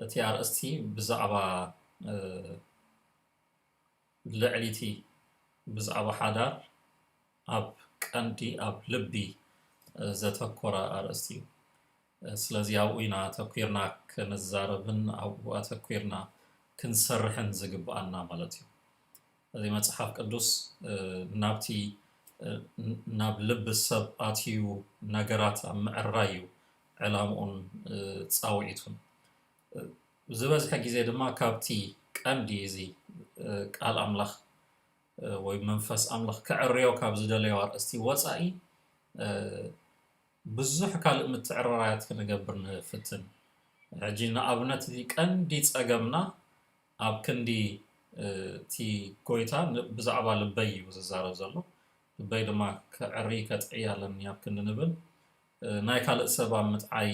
እቲ ኣርእስቲ ብዛዕባ ልዕሊቲ ብዛዕባ ሓዳር ኣብ ቀንዲ ኣብ ልቢ ዘተኮረ ኣርእስቲ እዩ። ስለዚ ኣብኡ ኢና ኣተኲርና ክንዛረብን ኣብኡ ኣተኲርና ክንሰርሕን ዝግብኣና ማለት እዩ። እዚ መጽሓፍ ቅዱስ ናብቲ ናብ ልቢ ሰብ ኣትዩ ነገራት ኣብ ምዕራይ እዩ ዕላምኡን ጻውዒቱን። ዝበዝሐ ግዜ ድማ ካብቲ ቀንዲ እዚ ቃል ኣምላኽ ወይ መንፈስ ኣምላኽ ከዕርዮ ካብ ዝደለዮ ኣርእስቲ ወጻኢ ብዙሕ ካልእ ምትዕርራያት ክንገብር ንፍትን። ሕጂ ንኣብነት እቲ ቀንዲ ጸገምና ኣብ ክንዲ እቲ ጎይታ ብዛዕባ ልበይ እዩ ዝዛረብ ዘሎ። ልበይ ድማ ከዕሪ ከጥዕይ ኣለኒ ኣብ ክንዲ ንብል ናይ ካልእ ሰብ ኣብ ምጥዓይ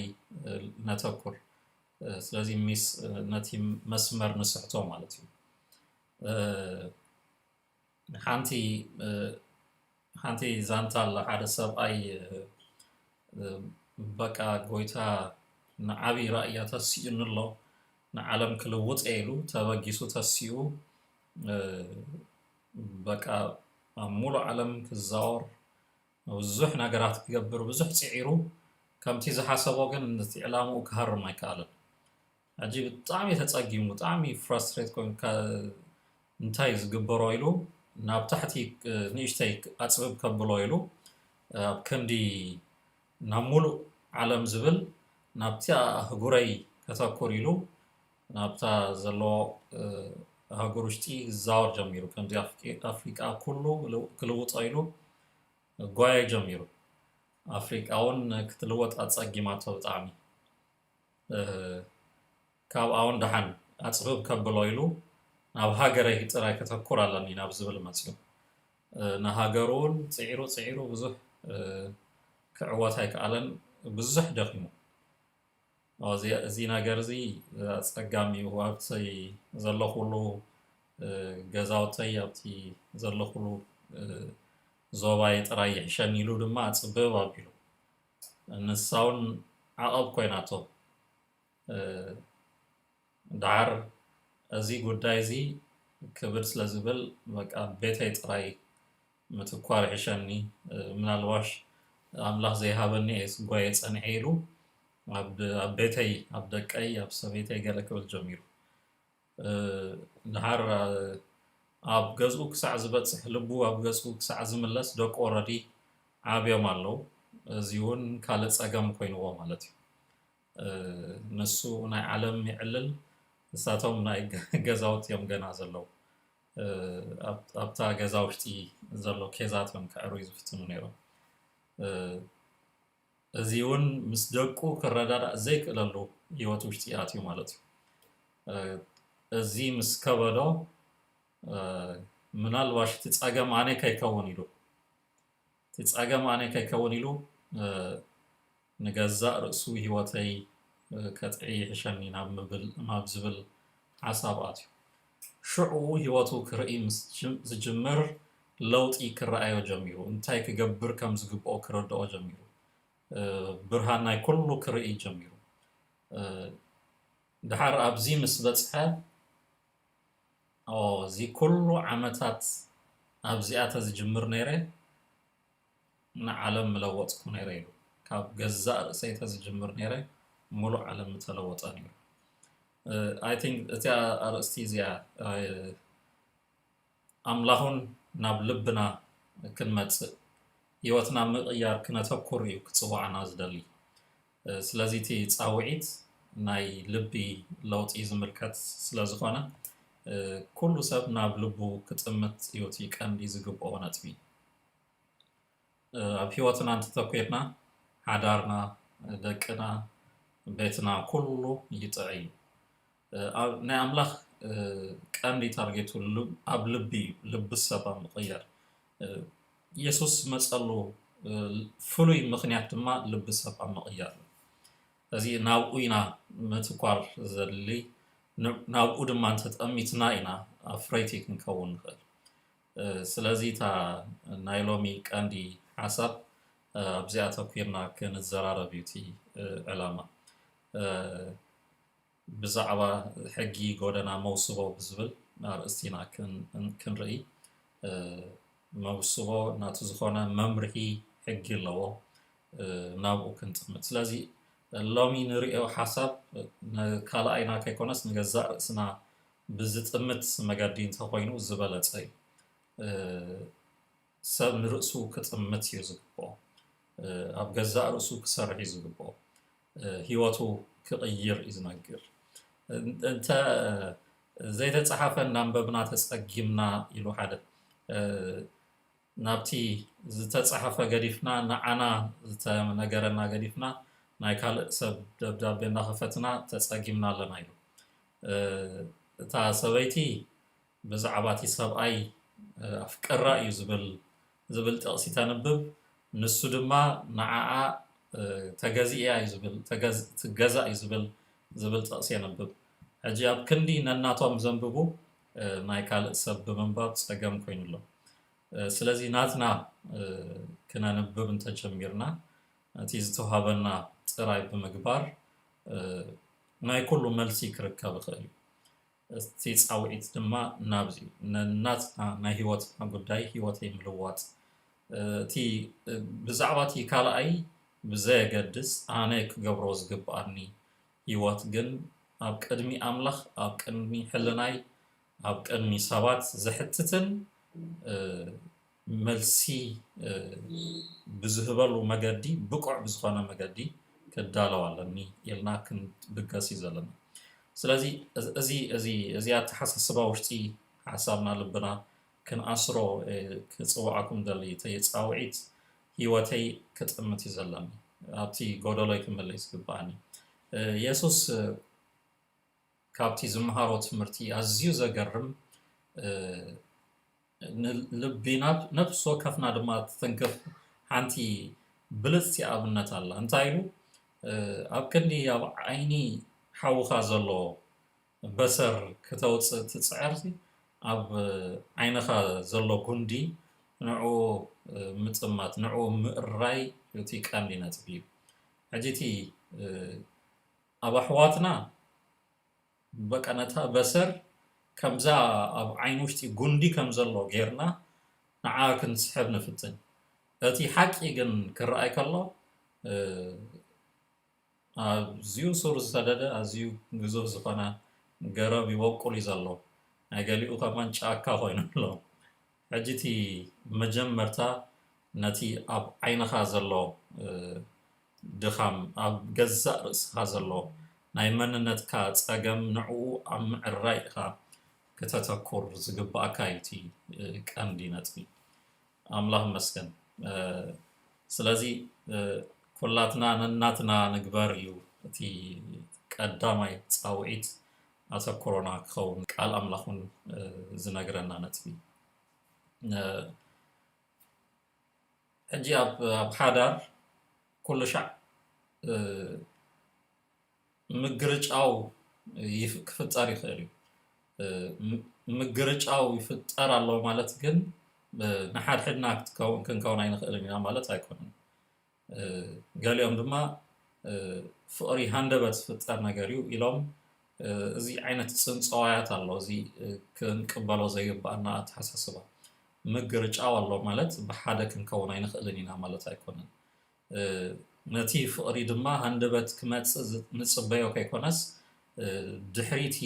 ነተኩር። ስለዚ ሚስ ነቲ መስመር ንስሕቶ ማለት እዩ። ሓንቲ ሓንቲ ዛንታ ኣላ። ሓደ ሰብኣይ በቃ ጎይታ ንዓብይ ራእያ ተሲኡኒ ኣሎ፣ ንዓለም ክልውጥ እየ ኢሉ ተበጊሱ ተሲኡ በቃ ኣብ ሙሉእ ዓለም ክዛወር ብዙሕ ነገራት ክገብር ብዙሕ ፅዒሩ ከምቲ ዝሓሰቦ ግን ነቲ ዕላምኡ ክሃርም ኣይከኣለን። ሕጂ ብጣዕሚ ተጸጊሙ ብጣዕሚ ፍራስትሬት ኮይኑ እንታይ ዝግበሮ ኢሉ ናብ ታሕቲ ንእሽተይ ኣጽብብ ከብሎ ኢሉ ኣብ ክንዲ ናብ ሙሉእ ዓለም ዝብል ናብቲ ኣህጉረይ ከተኩር ኢሉ ናብታ ዘለዎ ኣህጉር ውሽጢ ክዛወር ጀሚሩ። ከምዚ ኣፍሪቃ ኩሉ ክልውጦ ኢሉ ጓየ ጀሚሩ። ኣፍሪቃ እውን ክትልወጥ ኣጸጊማቶ ብጣዕሚ። ካብኣ እውን ደሓን ኣጽብብ ከብሎ ኢሉ ናብ ሃገረይ ጥራይ ከተኩር ኣለኒ ናብ ዝብል መጽዩ። ንሃገሩ እውን ጽዒሩ ጽዒሩ ብዙሕ ክዕወት ኣይከኣለን፣ ብዙሕ ደኺሙ። እዚ ነገር እዚ ኣጸጋሚ እዩ። ኣብቲ ዘለኹሉ ገዛውተይ ኣብቲ ዘለኹሉ ዞባይ ጥራይ ይሕሸኒ ኢሉ ድማ ኣጽብብ ኣቢሉ። ንሳ እውን ዓቐብ ኮይናቶ። ደሓር እዚ ጉዳይ እዚ ክብድ ስለ ዝብል በቃ ቤተይ ጥራይ ምትኳር ይሕሸኒ። ምናልባሽ ኣምላኽ ዘይሃበኒ እየ ስጓየ ጸኒሐ ኢሉ ኣብ ቤተይ ኣብ ደቀይ ኣብ ሰበይተይ ገለ ክብል ጀሚሩ። ደሓር ኣብ ገዝኡ ክሳዕ ዝበጽሕ ልቡ ኣብ ገዝኡ ክሳዕ ዝምለስ ደቁ ኦረዲ ዓብዮም ኣለዉ። እዚ እውን ካልእ ጸገም ኮይንዎ ማለት እዩ። ንሱ ናይ ዓለም ይዕልል፣ ንሳቶም ናይ ገዛውቲ እዮም ገና ዘለዉ። ኣብታ ገዛ ውሽጢ ዘሎ ኬዛት እዮም ከዕርዩ ዝፍትኑ ነይሮም። እዚ እውን ምስ ደቁ ክረዳዳእ ዘይክእለሉ ህይወት ውሽጢ ኣትዩ ማለት እዩ። እዚ ምስ ከበዶ ምናልባሽ እቲ ጸገም ኣነ ከይከውን ኢሉ እቲ ጸገም ኣነ ከይከውን ኢሉ ንገዛእ ርእሱ ህይወተይ ከጥዒ ይሕሸኒ ናብ ምብል ናብ ዝብል ሓሳብ ኣትዩ። ሽዑ ህይወቱ ክርኢ ምስ ዝጅምር ለውጢ ክረኣዮ ጀሚሩ። እንታይ ክገብር ከም ዝግብኦ ክርድኦ ጀሚሩ። ብርሃን ናይ ኩሉ ክርኢ ጀሚሩ። ድሓር ኣብዚ ምስ በጽሐ እዚ ኩሉ ዓመታት ኣብዚኣ ተዝጅምር ነይረ ንዓለም ምለወጥኩ ነይረ ኢሉ። ካብ ገዛእ ርእሰይ ተዝጅምር ነይረ ሙሉእ ዓለም ምተለወጠ ነይሩ። I think እቲኣ ኣርእስቲ እዚኣ ኣምላኹን ናብ ልብና ክንመጽእ ህይወትና ምቕያር ክነተኩር እዩ ክጽዋዕና ዝደሊ። ስለዚ እቲ ጻውዒት ናይ ልቢ ለውጢ ዝምልከት ስለ ዝኾነ ኩሉ ሰብ ናብ ልቡ ክጥምት እዩ እቲ ቀንዲ ዝግብኦ ነጥቢ። ኣብ ህይወትና እንተተኮርና ሓዳርና፣ ደቅና፣ ቤትና ኩሉ ይጥዕ እዩ። ናይ ኣምላኽ ቀንዲ ታርጌቱ ኣብ ልቢ እዩ፣ ልቢ ሰብ ኣብ ምቕያር። የሱስ ዝመፀሉ ፍሉይ ምኽንያት ድማ ልቢ ሰብ ኣብ ምቕያር እዩ። እዚ ናብኡ ኢና ምትኳር ዘድሊ፣ ናብኡ ድማ እንተጠሚትና ኢና ኣፍረይቲ ክንከውን ንኽእል። ስለዚ እታ ናይ ሎሚ ቀንዲ ሓሳብ ኣብዚኣ ኣተኲርና ክንዘራረብ እዩ እቲ ዕላማ። ብዛዕባ ሕጊ ጎደና መውስቦ ብዝብል ኣርእስቲ ኢና ክን-፣ ክንርኢ። እ፣ መውስቦ ናቱ ዝኾነ መምርሒ ሕጊ ኣለዎ፣ እ፣ ናብኡ ክንጥምት። ስለዚ ሎሚ ንርእዮ ሓሳብ ንካልኣይና ከይኮነስ ንገዛእ ርእስና ብዝጥምት መገዲ እንተኾይኑ ዝበለጸ እዩ። እ፣ ሰብ ንርእሱ ክጥምት እዩ ዝግብኦ። እ፣ ኣብ ገዛእ ርእሱ ክሰርሕ እዩ ዝግብኦ። እ፣ ህይወቱ ክቕይር እዩ ዝነግር። እን-፣ እንተ ዘይተጻሓፈ እናንበብና ተጸጊምና ኢሉ ሓደ፣ እ፣ ናብቲ ዝተጻሓፈ ገዲፍና፣ ንዓና ዝተነገረና ገዲፍና፣ ናይ ካልእ ሰብ ደብዳቤ እናኸፈትና ተጸጊምና ኣለና ኢሉ። እ፣ እታ ሰበይቲ ብዛዕባ እቲ ሰብኣይ፣ እ፣ ኣፍቅራ እዩ ዝብል፣ ዝብል ጥቕሲ ተንብብ። ንሱ ድማ ንዓኣ፣ እ፣ ተገዚእያ እዩ ዝብል፣ ተገዝ-፣ ትገዛእ እዩ ዝብል፣ ዝብል ጥቕሲ የንብብ። ሕጂ ኣብ ክንዲ ነናቶም ዘንብቡ፣ እ፣ ናይ ካልእ ሰብ ብምንባብ ጸገም ኮይኑ ኣሎ። እ፣ ስለዚ ናትና፣ እ፣ ክነንብብ እንተጀሚርና፣ እቲ ዝተዋህበና ጥራይ ብምግባር፣ እ፣ ናይ ኩሉ መልሲ ክርከብ ይኽእል እዩ። እቲ ጻውዒት ድማ ናብዚ እዩ። ነናትና ናይ ህይወትና ጉዳይ፣ ህይወተይ ምልዋጥ፣ እ፣ እቲ፣ እ፣ ብዛዕባ እቲ ካልኣይ ብዘየገድስ ኣነ ክገብሮ ዝግብኣኒ ህይወት ግን ኣብ ቅድሚ ኣምላኽ፣ ኣብ ቅድሚ ሕልናይ፣ ኣብ ቅድሚ ሰባት ዘሕትትን፣ እ፣ መልሲ፣ እ፣ ብዝህበሉ መገዲ፣ ብቑዕ ብዝኾነ መገዲ ክዳለው ኣለኒ ኢልና ክንብገስ እዩ ዘለና። ስለዚ እዚ፣ እዚ፣ እዚ፣ እዚ ኣተሓሳስባ ውሽጢ ሓሳብና፣ ልብና ክንኣስሮ፣ እ፣ ክጽውዓኩም ደሊ፣ እቲ ጻውዒት ህይወተይ ክጥምት እዩ ዘለኒ። ኣብቲ ጎደሎይ ክመለስ ይግብኣኒ። እ፣ የሱስ፣ እ፣ ካብቲ ዝመሃሮ ትምህርቲ ኣዝዩ ዘገርም፣ እ፣ ንልቢ ናብ ነፍሲ ወከፍና ድማ ትትንክፍ ሓንቲ ብልጽቲ ኣብነት ኣላ። እንታይ ኢሉ? እ፣ ኣብ ክንዲ ኣብ ዓይኒ ሓውኻ ዘሎ በሰር ክተውጽእ ትጽዕርሲ፣ ኣብ ዓይንኻ ዘሎ ጉንዲ ንዕኡ፣ እ፣ ምጥማት፣ ንዕኡ ምእራይ እቲ ቀንዲ ነጥቢ እዩ። ሕጂ እቲ፣ እ፣ ኣብ ኣሕዋትና በቃ ነታ በሰር ከምዛ ኣብ ዓይኒ ውሽጢ ጉንዲ ከም ዘሎ ጌርና ንዓ ክንስሕብ ንፍትን። እቲ ሓቂ ግን ክረኣይ ከሎ፣ እ፣ ኣዝዩ ሱር ዝሰደደ፣ ኣዝዩ ግዙፍ ዝኾነ ገረብ ይበቁል እዩ ዘሎ። ናይ ገሊኡ ከማን ጫካ ኮይኑ ኣሎ። ሕጂ እቲ መጀመርታ ነቲ ኣብ ዓይንኻ ዘሎ፣ እ፣ ድኻም፣ ኣብ ገዛእ ርእስኻ ዘሎ ናይ መንነትካ ጸገም፣ ንዕኡ ኣብ ምዕራይ ኢኻ ከተተኩር ዝግብኣካ እዩ እቲ፣ እ፣ ቀንዲ ነጥቢ። ኣምላኽ ይመስገን። እ፣ ስለዚ፣ እ፣ ኩላትና ነናትና ንግበር እዩ እቲ ቀዳማይ ጻውዒት ኣተኩሮና ክኸውን ቃል ኣምላኽ እውን፣ እ፣ ዝነግረና ነጥቢ። እ፣ ሕጂ ኣብ፣ ኣብ ሓዳር ኩሉ ሻዕ፣ እ፣ ምግርጫው ይፍ-፣ ክፍጠር ይኽእል እዩ። እ፣ ም-፣ ምግርጫው ይፍጠር ኣሎ ማለት ግን፣ እ፣ ንሓድሕድና ክትከውን፣ ክንከውን ኣይንኽእልን ኢና ማለት ኣይኮነን። እ፣ ገሊኦም ድማ፣ እ፣ ፍቕሪ ሃንደበት ዝፍጠር ነገር እዩ ኢሎም፣ እ፣ እዚ ዓይነት ጽንጸዋያት ኣሎ፣ እዚ፣ እ፣ ክንቅበሎ ዘይግብኣና ኣተሓሳስባ። ምግርጫው ኣሎ ማለት ብሓደ ክንከውን ኣይንኽእልን ኢና ማለት ኣይኮነን። እ፣ ነቲ ፍቕሪ ድማ ሃንደበት ክመጽእ ዝ-፣ ንጽበዮ ከይኮነስ፣ እ፣ ድሕሪቲ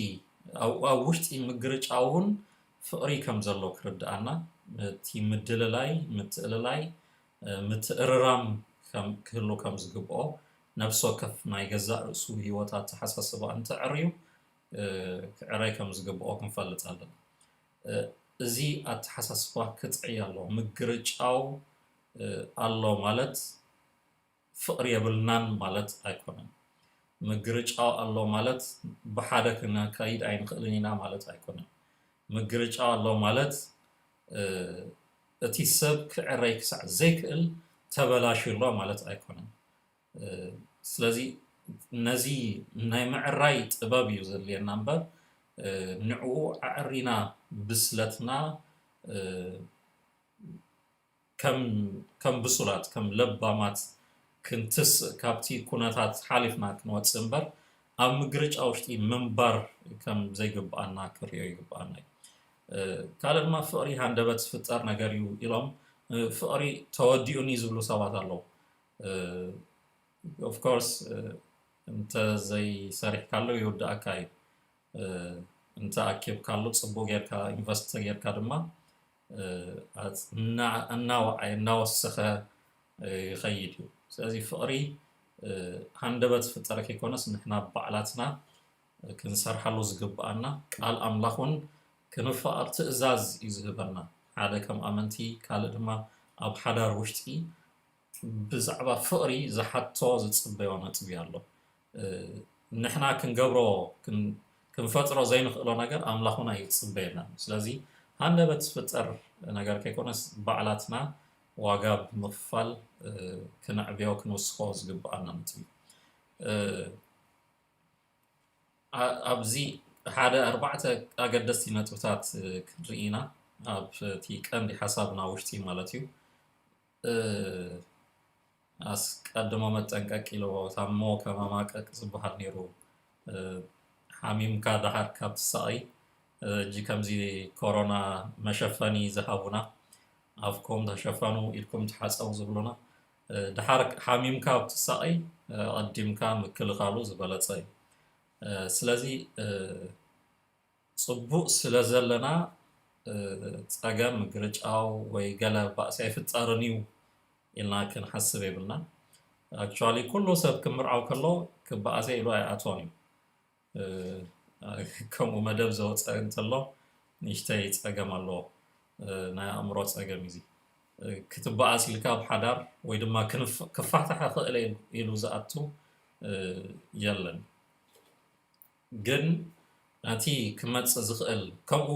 ኣብ፣ ኣብ ውሽጢ ምግርጫው እውን ፍቕሪ ከም ዘሎ ክርድኣና፣ እቲ ምድልላይ፣ ምትእልላይ፣ እ፣ ምትእርራም ከም፣ ክህሉ ከም ዝግብኦ፣ ነፍሲ ወከፍ ናይ ገዛእ ርእሱ ህይወት ኣተሓሳስባ እንተዕርዩ፣ እ፣ ክዕረይ ከም ዝግብኦ ክንፈልጥ ኣለና። እ፣ እዚ ኣተሓሳስባ ክጥዕይ ኣለዎ። ምግርጫው፣ እ፣ ኣሎ ማለት ፍቕሪ የብልናን ማለት ኣይኮነን። ምግርጫው ኣሎ ማለት ብሓደ ክነካይድ ኣይንኽእልን ኢና ማለት ኣይኮነን። ምግርጫው ኣሎ ማለት፣ እ፣ እቲ ሰብ ክዕረይ ክሳዕ ዘይክእል ተበላሽዩ ኣሎ ማለት ኣይኮነን። እ፣ ስለዚ ነዚ ናይ ምዕራይ ጥበብ እዩ ዘድልየና እምበር፣ እ፣ ንዕኡ ኣዕሪና ብስለትና፣ እ፣ ከም፣ ከም ብሱላት፣ ከም ለባማት ክንትስእ፣ ካብቲ ኩነታት ሓሊፍና ክንወጽእ እምበር፣ ኣብ ምግርጫ ውሽጢ ምንባር ከም ዘይግብኣና ክሪኦ ይግብኣና እዩ። ካልእ ድማ ፍቕሪ ሃንደበት ዝፍጠር ነገር እዩ ኢሎም ፍቕሪ ተወዲኡኒ ዝብሉ ሰባት ኣለዉ። Of course እንተ ዘይሰሪሕካሉ ይውድኣካ እዩ። እንተ ኣኪብካሉ ጽቡቕ ጌርካ ኢንቨስት ጌርካ ድማ እናወዓየ እናወሰኸ ይኸይድ እዩ። ስለዚ ፍቕሪ ሃንደበት ዝፍጠር ከይኮነስ ንሕና ባዕላትና ክንሰርሓሉ ዝግብኣና፣ ቃል ኣምላኽ እውን ክንፋቐር ትእዛዝ እዩ ዝህበና። ሓደ ከም ኣመንቲ፣ ካልእ ድማ ኣብ ሓዳር ውሽጢ ብዛዕባ ፍቕሪ ዝሓቶ ዝጽበዮ ነጥቢ ኣሎ። ንሕና ክንገብሮ ክንፈጥሮ ዘይንኽእሎ ነገር ኣምላኽ እውን ኣይጽበየና። ስለዚ ሃንደበት ዝፍጠር ነገር ከይኮነስ ባዕላትና ዋጋ ብምኽፋል ክነዕብዮ ክንውስኾ ዝግብኣና ነጥቢ እዩ። ኣብዚ ሓደ ኣርባዕተ ኣገደስቲ ነጥብታት ክንርኢ ኢና፣ ኣብቲ ቀንዲ ሓሳብና ውሽጢ ማለት እዩ። ኣስቀድሞ መጠንቀቅ ኢልዎ ታሞ ከመማቀቅ ዝበሃል ነይሩ። ሓሚምካ ደሓር ካብ ትሳቐይ፣ እጂ ከምዚ ኮሮና መሸፈኒ ዝሃቡና፣ ኣፍኩም ተሸፈኑ፣ ኢድኩም ተሓጸቡ ዝብሉና፣ ደሓር ሓሚምካ ኣብ ትሳቐይ፣ ኣቐዲምካ ምክልኻሉ ዝበለጸ እዩ። ስለዚ ጽቡቕ ስለ ዘለና ጸገም ምግርጫው ወይ ገለ ባእሲ ኣይፍጠርን እዩ ኢልና ክንሓስብ የብልና። ኣክቹዋሊ ኩሉ ሰብ ክምርዓው ከሎ ክበኣሰ ኢሉ ኣይኣትዎን እዩ። ከምኡ መደብ ዘወፀ እንተሎ ንእሽተይ ፀገም ኣለዎ። ናይ ኣእምሮ ፀገም እዩ። ክትበኣስ ኢልካ ኣብ ሓዳር ወይ ድማ ክፋታሕ ክእል ኢሉ ዝኣቱ የለን። ግን ነቲ ክመጽእ ዝኽእል ከምኡ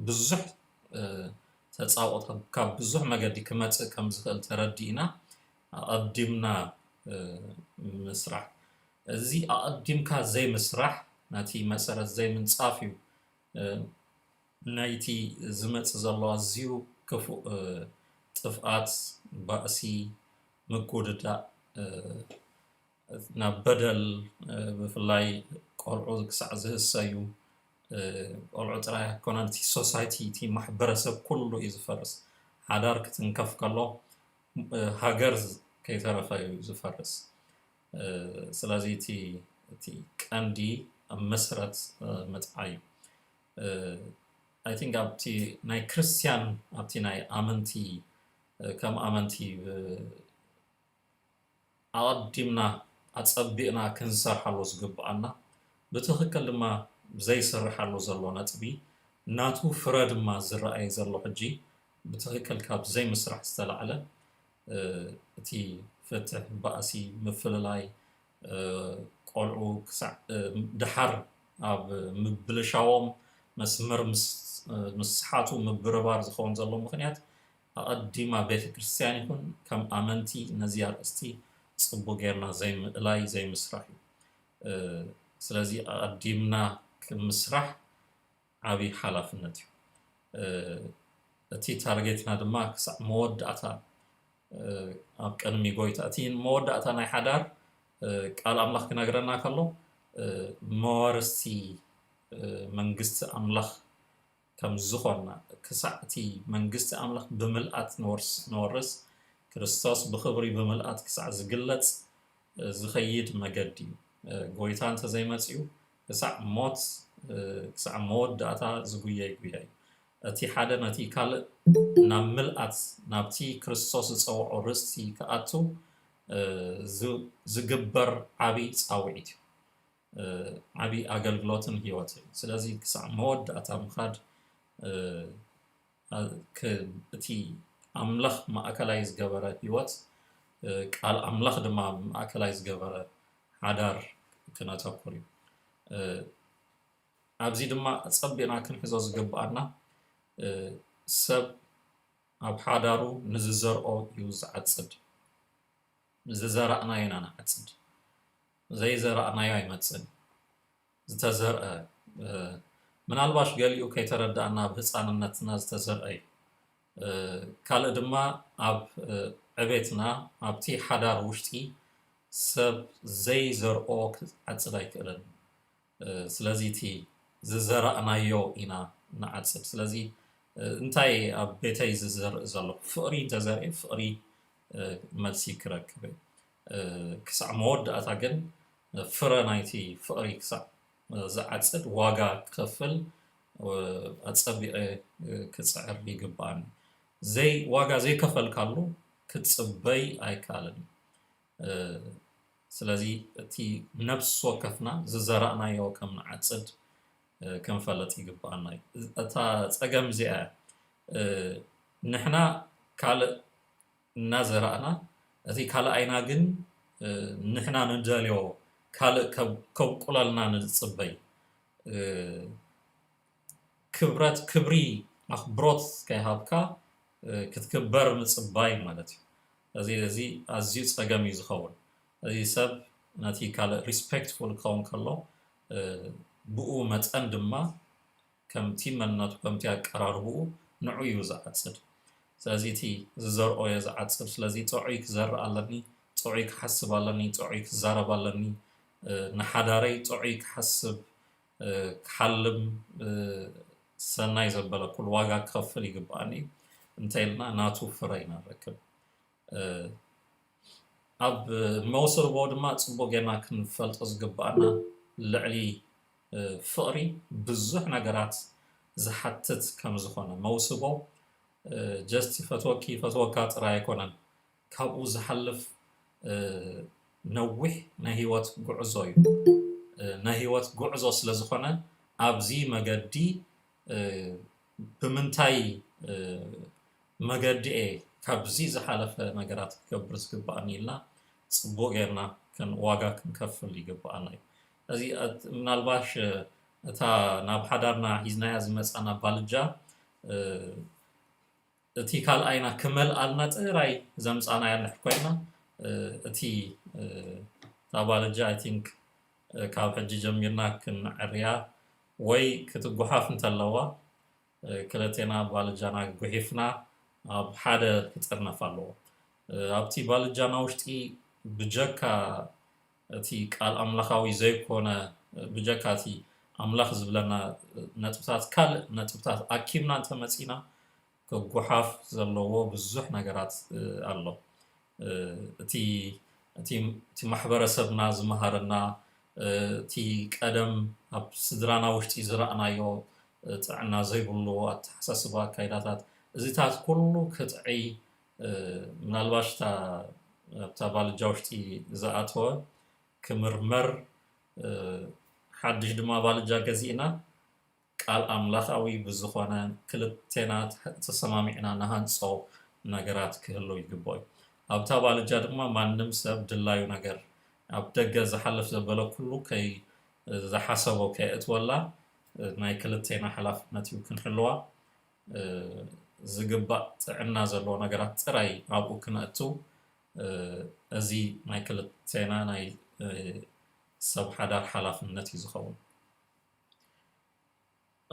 ብዙሕ ተጻብኦታት ካብ ብዙሕ መገዲ ክመጽእ ከም ዝኽእል ተረዲእና ኣቐዲምና ምስራሕ። እዚ ኣቐዲምካ ዘይምስራሕ ነቲ መሰረት ዘይምንጻፍ እዩ ናይቲ ዝመጽእ ዘሎ ኣዝዩ ክፉእ ጥፍኣት፣ ባእሲ፣ ምጉድዳእ ናብ በደል ብፍላይ ቆልዑ ክሳዕ ዝህሰዩ ቆልዑ ጥራይ ኣይኮነን፣ እቲ ሶሳይቲ እቲ ማሕበረሰብ ኩሉ እዩ ዝፈርስ። ሓዳር ክትንከፍ ከሎ ሃገር ከይተረፈ እዩ ዝፈርስ። ስለዚ እቲ ቀንዲ ኣብ መስረት ምጥዓይ እዩ። ኣይ ቲንክ ኣብቲ ናይ ክርስትያን ኣብቲ ናይ ኣመንቲ ከም ኣመንቲ ኣቐዲምና ኣጸቢቕና ክንሰርሓሉ ዝግብኣና፣ ብትኽክል ድማ ዘይስርሓሉ ዘሎ ነጥቢ፣ ናቱ ፍረ ድማ ዝረኣይ ዘሎ ሕጂ ብትኽክል ካብ ዘይምስራሕ ዝተላዕለ እቲ ፍትሕ፣ ባእሲ፣ ምፍልላይ፣ ቆልዑ ክሳዕ ደሓር ኣብ ምብልሻዎም መስመር ምስሓቱ ምብርባር ዝኸውን ዘሎ ምኽንያት ኣቐዲማ ቤተ ክርስቲያን ይኹን ከም ኣመንቲ ነዚ ኣርእስቲ ጽቡቕ ጌርና ዘይምእላይ ዘይምስራሕ እዩ። ስለዚ ኣቐዲምና ክምስራሕ ዓብዪ ሓላፍነት እዩ። እቲ ታርጌትና ድማ ክሳዕ መወዳእታ ኣብ ቅድሚ ጎይታ፣ እቲ መወዳእታ ናይ ሓዳር ቃል ኣምላኽ ክነግረና ከሎ መዋርስቲ መንግስቲ ኣምላኽ ከም ዝኾንና፣ ክሳዕ እቲ መንግስቲ ኣምላኽ ብምልኣት ንወርስ ንወርስ ክርስቶስ ብኽብሪ ብምልኣት ክሳዕ ዝግለጽ ዝኸይድ መገዲ እዩ። ጎይታ እንተዘይመጽኡ ክሳዕ ሞት ክሳዕ መወዳእታ ዝጉየይ ጉያ እዩ። እቲ ሓደ ነቲ ካልእ ናብ ምልኣት ናብቲ ክርስቶስ ዝጸውዖ ርስቲ ክኣቱ ዝግበር ዓቢ ጻውዒት እዩ። ዓቢ ኣገልግሎትን ህይወትን እዩ። ስለዚ ክሳዕ መወዳእታ ምኻድ እቲ ኣምላኽ ማእከላይ ዝገበረ ህይወት፣ ቃል ኣምላኽ ድማ ማእከላይ ዝገበረ ሓዳር ክነተኩር እዩ። ኣብዚ ድማ ጸቢቕና ክንሕዞ ዝግብኣና ሰብ ኣብ ሓዳሩ ንዝዘርኦ እዩ ዝዓጽድ። ዝዘራእናዮ ኢና ንዓጽድ። ዘይዘራእናዮ ኣይመጽእን። ዝተዘርአ ምናልባሽ ገሊኡ ከይተረዳእና ኣብ ህፃንነትና ዝተዘርአ እዩ። ካልእ ድማ ኣብ ዕቤትና ኣብቲ ሓዳር ውሽጢ ሰብ ዘይዘርኦ ክዓጽድ ኣይክእልን። ስለዚ እቲ ዝዘራእናዮ ኢና ንዓጽድ። ስለዚ እንታይ ኣብ ቤተይ ዝዘርእ ዘሎ? ፍቕሪ እንተዘርእ ፍቕሪ መልሲ ክረክብ። ክሳዕ መወዳእታ ግን ፍረ ናይቲ ፍቕሪ ክሳዕ ዝዓጽድ ዋጋ ክኸፍል ኣጸቢቐ ክጽዕር ይግባኣኒ። ዘይ ዋጋ ዘይከፈልካሉ ክትጽበይ ኣይከኣልን። ስለዚ እቲ ነፍሲ ወከፍና ዝዘራእናዮ ከም ንዓጽድ ክንፈልጥ ይግባኣና እዩ። እታ ጸገም እዚኣ ንሕና ካልእ እናዘራእና እቲ ካልኣይና ግን ንሕና ንደልዮ ካልእ ከብቁለልና ንጽበይ ክብረት ክብሪ ኣኽብሮት ከይሃብካ ክትክበር ምጽባይ ማለት እዩ። እዚ እዚ ኣዝዩ ጸገም እዩ ዝኸውን። እዚ ሰብ ነቲ ካልእ ሪስፔክትፉል ክኸውን ከሎ ብኡ መጠን ድማ ከምቲ መንነቱ ከምቲ ኣቀራርብኡ ንዑ እዩ ዝዓጽድ። ስለዚ እቲ ዝዘርኦ እየ ዝዓጽድ። ስለዚ ጥዑይ ክዘርእ ኣለኒ፣ ጥዑይ ክሓስብ ኣለኒ፣ ጥዑይ ክዛረብ ኣለኒ፣ ንሓዳረይ ጥዑይ ክሓስብ ክሓልም ሰናይ ዘበለ ኩሉ ዋጋ ክኸፍል ይግባኣኒ እዩ እንተኢልና ናቱ ፍረ ኢና ንረክብ። ኣብ መውስቦ ድማ ጽቡቕ ጌርና ክንፈልጦ ዝግባኣና ልዕሊ ፍቕሪ ብዙሕ ነገራት ዝሓትት ከም ዝኾነ መውስቦ ጀስት ይፈትወኪ ይፈትወካ ጥራይ ኣይኮነን። ካብኡ ዝሓልፍ ነዊሕ ናይ ህይወት ጉዕዞ እዩ። ናይ ህይወት ጉዕዞ ስለ ዝኾነ ኣብዚ መገዲ ብምንታይ መገዲ እየ ካብዚ ዝሓለፈ ነገራት ክገብር ዝግባኣኒ ኢልና ጽቡቕ ጌርና ዋጋ ክንከፍል ይግባኣና እዩ። እዚ ምናልባሽ እታ ናብ ሓዳርና ሒዝናያ ዝመጻና ባልጃ እቲ ካልኣይና ክመልኣልና ጥራይ ዘምጻናያ እንድሕር ኮይና እቲ እታ ባልጃ I think ካብ ሕጂ ጀሚርና ክንዕርያ ወይ ክትጓሓፍ እንተለዋ ክልቴና ባልጃና ጉሒፍና ኣብ ሓደ ክጥርነፍ ኣለዎ። ኣብቲ ባልጃና ውሽጢ ብጀካ እቲ ቃል ኣምላኻዊ ዘይኮነ ብጀካ እቲ ኣምላኽ ዝብለና ነጥብታት ካልእ ነጥብታት ኣኪብና እንተመጺና ክጓሓፍ ዘለዎ ብዙሕ ነገራት ኣሎ። እቲ እቲ ማሕበረሰብና ዝመሃረና እቲ ቀደም ኣብ ስድራና ውሽጢ ዝረኣናዮ ጥዕና ዘይብሉ ኣተሓሳስባ ኣካይዳታት እዚታት ኩሉ ክጥዕይ ምናልባሽ ኣብታ ባልጃ ውሽጢ ዝኣተወ ክምርመር ሓድሽ ድማ ባልጃ ገዚእና ቃል ኣምላኻዊ ብዝኾነ ክልቴና ተሰማሚዕና ንሃንጾ ነገራት ክህሉ ይግብኦ እዩ። ኣብታ ባልጃ ድማ ማንም ሰብ ድላዩ ነገር ኣብ ደገ ዝሓልፍ ዘበለ ኩሉ ከይ ዝሓሰቦ ከየእትወላ ናይ ክልቴና ሓላፍነት እዩ ክንሕልዋ ዝግባእ ጥዕና ዘለዎ ነገራት ጥራይ ኣብኡ ክነእቱ እዚ ናይ ክልቴና ናይ ሰብ ሓዳር ሓላፍነት እዩ ዝኸውን።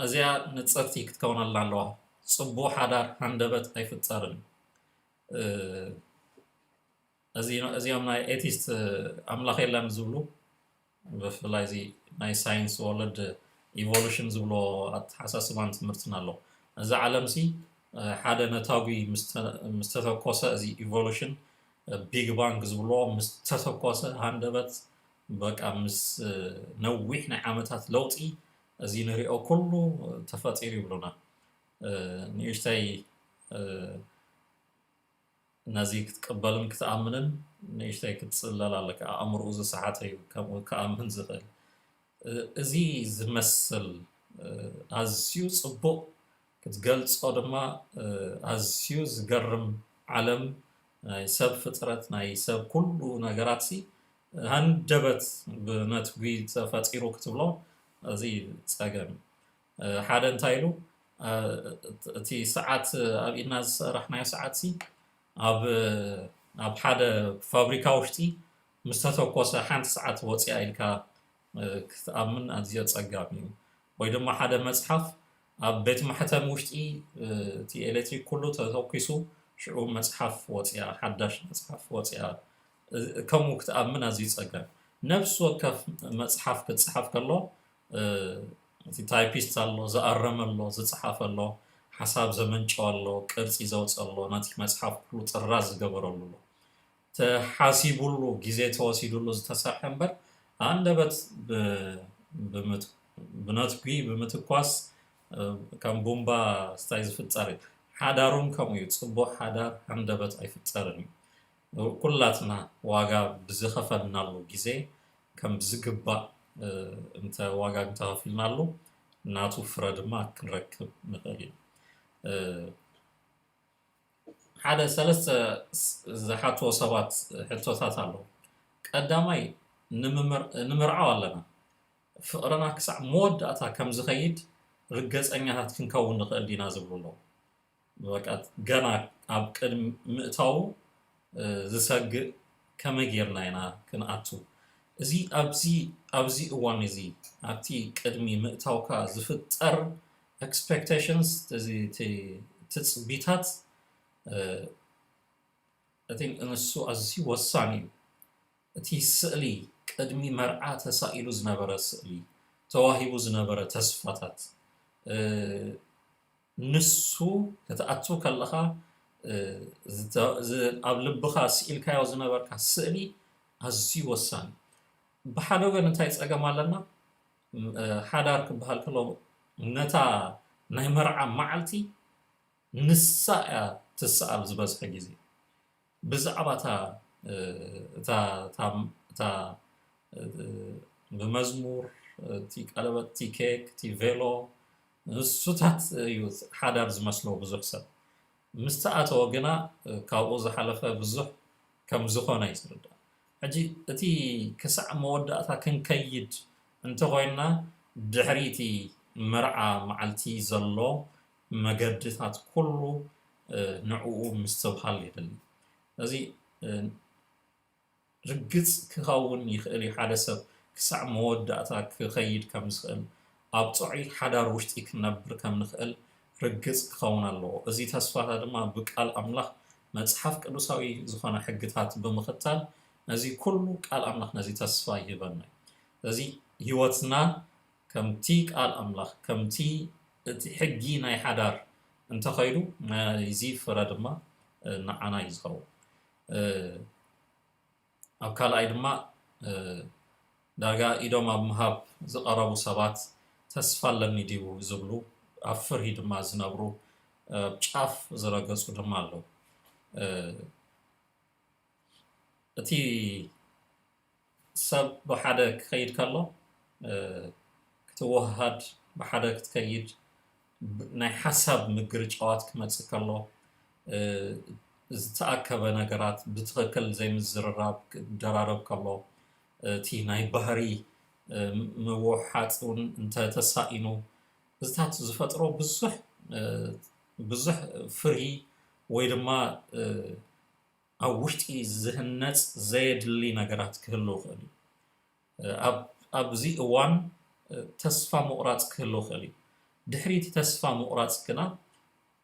እዚኣ ንጽርቲ ክትከውነልና ኣለዋ። ጽቡቕ ሓዳር ሃንደበት ኣይፍጠርን። እዚኦም ናይ ኤቲስት ኣምላኽ የለን ዝብሉ ብፍላይ እዚ ናይ ሳይንስ ወርልድ ኢቮሉሽን ዝብሎ ኣተሓሳስባን ትምህርትን ኣሎ። እዚ ዓለም ሲ ሓደ ነታጒ ምስ ተተኮሰ እዚ ኢቮሉሽን ቢግ ባንግ ዝብሎ ምስ ተተኮሰ ሃንደበት በቃ ምስ ነዊሕ ናይ ዓመታት ለውጢ እዚ ንሪኦ ኩሉ ተፈጢሩ ይብሉና። ንእሽተይ ነዚ ክትቅበልን ክትኣምንን ንእሽተይ ክትጽለል ኣለካ። ኣእምርኡ ዝሰሓተ እዩ ከምኡ ክኣምን ዝኽእል። እዚ ዝመስል ኣዝዩ ጽቡቕ ክትገልጾ ድማ ኣዝዩ ዝገርም ዓለም ናይ ሰብ ፍጥረት ናይ ሰብ ኩሉ ነገራት ሲ ሃንደበት ብነትጒ ተፈጢሩ ክትብሎ እዚ ጸገም ሓደ እንታይ ኢሉ እቲ ሰዓት ኣብ ኢድና ዝሰራሕናዮ ሰዓት ሲ ኣብ ኣብ ሓደ ፋብሪካ ውሽጢ ምስ ተተኮሰ ሓንቲ ሰዓት ወፂኣ ኢልካ ክትኣምን ኣዝዮ ፀጋም እዩ። ወይ ድማ ሓደ መፅሓፍ ኣብ ቤት ማሕተም ውሽጢ እቲ ኤሌክትሪክ ኩሉ ተተኪሱ ሽዑ መፅሓፍ ወፂኣ ሓዳሽ መፅሓፍ ወፂኣ ከምኡ ክትኣምን ኣዝዩ ጸገም። ነፍሲ ወከፍ መጽሓፍ ክጽሓፍ ከሎ እቲ ታይፒስት ኣሎ፣ ዝኣረመ ኣሎ፣ ዝጸሓፈ ኣሎ፣ ሓሳብ ዘመንጨወ ኣሎ፣ ቅርጺ ዘውጸ ኣሎ፣ ነቲ መጽሓፍ ኩሉ ጥራዝ ዝገበረሉ ኣሎ። ተሓሲቡሉ፣ ግዜ ተወሲዱሉ ዝተሰርሐ እምበር፣ ኣንደበት ብነትጒ ብምትኳስ ከም ቡምባ ስታይ ዝፍጠር እዩ። ሓዳር እውን ከምኡ እዩ። ጽቡቕ ሓዳር ኣንደበት ኣይፍጠርን እዩ። ኩላትና ዋጋ ብዝኸፈልናሉ ግዜ ከም ዝግባእ እንተ ዋጋ እንተኸፊልናሉ፣ ናቱ ፍረ ድማ ክንረክብ ንኽእል ኢና። ሓደ ሰለስተ ዝሓትዎ ሰባት ሕቶታት ኣለዉ። ቀዳማይ፣ ንምርዓው ኣለና። ፍቕርና ክሳዕ መወዳእታ ከም ዝኸይድ ርገጸኛታት ክንከውን ንኽእል ዲና ዝብሉ ኣለዉ። በቃ፣ ገና ኣብ ቅድሚ ምእታዉ ዝሰግእ ከመይ ጌርና ኢና ክንኣቱ? እዚ ኣብዚ ኣብዚ እዋን እዚ ኣብቲ ቅድሚ ምእታውካ ዝፍጠር ኤክስፔክቴሽንስ፣ እዚ ትጽቢታት እቲ ንሱ ኣዝዩ ወሳኒ እዩ። እቲ ስእሊ ቅድሚ መርዓ ተሳኢሉ ዝነበረ ስእሊ፣ ተዋሂቡ ዝነበረ ተስፋታት፣ ንሱ ክትኣቱ ከለኻ ኣብ ልብኻ ስኢልካዮ ዝነበርካ ስእሊ ኣዝዩ ወሳኒ። ብሓደ ወገን እንታይ ጸገም ኣለና? ሓዳር ክበሃል ከሎ ነታ ናይ መርዓ መዓልቲ ንሳ እያ ትሰኣል ዝበዝሐ ግዜ። ብዛዕባ እታ እታ እታ እታ ብመዝሙር፣ እቲ ቀለበት፣ እቲ ኬክ፣ እቲ ቬሎ፣ ንሱታት እዩ ሓዳር ዝመስሎ ብዙሕ ሰብ። ምስ ተኣተወ ግና ካብኡ ዝሓለፈ ብዙሕ ከም ዝኾነ እዩ ዝርዳእ። ሕጂ እቲ ክሳዕ መወዳእታ ክንከይድ እንተኾይንና፣ ድሕሪ እቲ መርዓ መዓልቲ ዘሎ መገድታት ኩሉ ንዕኡ ምስትብሃል የድሊ። እዚ ርግጽ ክኸውን ይኽእል እዩ፣ ሓደ ሰብ ክሳዕ መወዳእታ ክኸይድ ከም ዝኽእል፣ ኣብ ጥዑይ ሓዳር ውሽጢ ክንነብር ከም ንኽእል ርግጽ ክኸውን ኣለዎ። እዚ ተስፋታ ድማ ብቃል ኣምላኽ መጽሓፍ ቅዱሳዊ ዝኾነ ሕግታት ብምኽታል፣ ነዚ ኩሉ ቃል ኣምላኽ ነዚ ተስፋ ይህበና እዩ። ስለዚ ህይወትና ከምቲ ቃል ኣምላኽ፣ ከምቲ እቲ ሕጊ ናይ ሓዳር እንተኸይዱ፣ ናይዚ ፍረ ድማ ንዓና እዩ ዝኸውን። ኣብ ካልኣይ ድማ ዳርጋ ኢዶም ኣብ ምሃብ ዝቐረቡ ሰባት ተስፋ ኣለኒ ድዩ ዝብሉ፣ ኣብ ፍርሂ ድማ ዝነብሩ፣ ኣብ ጫፍ ዝረገጹ ድማ ኣለዉ። እቲ ሰብ ብሓደ ክኸይድ ከሎ፣ ክትወሃሃድ፣ ብሓደ ክትከይድ፣ ናይ ሓሳብ ምግርጫዋት ክመጽእ ከሎ፣ ዝተኣከበ ነገራት ብትኽክል ዘይምዝርራብ ክደራረብ ከሎ፣ እቲ ናይ ባህሪ ምውሓጥ እውን እንተተሳኢኑ፣ እዚታት ዝፈጥሮ ብዙሕ ብዙሕ ፍርሂ ወይ ድማ ኣብ ውሽጢ ዝህነጽ ዘየድሊ ነገራት ክህልው ይኽእል እዩ። ኣብዚ እዋን ተስፋ ምቑራጽ ክህልው ይኽእል እዩ። ድሕሪ እቲ ተስፋ ምቑራጽ ግና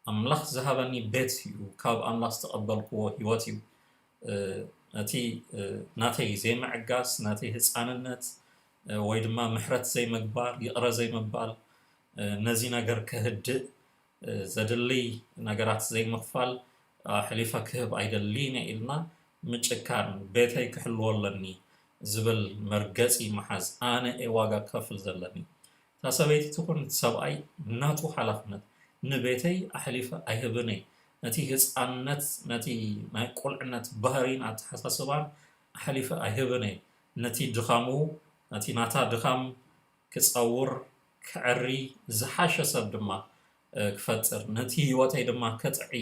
ኣምላኽ ዝሃበኒ ቤት እዩ፣ ካብ ኣምላኽ ዝተቐበልክዎ ህይወት እዩ። እቲ ናተይ ዘይምዕጋስ፣ ናተይ ህፃንነት ወይ ድማ ምሕረት ዘይምግባር፣ ይቕረ ዘይምባል፣ ነዚ ነገር ከህድእ ዘድልይ ነገራት ዘይምኽፋል ኣሕሊፈ ክህብ ኣይደልን እየ ኢልና ምጭካን፣ ቤተይ ክሕልዎ ኣለኒ ዝብል መርገጺ ምሓዝ፣ ኣነ እየ ዋጋ ክኸፍል ዘለኒ። እታ ሰበይቲ ትኹን እቲ ሰብኣይ ናቱ ሓላፍነት፣ ንቤተይ ኣሕሊፈ ኣይህብን እየ። ነቲ ህጻንነት፣ ነቲ ናይ ቁልዕነት ባህሪን ኣተሓሳስባን ኣሕሊፈ ኣይህብን እየ። ነቲ ድኻሙ፣ ነቲ ናታ ድኻም ክጸውር፣ ከዐሪ፣ ዝሓሸ ሰብ ድማ ክፈጥር፣ ነቲ ህይወተይ ድማ ከጥዒ፣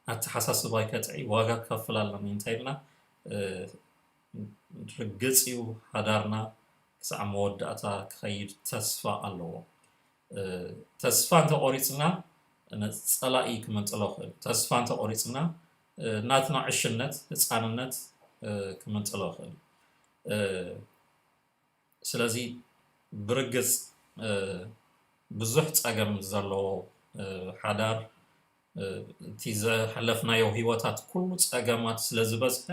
ኣተሓሳስባይ ከጥዒ ዋጋ ክኸፍል ኣለኒ እንተ ኢልና፣ ርግጽ እዩ፣ ሓዳርና ክሳዕ መወዳእታ ክኸይድ ተስፋ ኣለዎ። ተስፋ እንተቖሪጽና፣ ጸላኢ ክምንጥሎ ይኽእል። ተስፋ እንተቖሪጽና፣ ናትና ዕሽነት፣ ህጻንነት ክምንጥሎ ይኽእል። ስለዚ ብርግጽ ብዙሕ ጸገም ዘለዎ ሓዳር፣ እቲ ዘሕለፍናዮ ህይወታት ኩሉ ጸገማት ስለ ዝበዝሐ፣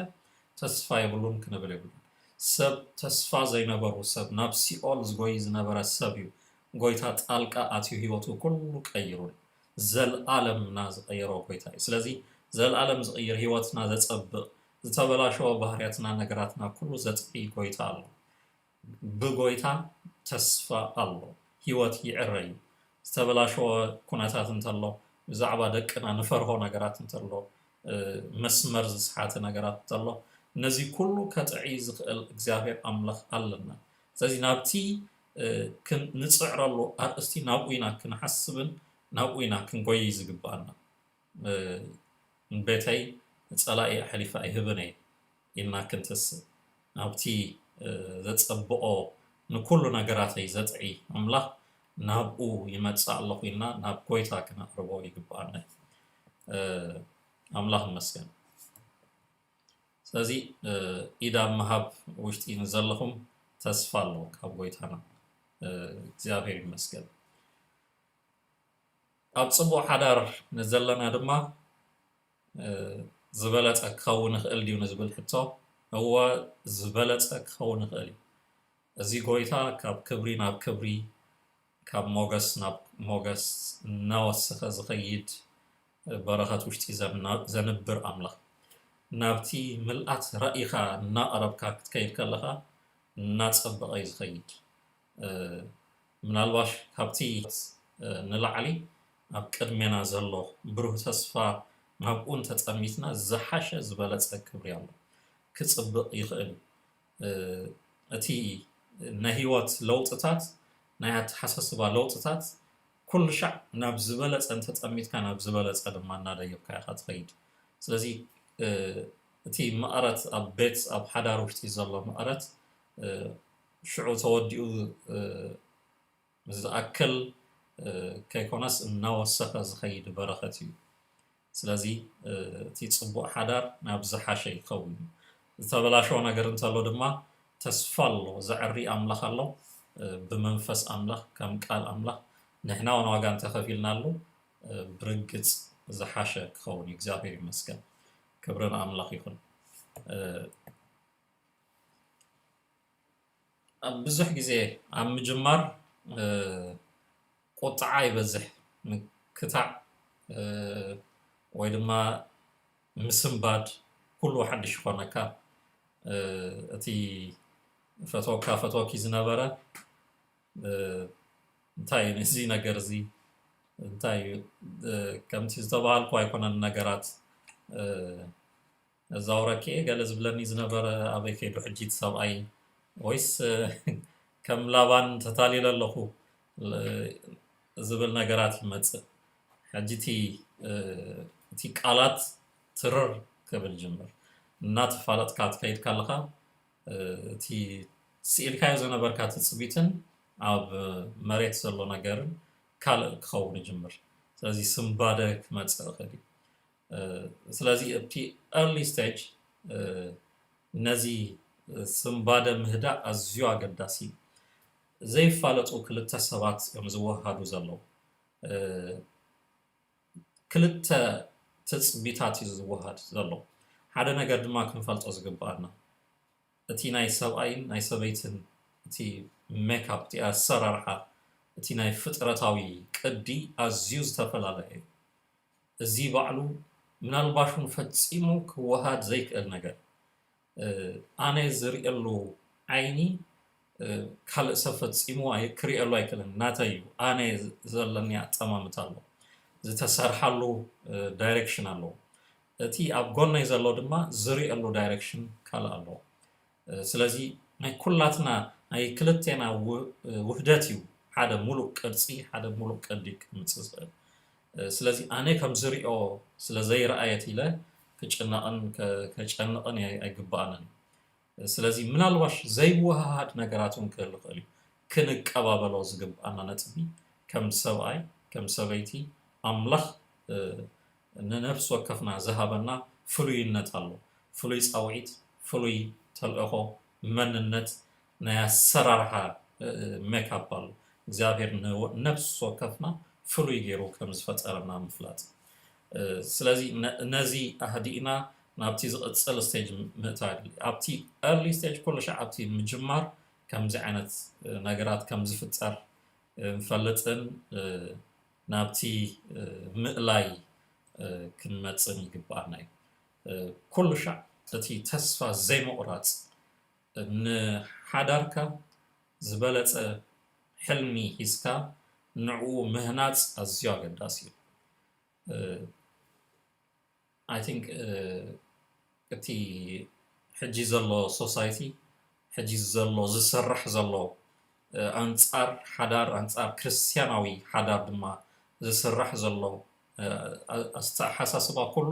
ተስፋ የብሉን ክንብል የብሉን። ሰብ ተስፋ ዘይነበሩ ሰብ፣ ናብ ሲኦል ዝጎይ ዝነበረ ሰብ እዩ ጎይታ ጣልቃ ኣትዩ ህይወቱ ኩሉ ቀይሩ፣ ዘልኣለምና ዝቀየሮ ጎይታ እዩ። ስለዚ ዘልኣለም ዝቅይር፣ ህይወትና ዘጸብቅ፣ ዝተበላሸወ ባህርያትና ነገራትና ኩሉ ዘጥፊ ጎይታ ኣሎ። ብጎይታ ተስፋ ኣሎ። ህይወት ይዕረ እዩ። ዝተበላሸወ ኩነታት እንተሎ፣ ብዛዕባ ደቅና ንፈርሆ ነገራት እንተሎ፣ መስመር ዝስሓተ ነገራት እንተሎ፣ ነዚ ኩሉ ከጥዒ ዝኽእል እግዚኣብሔር ኣምላኽ ኣለና። ስለዚ ናብቲ ንፅዕረሉ ኣርእስቲ ናብኡ ኢና ክንሓስብን ናብኡ ኢና ክንጎይ ዝግባኣና። ንቤተይ ንፀላኢ ኣሕሊፈ ኣይህብን እየ ኢልና ክንትስብ፣ ናብቲ ዘፀብቆ ንኩሉ ነገራተይ ዘጥዒ ኣምላኽ ናብኡ ይመፅእ ኣለኹ ኢልና ናብ ጎይታ ክነቅርቦ ይግባኣና። ኣምላኽ ይመስገን። ስለዚ ኢድ ኣብ ምሃብ ውሽጢ ንዘለኹም ተስፋ ኣሎ ካብ ጎይታና። እግዚኣብሔር ይመስገን። ኣብ ጽቡቕ ሓዳር ንዘለና ድማ ዝበለጸ ክኸውን ይኽእል ድዩ ንዝብል ሕቶ፣ እወ ዝበለጸ ክኸውን ይኽእል እዩ። እዚ ጎይታ ካብ ክብሪ ናብ ክብሪ፣ ካብ ሞገስ ናብ ሞገስ እናወሰኸ ዝኸይድ፣ በረኸት ውሽጢ ዘንብር ኣምላኽ፣ ናብቲ ምልኣት ራኢኻ እናቐረብካ ክትከይድ ከለኻ እናጸበቐ እዩ ዝኸይድ። ምናልባሽ ካብቲ ንላዕሊ ኣብ ቅድሜና ዘሎ ብሩህ ተስፋ ናብኡ እንተጠሚትና ዝሓሸ ዝበለጸ ክብሪ ኣሎ። ክጽብቕ ይኽእል እዩ። እቲ ናይ ህይወት ለውጥታት፣ ናይ ኣተሓሳስባ ለውጥታት ኩሉ ሻዕ ናብ ዝበለጸ እንተጠሚትካ ናብ ዝበለጸ ድማ እናደየብካ ኢኻ ትኸይድ። ስለዚ እቲ መቐረት ኣብ ቤት ኣብ ሓዳር ውሽጢ ዘሎ መቐረት ሽዑ ተወዲኡ ዝኣክል ከይኮነስ እናወሰኸ ዝኸይድ በረኸት እዩ። ስለዚ እቲ ፅቡቅ ሓዳር ናብ ዝሓሸ ይኸውን። ዝተበላሸወ ነገር እንተሎ ድማ ተስፋ ኣሎ፣ ዘዕሪ ኣምላኽ ኣሎ። ብመንፈስ ኣምላኽ ከም ቃል ኣምላኽ ንሕና እውን ዋጋ እንተኸፊልናሉ ብርግፅ ዝሓሸ ክኸውን እዩ። እግዚኣብሔር ይመስገን፣ ክብሪ ንኣምላኽ ይኹን። ኣብ ብዙሕ ግዜ ኣብ ምጅማር ቁጥዓ ይበዝሕ፣ ምክታዕ ወይ ድማ ምስንባድ ኩሉ ሓድሽ ይኾነካ። እቲ ፈተወካ ፈተወኪ ዝነበረ እንታይ እዩ እዚ ነገር እዚ እንታይ እዩ? ከምቲ ዝተባሃልኩ ኣይኮነን ነገራት። እዛውረኪ ገለ ዝብለኒ ዝነበረ ኣበይ ከይዱ ሕጂ እቲ ሰብኣይ? ወይስ ከም ላባን ተታሊለ ኣለኹ ዝብል ነገራት ይመፅእ። ሕጂ እቲ ቃላት ትርር ክብል ጅምር። እናተፋለጥካ ትከይድ ከለኻ እቲ ስኢልካዮ ዝነበርካ ትፅቢትን ኣብ መሬት ዘሎ ነገርን ካልእ ክኸውን ይጅምር። ስለዚ ስንባደ ክመፅእ ይኽእል እዩ። ስለዚ ኣብቲ early stage ነዚ ስንባደ ምህዳእ ኣዝዩ ኣገዳሲ እዩ። ዘይፋለጡ ክልተ ሰባት እዮም ዝወሃዱ ዘለዉ። ክልተ ትፅቢታት እዩ ዝወሃድ ዘሎ። ሓደ ነገር ድማ ክንፈልጦ ዝግበኣና፣ እቲ ናይ ሰብኣይን ናይ ሰበይትን እቲ ሜካፕ፣ እቲ ኣሰራርሓ፣ እቲ ናይ ፍጥረታዊ ቅዲ ኣዝዩ ዝተፈላለየ እዩ። እዚ ባዕሉ ምናልባሽ እውን ፈጺሙ ክወሃድ ዘይክእል ነገር፣ ኣነ ዝርእየሉ ዓይኒ ካልእ ሰብ ፈጺሙ ክርእየሉ ኣይክእልን። ናተይ እዩ፣ ኣነ ዘለኒ ኣጠማምታ ኣሎ፣ ዝተሰርሓሉ ዳይሬክሽን ኣለዎ። እቲ ኣብ ጎነይ ዘሎ ድማ ዝርእየሉ ዳይሬክሽን ካልእ ኣለዎ። ስለዚ ናይ ኩላትና ናይ ክልቴና ውህደት እዩ ሓደ ሙሉእ ቅርፂ፣ ሓደ ሙሉእ ቅዲ ክምፅእ ዝኽእል። ስለዚ ኣነ ከም ዝሪኦ ስለ ዘይረኣየት ኢለ ክጭነቕን ከጨንቕን ኣይግበኣንን። ስለዚ ምናልባሽ ዘይወሃሃድ ነገራት እውን ክህሉ ይኽእል እዩ። ክንቀባበሎ ዝግብኣና ነጥቢ ከም ሰብኣይ ከም ሰበይቲ ኣምላኽ ንነፍሲ ወከፍና ዝሃበና ፍሉይነት ኣሎ። ፍሉይ ፃውዒት፣ ፍሉይ ተልእኾ፣ መንነት፣ ናይ ኣሰራርሓ ሜካፕ ኣሎ። እግዚኣብሔር ነፍሲ ወከፍና ፍሉይ ገይሩ ከም ዝፈጠረና ምፍላጥ። ስለዚ ነዚ ኣህዲእና ናብቲ ዝቕጽል ስቴጅ ምእታው የድሊ። ኣብቲ ኤርሊ ስቴጅ ኩሉ ሻዕ ኣብቲ ምጅማር ከምዚ ዓይነት ነገራት ከም ዝፍጠር ንፈልጥን ናብቲ ምእላይ ክንመጽን ይግብኣና እዩ። ኩሉ ሻዕ እቲ ተስፋ ዘይምቑራጽ ንሓዳርካ ዝበለጸ ሕልሚ ሒዝካ ንዕኡ ምህናጽ ኣዝዩ ኣገዳሲ እዩ። I think እቲ ሕጂ ዘሎ ሶሳይቲ ሕጂ ዘሎ ዝስራሕ ዘሎ ኣንጻር ሓዳር ኣንጻር ክርስትያናዊ ሓዳር ድማ ዝስራሕ ዘሎ ኣስተሓሳስባ ኩሉ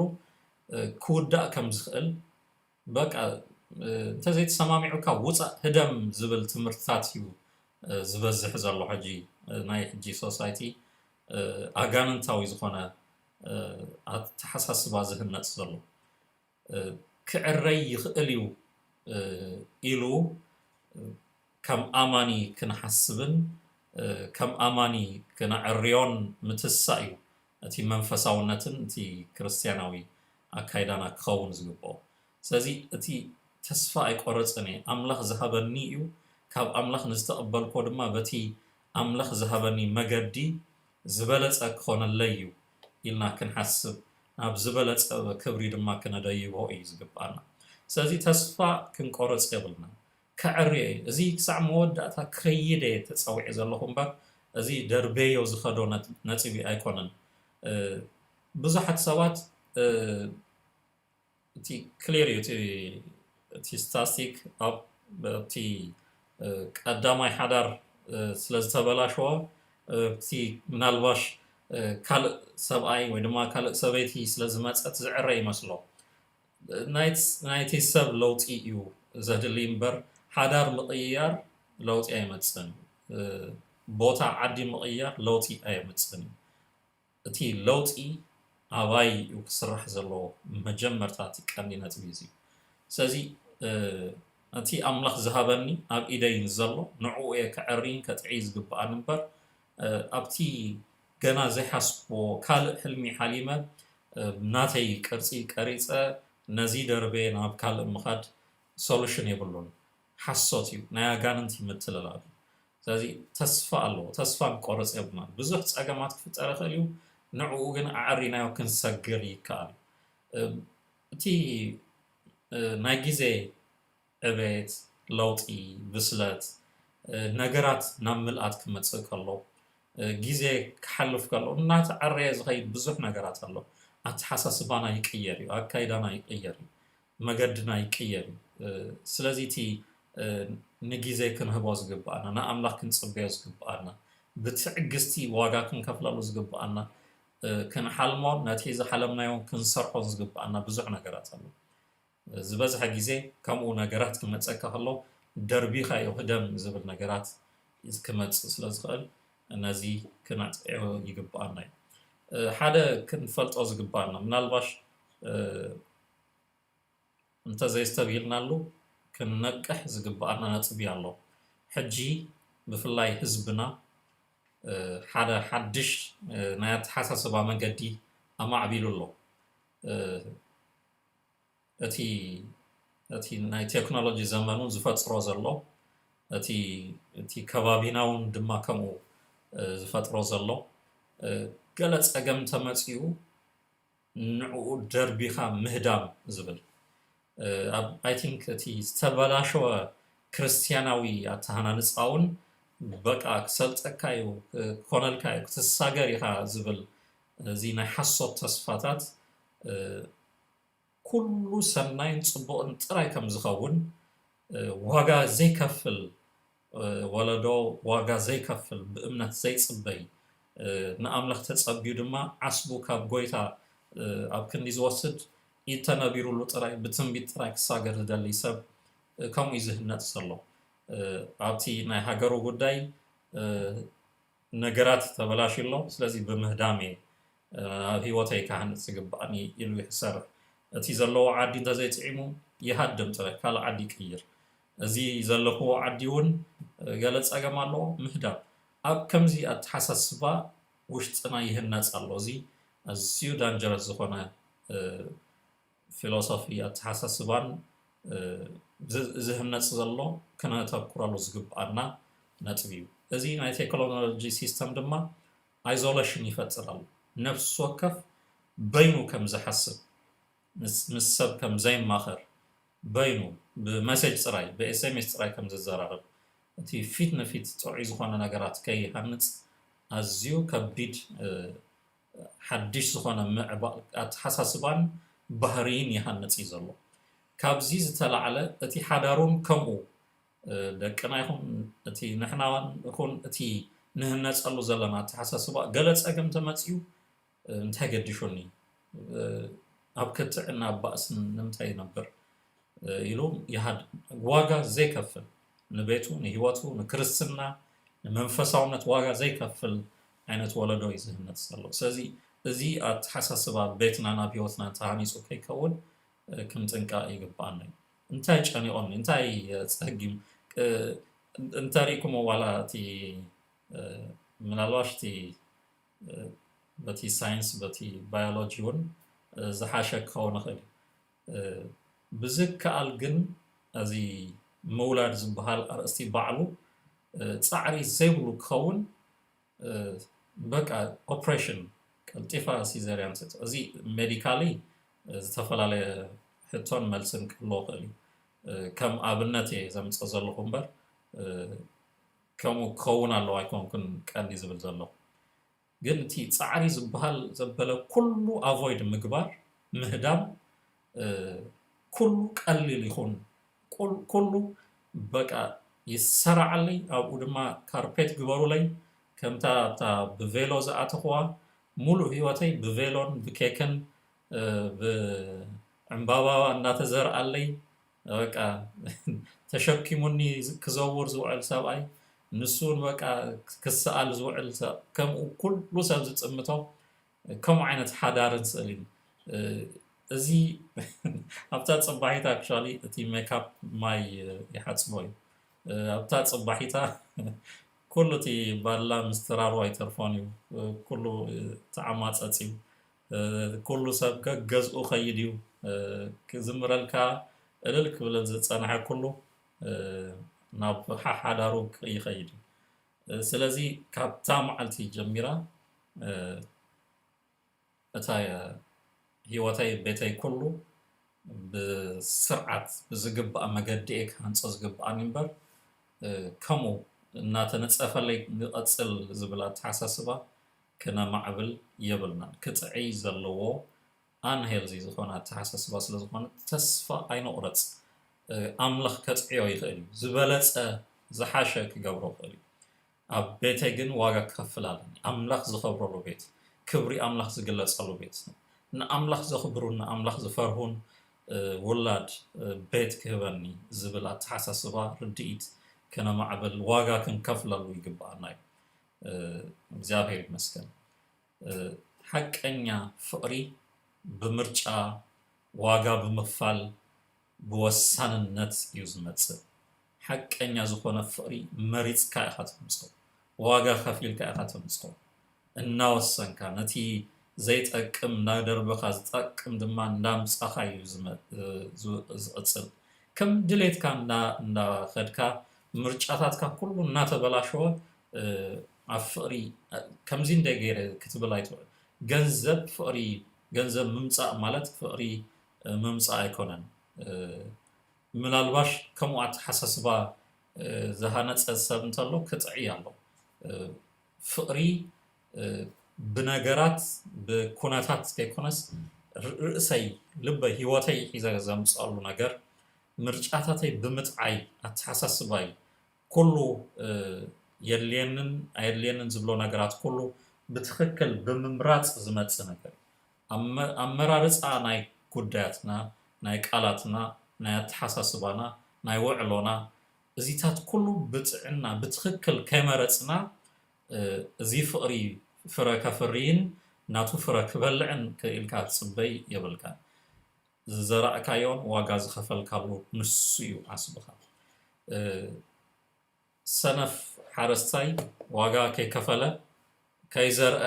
ክውዳእ ከም ዝኽእል በቃ እንተዘይተሰማሚዑካ ውፃእ ህደም ዝብል ትምህርትታት እዩ ዝበዝሕ ዘሎ ሕጂ ናይ ሕጂ ሶሳይቲ ኣጋንንታዊ ዝኾነ ኣተሓሳስባ ዝህነፅ ዘሎ ክዕረይ ይኽእል እዩ ኢሉ ከም ኣማኒ ክንሓስብን ከም ኣማኒ ክነዕርዮን ምትሳእ እዩ እቲ መንፈሳውነትን እቲ ክርስትያናዊ ኣካይዳና ክኸውን ዝግብኦ። ስለዚ እቲ ተስፋ ኣይቆረፅን እየ ኣምላኽ ዝሃበኒ እዩ ካብ ኣምላኽ ንዝተቐበልኮ ድማ በቲ ኣምላኽ ዝሃበኒ መገዲ ዝበለፀ ክኾነለይ እዩ ኢልና ክንሓስብ ናብ ዝበለፀ ክብሪ ድማ ክነደይቦ እዩ ዝግብኣና። ስለዚ ተስፋ ክንቆርፅ የብልና። ከዕርዮ እዩ። እዚ ክሳዕ መወዳእታ ክኸይድ እየ ተፀዊዐ ዘለኹ እምበር እዚ ደርቤዮ ዝኸዶ ነጥቢ ኣይኮነን። ብዙሓት ሰባት እቲ ክሊር እዩ እቲ ስታስቲክ ኣብቲ ቀዳማይ ሓዳር ስለዝተበላሸወ እቲ ምናልባሽ ካልእ ሰብኣይ ወይ ድማ ካልእ ሰበይቲ ስለዝመፀት ዝዕረ ይመስሎ ናይቲ ሰብ ለውጢ እዩ ዘድሊ እምበር ሓዳር ምቕያር ለውጢ ኣይመፅን ቦታ ዓዲ ምቕያር ለውጢ ኣይመፅን እቲ ለውጢ ኣባይ እዩ ክስራሕ ዘለዎ መጀመርታ እቲ ቀንዲ ነጥቢ እዚ ስለዚ እቲ ኣምላኽ ዝሃበኒ ኣብ ኢደይ ዘሎ ንዕኡ እየ ከዕርይን ከጥዕይ ዝግብኣኒ እምበር ኣብቲ ገና ዘይሓስቦ ካልእ ሕልሚ ሓሊመ ናተይ ቅርፂ ቀሪፀ ነዚ ደርበ ናብ ካልእ ምኻድ ሶሉሽን የብሉን ሓሶት እዩ ናይ ኣጋንንቲ ምትልላል እዩ ስለዚ ተስፋ ኣለዎ ተስፋ ንቆርፅ የብልና ብዙሕ ፀገማት ክፍጠር ይኽእል እዩ ንዕኡ ግን ኣዕሪናዮ ክንሰግር ይከኣል እቲ ናይ ግዜ ዕቤት ለውጢ ብስለት ነገራት ናብ ምልኣት ክመፅእ ከሎ ግዜ ክሓልፍ ከሎ እናተዓረየ ዝኸይድ ብዙሕ ነገራት ኣሎ ኣተሓሳስባና ይቅየር እዩ ኣካይዳና ይቅየር እዩ መገድና ይቅየር እዩ ስለዚ እቲ ንግዜ ክንህቦ ዝግብኣና ንኣምላኽ ክንፅበዮ ዝግብኣና ብትዕግስቲ ዋጋ ክንከፍለሉ ዝግብኣና ክንሓልሞን ነቲ ዝሓለምናዮን ክንሰርሖን ዝግብኣና ብዙሕ ነገራት ኣሎ ዝበዝሐ ግዜ ከምኡ ነገራት ክመፀካ ከሎ ደርቢኻዮ ህደም ዝብል ነገራት ክመፅእ ስለ ዝኽእል ነዚ ክነጥዕዮ ይግብኣና እዩ ሓደ ክንፈልጦ ዝግብኣና ምናልባሽ እንተዘይስተብሂልናሉ ክንነቅሕ ዝግብኣና ነጥቢ ኣሎ ሕጂ ብፍላይ ህዝብና ሓደ ሓድሽ ናይ ኣተሓሳስባ መንገዲ ኣማዕቢሉ ኣሎ እቲ እቲ ናይ ቴክኖሎጂ ዘመኑ ዝፈጥሮ ዘሎ እቲ እቲ ከባቢና እውን ድማ ከምኡ ዝፈጥሮ ዘሎ ገለ ፀገም ተመፅኡ ንዕኡ ደርቢኻ ምህዳም ዝብል ኣብ I think እቲ ዝተበላሸወ ክርስትያናዊ ኣተሃናንፃ እውን በቃ ክሰልጠካ እዩ ክኾነልካ እዩ ክትሳገር ኢኻ ዝብል እዚ ናይ ሓሶት ተስፋታት ኩሉ ሰናይን ፅቡቕን ጥራይ ከም ዝኸውን ዋጋ ዘይከፍል ወለዶ ዋጋ ዘይከፍል ብእምነት ዘይፅበይ ንኣምላኽ ተፀብዩ ድማ ዓስቡ ካብ ጎይታ ኣብ ክንዲ ዝወስድ ኢድ ተነቢሩሉ ጥራይ ብትንቢት ጥራይ ክሳገር ዝደሊ ሰብ ከምኡ እዩ ዝህነፅ ዘሎ ኣብቲ ናይ ሃገሩ ጉዳይ ነገራት ተበላሽሎ ስለዚ ብምህዳም እየ ኣብ ህይወተይ ክሃንፅ ዝግባእኒ ኢሉ ይሰርሕ እቲ ዘለዎ ዓዲ እንተዘይጥዒሙ ይሃድም ጥረ ካልእ ዓዲ ይቅይር እዚ ዘለኽዎ ዓዲ እውን ገለ ፀገም ኣለዎ ምህዳም ኣብ ከምዚ ኣተሓሳስባ ውሽጥና ይህነፅ ኣሎ እዚ ኣዝዩ ዳንጀረስ ዝኾነ ፊሎሶፊ ኣተሓሳስባን ዝህነፅ ዘሎ ክነተኩረሉ ዝግብኣና ነጥቢ እዩ። እዚ ናይ ቴክኖሎጂ ሲስተም ድማ ኣይዞሌሽን ይፈጥር ኣሎ። ነፍሲ ወከፍ በይኑ ከም ዝሓስብ፣ ምስ ሰብ ከም ዘይማኸር፣ በይኑ ብመሴጅ ጥራይ ብኤስኤምኤስ ጥራይ ከም ዝዘራረብ፣ እቲ ፊት ንፊት ጥዑይ ዝኾነ ነገራት ከይሃንፅ ኣዝዩ ከቢድ ሓድሽ ዝኾነ ምዕባል ኣተሓሳስባን ባህርይን ይሃንፅ እዩ ዘሎ። ካብዚ ዝተላዕለ እቲ ሓዳሩን ከምኡ ደቅና ይኹን እቲ ንሕናን ይኹን እቲ ንህነፀሉ ዘለና ኣተሓሳስባ ገለ ፀገም ተመፅዩ እንታይ ገዲሹኒ፣ ኣብ ክትዕን ኣብ ባእስን ንምንታይ ይነብር ኢሉ ይሃድ። ዋጋ ዘይከፍል፣ ንቤቱ፣ ንህይወቱ፣ ንክርስትና፣ ንመንፈሳውነት ዋጋ ዘይከፍል ዓይነት ወለዶ እዩ ዝህነፅ ዘሎ። ስለዚ እዚ ኣተሓሳስባ ቤትና ናብ ህይወትና ተሃኒፁ ከይከውን ክንጥንቀቕ ይግብኣና እዩ። እንታይ ጨኒቖኒ፣ እንታይ ፀጊም እንተሪእኩሞ ዋላ እቲ ምናልባሽ እቲ በቲ ሳይንስ በቲ ባዮሎጂ እውን ዝሓሸ ክኸውን ይኽእል እዩ። ብዝከኣል ግን እዚ ምውላድ ዝበሃል ኣርእስቲ ባዕሉ ፃዕሪ ዘይብሉ ክኸውን በቃ ኦፕሬሽን ቀልጢፋ ሲዘርያን እዚ ሜዲካሊ ዝተፈላለየ ሕቶን መልስን ክህልዎ ክእል እዩ። ከም ኣብነት እየ ዘምፀ ዘለኹ እምበር ከምኡ ክኸውን ኣለዎ ኣይኮንኩን ቀንዲ ዝብል ዘለኹ። ግን እቲ ፃዕሪ ዝበሃል ዘበለ ኩሉ ኣቮይድ ምግባር ምህዳም ኩሉ ቀሊል ይኹን ኩሉ በቃ ይሰራዓለይ። ኣብኡ ድማ ካርፔት ግበሩለይ። ከምታ ኣብታ ብቬሎ ዝኣተኽዋ ሙሉእ ህይወተይ ብቬሎን ብኬክን ብዕምባባ እናተዘርኣለይ በቃ ተሸኪሙኒ ክዘውር ዝውዕል ሰብኣይ፣ ንሱ እውን በቃ ክሰኣል ዝውዕል ሰብ፣ ከምኡ ኩሉ ሰብ ዝጥምቶ ከምኡ ዓይነት ሓዳርን ስእልን። እዚ ኣብታ ፅባሒት ኣክቹዋሊ እቲ ሜካፕ ማይ ይሓፅቦ እዩ። ኣብታ ፅባሒታ ኩሉ እቲ ባላ ምስትራሩ ኣይተርፎን እዩ። ኩሉ ተዓማፀፅ እዩ። ኩሉ ሰብ ገዝኡ ከይድ እዩ። ክዝምረልካ እልል ክብለል ዝፀንሐ ኩሉ ናብ ሓሓዳሩ ይኸይድ እዩ። ስለዚ ካብታ መዓልቲ ጀሚራ እታ ህይወተይ ቤተይ ኩሉ ብስርዓት ብዝግባእ መገዲ እየ ክሃንፆ ዝግብኣኒ እምበር ከምኡ እናተነፀፈለይ ንቐፅል ዝብል ኣተሓሳስባ ክነማዕብል የብልናን። ክጥዕይ ዘለዎ ኣንሄልዚ ዝኾነ ኣተሓሳስባ ስለ ዝኾነ ተስፋ ኣይንቑረፅ። ኣምላኽ ከጥዕዮ ይኽእል እዩ። ዝበለፀ ዝሓሸ ክገብሮ ይኽእል እዩ። ኣብ ቤተይ ግን ዋጋ ክኸፍል ኣለኒ። ኣምላኽ ዝኸብረሉ ቤት፣ ክብሪ ኣምላኽ ዝግለጸሉ ቤት፣ ንኣምላኽ ዘኽብሩን ንኣምላኽ ዝፈርሁን ውላድ ቤት ክህበኒ ዝብል ኣተሓሳስባ ርድኢት ከነማዕብል ዋጋ ክንከፍለሉ ይግብኣና እዩ። እግዚኣብሔር ይመስገን። ሓቀኛ ፍቕሪ ብምርጫ ዋጋ ብምኽፋል ብወሳንነት እዩ ዝመጽእ። ሓቀኛ ዝኾነ ፍቕሪ መሪጽካ ኢኻ ተምጽኦ፣ ዋጋ ከፊልካ ኢኻ ተምጽኦ። እናወሰንካ ነቲ ዘይጠቅም እናደርበኻ ዝጠቅም ድማ እንዳምጻኻ እዩ ዝመ- ዝ- ዝቕጽል። ከም ድሌትካ እንዳ- እንዳኸድካ ምርጫታትካ ኩሉ እናተበላሸወ ኣብ ፍቕሪ ከምዚ እንደ ገይረ ክትብል ኣይትውዕል። ገንዘብ ፍቕሪ ገንዘብ ምምፃእ ማለት ፍቕሪ ምምፃእ ኣይኮነን። ምናልባሽ ከምኡ ኣተሓሳስባ ዝሃነፀ ሰብ እንተሎ ክጥዕይ ኣሎ። ፍቕሪ ብነገራት ብኩነታት ከይኮነስ ርእሰይ ልበይ ህይወተይ ሒዘ ዘምፅኣሉ ነገር ምርጫታተይ ብምጥዓይ ኣተሓሳስባይ ኩሉ የድልየንን ኣየድልየንን ዝብሎ ነገራት ኩሉ ብትኽክል ብምምራፅ ዝመፅእ ነገር እዩ። ኣመራርፃ ናይ ጉዳያትና፣ ናይ ቃላትና፣ ናይ ኣተሓሳስባና፣ ናይ ውዕሎና እዚታት ኩሉ ብጥዕና ብትኽክል ከይመረፅና እዚ ፍቕሪ ፍረ ከፍርይን ናቱ ፍረ ክበልዕን ክኢልካ ክትፅበይ የብልካን። ዝዘራእካዮን ዋጋ ዝኸፈልካሉ ንሱ እዩ ዓስብኻ። ሰነፍ ሓረስታይ ዋጋ ከይከፈለ ከይዘርአ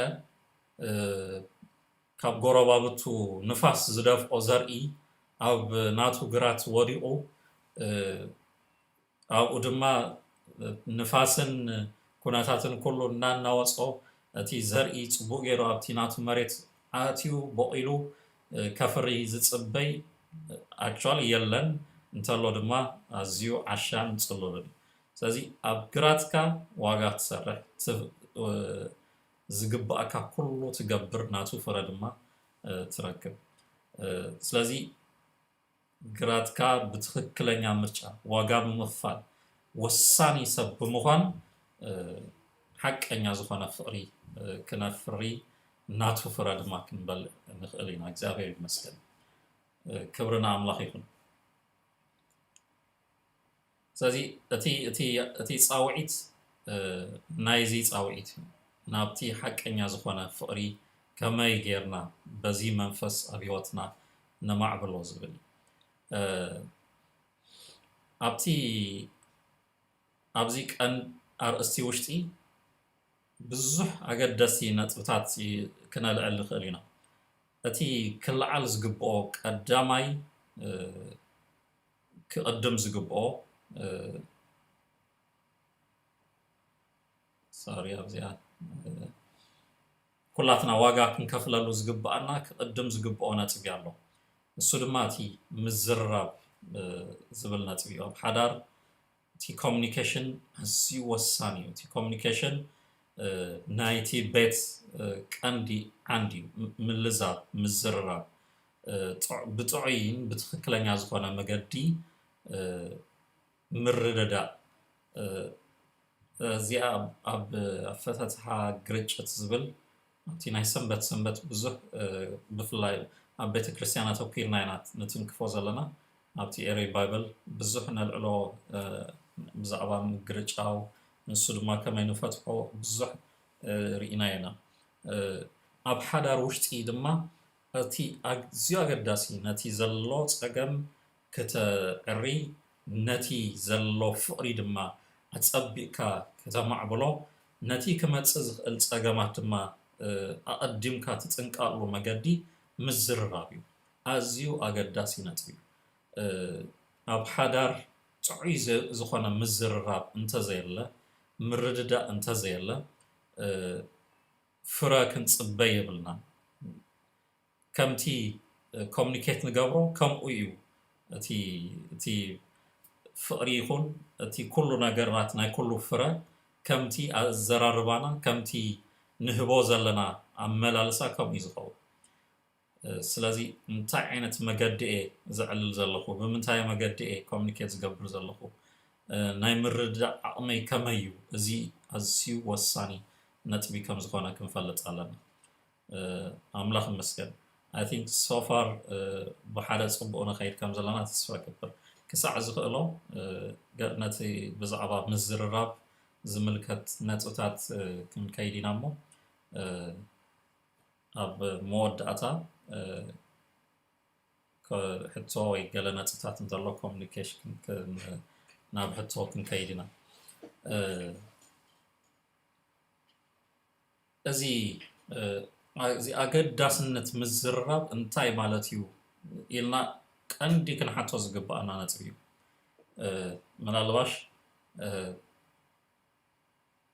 ካብ ጎረባብቱ ንፋስ ዝደፍኦ ዘርኢ ኣብ ናቱ ግራት ወዲቑ፣ እ፣ ኣብኡ ድማ ንፋስን ኩነታትን ኩሉ እናናወጾ እቲ ዘርኢ ጽቡቕ ገይሩ ኣብቲ ናቱ መሬት ኣትዩ ቦቒሉ፣ እ፣ ከፍሪ ዝጽበይ፣ እ፣ ኣክቹዋሊ የለን፣ እንተሎ ድማ ኣዝዩ ዓሻን ጽሉልን እዩ። ስለዚ ኣብ ግራትካ ዋጋ ትሰርሕ፣ ት-፣ እ፣ ዝግባእካ ኩሉ ትገብር፣ ናቱ ፍረ ድማ፣ እ፣ ትረክብ። እ፣ ስለዚ ግራትካ ብትኽክለኛ ምርጫ፣ ዋጋ ብምኽፋል፣ ወሳኒ ሰብ ብምዃን፣ እ፣ ሓቀኛ ዝኾነ ፍቕሪ፣ እ፣ ክነፍሪ፣ ናቱ ፍረ ድማ ክንበልዕ ንኽእል ኢና። እግዚኣብሔር ይመስገን። እ፣ ክብሪ ንኣምላኽ ይኹን። ስለዚ እቲ፣ እቲ፣ እቲ ጻውዒት፣ እ፣ ናይዚ ጻውዒት እዩ። ናብቲ ሓቀኛ ዝኾነ ፍቕሪ ከመይ ጌርና በዚ መንፈስ ኣብ ህይወትና ነማዕብሎ ዝብል እዩ። እ፣ ኣብቲ፣ ኣብዚ ቀን ኣርእስቲ ውሽጢ ብዙሕ ኣገደስቲ ነጥብታት ይ-፣ ክነልዕል ንኽእል ኢና። እቲ ክለዓል ዝግብኦ ቀዳማይ፣ እ፣ ክቕድም ዝግብኦ፣ እ፣ ሶሪ፣ ኣብዚኣ፣ እ፣ ኩላትና ዋጋ ክንከፍለሉ ዝግብኣና ክቕድም ዝግብኦ ነጥቢ ኣሎ። እሱ ድማ እቲ ምዝርራብ፣ እ፣ ዝብል ነጥቢ እዩ። ኣብ ሓዳር እቲ ኮሚኒኬሽን ኣዝዩ ወሳኒ እዩ። እቲ ኮሚኒኬሽን፣ እ፣ ናይቲ ቤት፣ እ፣ ቀንዲ ዓንዲ እዩ። ም-፣ ምልዛብ፣ ምዝርራብ፣ እ፣ ጥዕ-፣ ብጥዑይን ብትኽክለኛ ዝኾነ መገዲ፣ እ፣ ምርድዳእ፣ እ፣ እዚኣ ኣብ፣ ኣብ ኣፈታትሓ ግርጭት ዝብል ኣብቲ ናይ ሰንበት ሰንበት ብዙሕ፣ እ፣ ብፍላይ ኣብ ቤተ ክርስቲያን ኣተኲርና ኢና ንትንክፎ ዘለና። ኣብቲ ኤረይ ባይብል ብዙሕ ነልዕሎ፣ እ፣ ብዛዕባ ምግርጫው፣ ንሱ ድማ ከመይ ንፈትሖ ብዙሕ፣ እ፣ ርኢና ኢና። እ፣ ኣብ ሓዳር ውሽጢ ድማ እቲ ኣዝዩ ኣገዳሲ ነቲ ዘሎ ጸገም ክተዕሪ፣ ነቲ ዘሎ ፍቕሪ ድማ ኣጸቢቕካ ክተማዕብሎ፣ ነቲ ክመጽእ ዝኽእል ጸገማት ድማ፣ እ፣ ኣቐዲምካ ትጽንቀቐሉ መገዲ ምዝርራብ እዩ። ኣዝዩ ኣገዳሲ ነጥቢ እዩ። እ፣ ኣብ ሓዳር ጥዑይ ዘ-፣ ዝኾነ ምዝርራብ እንተዘየለ፣ ምርድዳእ እንተዘየለ፣ እ፣ ፍረ ክንጽበ የብልናን። ከምቲ፣ እ፣ ኮሚኒኬት ንገብሮ ከምኡ እዩ። እቲ፣ እቲ ፍቕሪ ይኹን እቲ ኩሉ ነገራት ናይ ኩሉ ፍረ ከምቲ ኣዘራርባና፣ ከምቲ ንህቦ ዘለና ኣመላልሳ ከምኡ እዩ ዝኸውን። እ፣ ስለዚ እንታይ ዓይነት መገዲ እየ ዘዕልል ዘለኹ? ብምንታይ መገዲ እየ ኮሚኒኬት ዝገብር ዘለኹ? እ፣ ናይ ምርድዳእ ዓቕመይ ከመይ እዩ? እዚ ኣዝዩ ወሳኒ ነጥቢ ከም ዝኾነ ክንፈልጥ ኣለና። እ፣ ኣምላኽ ይመስገን። I think so far፣ እ፣ ብሓደ ጽቡቕ ንኸይድ ከም ዘለና ተስፋ እገብር። ክሳዕ ዝኽእሎ፣ እ፣ ገ-፣ ነቲ ብዛዕባ ምዝርራብ ዝምልከት ነጥብታት፣ እ፣ ክንከይድ ኢና እሞ፣ እ፣ ኣብ መወዳእታ፣ እ፣ ከ-፣ ሕቶ ወይ ገለ ነጥብታት እንተሎ ኮሚኒኬሽን ክን-፣ ናብ ሕቶ ክንከይድ ኢና። እ፣ እዚ፣ እ፣ እዚ ኣገዳስነት ምዝርራብ እንታይ ማለት እዩ ኢልና ቀንዲ ክንሓቶ ዝግብኣና ነጥቢ እዩ። እ፣ ምናልባሽ፣ እ፣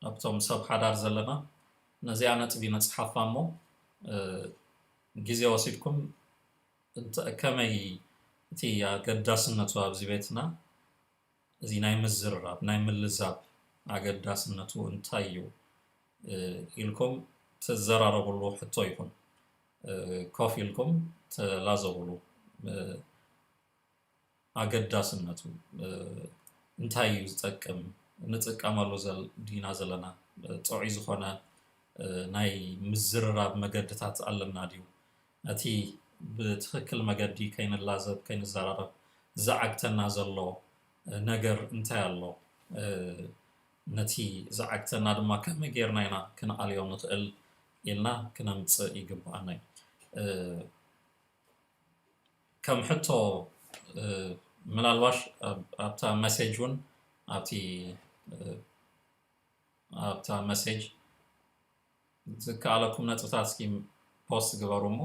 ኣብቶም ሰብ ሓዳር ዘለና ነዚኣ ነጥቢ ነጽሓፋ እሞ፣ እ፣ ግዜ ወሲድኩም እንተ-፣ ከመይ እቲ ኣገዳስነቱ ኣብዚ ቤትና፣ እዚ ናይ ምዝርራብ፣ ናይ ምልዛብ ኣገዳስነቱ እንታይ እዩ፣ እ፣ ኢልኩም ትዘራረብሉ ሕቶ ይኹን። እ፣ ኮፍ ኢልኩም ተላዘብሉ። እ፣ ኣገዳስነቱ፣ እ፣ እንታይ እዩ ዝጠቅም፣ ንጥቀመሉ ዘል-፣ ዲና ዘለና፣ እ፣ ጥዑይ ዝኾነ፣ እ፣ ናይ ምዝርራብ መገድታት ኣለና ድዩ? እቲ ብትኽክል መገዲ ከይንላዘብ፣ ከይንዘራረብ ዝዓግተና ዘሎ፣ እ፣ ነገር እንታይ ኣሎ? እ፣ ነቲ ዝዓግተና ድማ ከመይ ጌርና ኢና ክንኣልዮ ንኽእል ኢልና ክነምጽእ ይግብኣና እዩ። እ፣ ከም ሕቶ፣ እ፣ ምናልባሽ ኣብ-፣ ኣብታ መሴጅ እውን፣ ኣብቲ፣ እ፣ ኣብታ መሴጅ ዝከኣለኩም ነጥብታት እስኪ ፖስት ግበሩ እሞ፣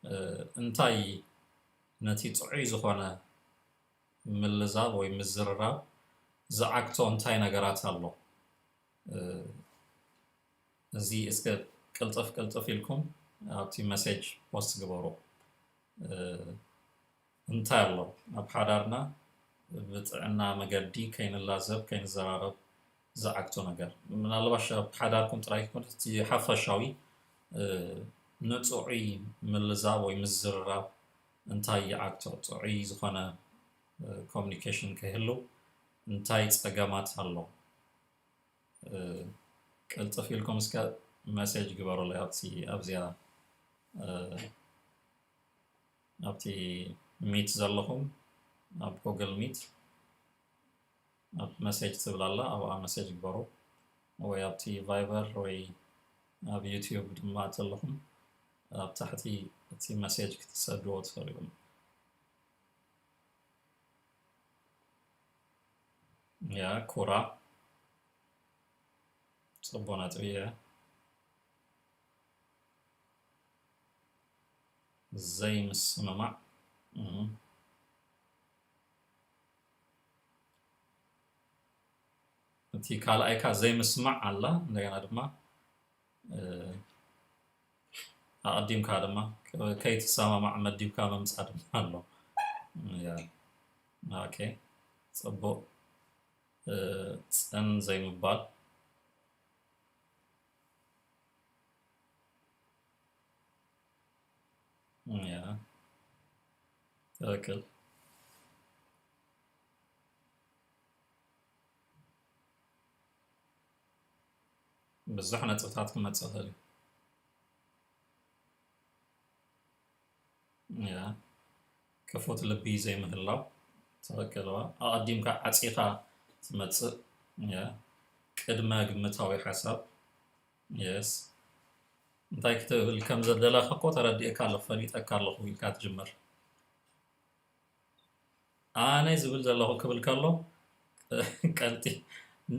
እ፣ እንታይ ነቲ ጥዑይ ዝኾነ ምልዛብ ወይ ምዝርራብ ዝዓግቶ እንታይ ነገራት ኣሎ? እዚ እስከ ቅልጥፍ ቅልጥፍ ኢልኩም ኣብቲ መሴጅ ፖስት ግበሩ። እንታይ ኣሎ ኣብ ሓዳርና ብጥዕና መገዲ ከይንላዘብ ከይንዘራረብ ዝዓግቶ ነገር? ምናልባሽ ኣብ ሓዳርኩም ጥራይ ክኮን እቲ ሓፈሻዊ ንጥዑይ ምልዛብ ወይ ምዝርራብ እንታይ ይዓግቶ? ጥዑይ ዝኾነ ኮሚኒኬሽን ከይህሉ እንታይ ጸገማት ኣሎ? ቅልጥፍ ኢልኩም እስከ መሴጅ ግበሩለይ ኣብቲ ኣብዚኣ ኣብቲ ሚት ዘለኹም ኣብ ጉግል ሚት ኣብ መሴጅ ትብል ኣላ ኣብኣ መሴጅ ግበሩ ወይ ኣብቲ ቫይበር ወይ ኣብ ዩቲዩብ ድማ ዘለኹም ኣብ ታሕቲ እቲ መሴጅ ክትሰድዎ ትኽእሉ ኢኹም። ያ ኩራ ጽቡቅ ነጥቢ እያ። ዘይምስምማዕ እቲ ካልኣይካ ዘይምስማዕ ኣላ እንደገና ድማ ኣቐዲምካ ድማ ከይትሰማማዕ መዲብካ ምምፃእ ድማ ኣሎ። ኦኬ፣ ፅቡቕ። ፅን ዘይምባል። ትክክል። ብዙሕ ነጥብታት ክመፅእ ይኽእል እዩ። ያ ክፉት ልቢ ዘይምህላው ትኽክል። ኣቐዲምካ ዓፂኻ ትመፅእ። ያ ቅድመ ግምታዊ ሓሳብ። የስ እንታይ ክትብል ከም ዘደለኻ እኮ ተረዲእካ ኣሎ፣ ፈሊጠካ ኣለኹ ኢልካ ትጅምር። ኣነ ዝብል ዘለኹ ክብል ከሎ ቀልጢ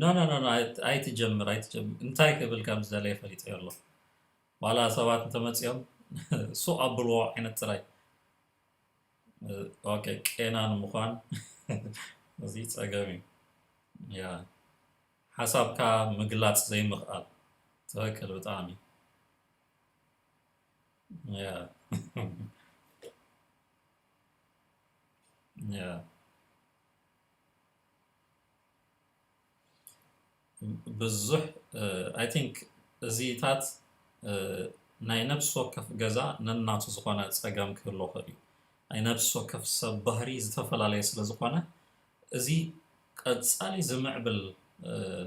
ኖ ኖ ኖ ኣይትጀምር ኣይትጀምር እንታይ ክብል ከም ዝደለየ ፈሊጠዮ ኣለኹ። ዋላ ሰባት እንተመፅኦም ሱቕ ኣብልዎ ዓይነት ጥራይ። ኦኬ ቄና ንምዃን እዚ ፀገም እዩ። ያ ሓሳብካ ምግላፅ ዘይምኽኣል። ትኽክል ብጣዕሚ። ያ ያ ብዙሕ I think እዚታት ናይ ነብሲ ወከፍ ገዛ ነናቱ ዝኾነ ፀገም ክህልዎ ይኽእል እዩ። ናይ ነብሲ ወከፍ ሰብ ባህሪ ዝተፈላለየ ስለ ዝኾነ እዚ ቀፃሊ ዝምዕብል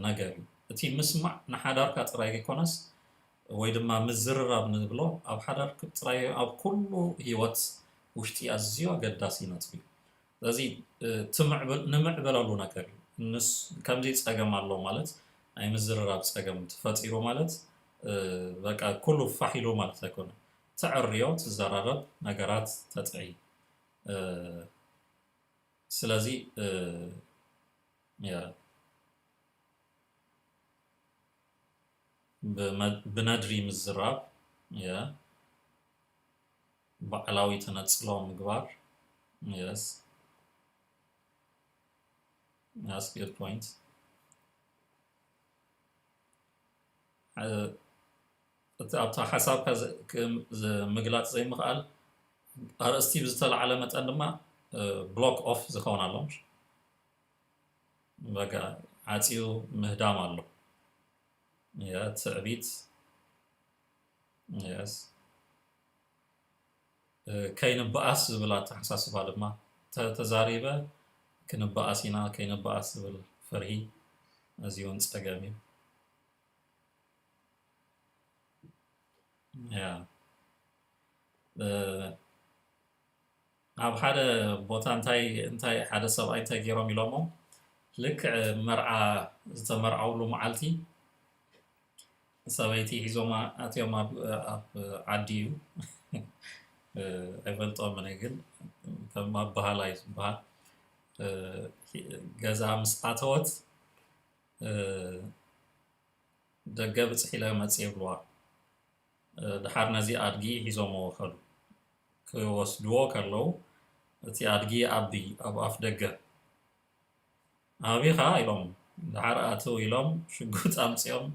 ነገር እዩ። እቲ ምስማዕ ንሓዳርካ ጥራይ ዘይኮነስ ወይ ድማ ምዝርራብ ንብሎ ኣብ ሓዳር ጥራይ ኣብ ኩሉ ህይወት ውሽጢ ኣዝዩ ኣገዳሲ ነጥቢ እዩ። ስለዚ ንምዕበለሉ ነገር እዩ። ከምዚ ፀገም ኣሎ ማለት ናይ ምዝርራብ ፀገም ተፈጢሩ ማለት በቃ ኩሉ ፋሕ ኢሉ ማለት ኣይኮነን። ተዕርዮ ትዘራረብ ነገራት ተጥዕይ። ስለዚ ብነድሪ ምዝራብ ባዕላዊ ተነፅሎ ምግባር። Yes, that's good point። እቲ ኣብታ ሓሳብካ ምግላፅ ዘይምኽኣል ኣርእስቲ ብዝተላዓለ መጠን ድማ ብሎክ ኦፍ ዝኸውን ኣሎ። በቃ ዓፅዩ ምህዳም ኣሎ። ትዕቢት። Yes። ከይንበኣስ ዝብል ኣተሓሳስባ ድማ ተዛሪበ ክንበኣስ ኢና ከይንበኣስ ዝብል ፍርሂ። እዚ እውን ፀገም እዩ። ያ ኣብ ሓደ ቦታ እንታይ እንታይ ሓደ ሰብኣይ እንታይ ገይሮም ኢሎሞ ልክዕ መርዓ ዝተመርዓውሉ መዓልቲ ሰበይቲ ሒዞማ ኣትዮም ኣብ ዓዲ እዩ። ኣይፈልጦም እነ ግን ከም ኣባሃላ እዩ ዝበሃል። ገዛ ምስ ኣተወት ደገ ብፅሕ ኢለ መፅእ ይብልዋ። ድሓር ነዚ ኣድጊ ሒዞምዎ ከዱ። ክወስድዎ ከለዉ እቲ ኣድጊ ኣቢ ኣብ ኣፍ ደገ ኣቢኻ ኢሎም ድሓር ኣትው ኢሎም ሽጉጥ ኣምፂኦም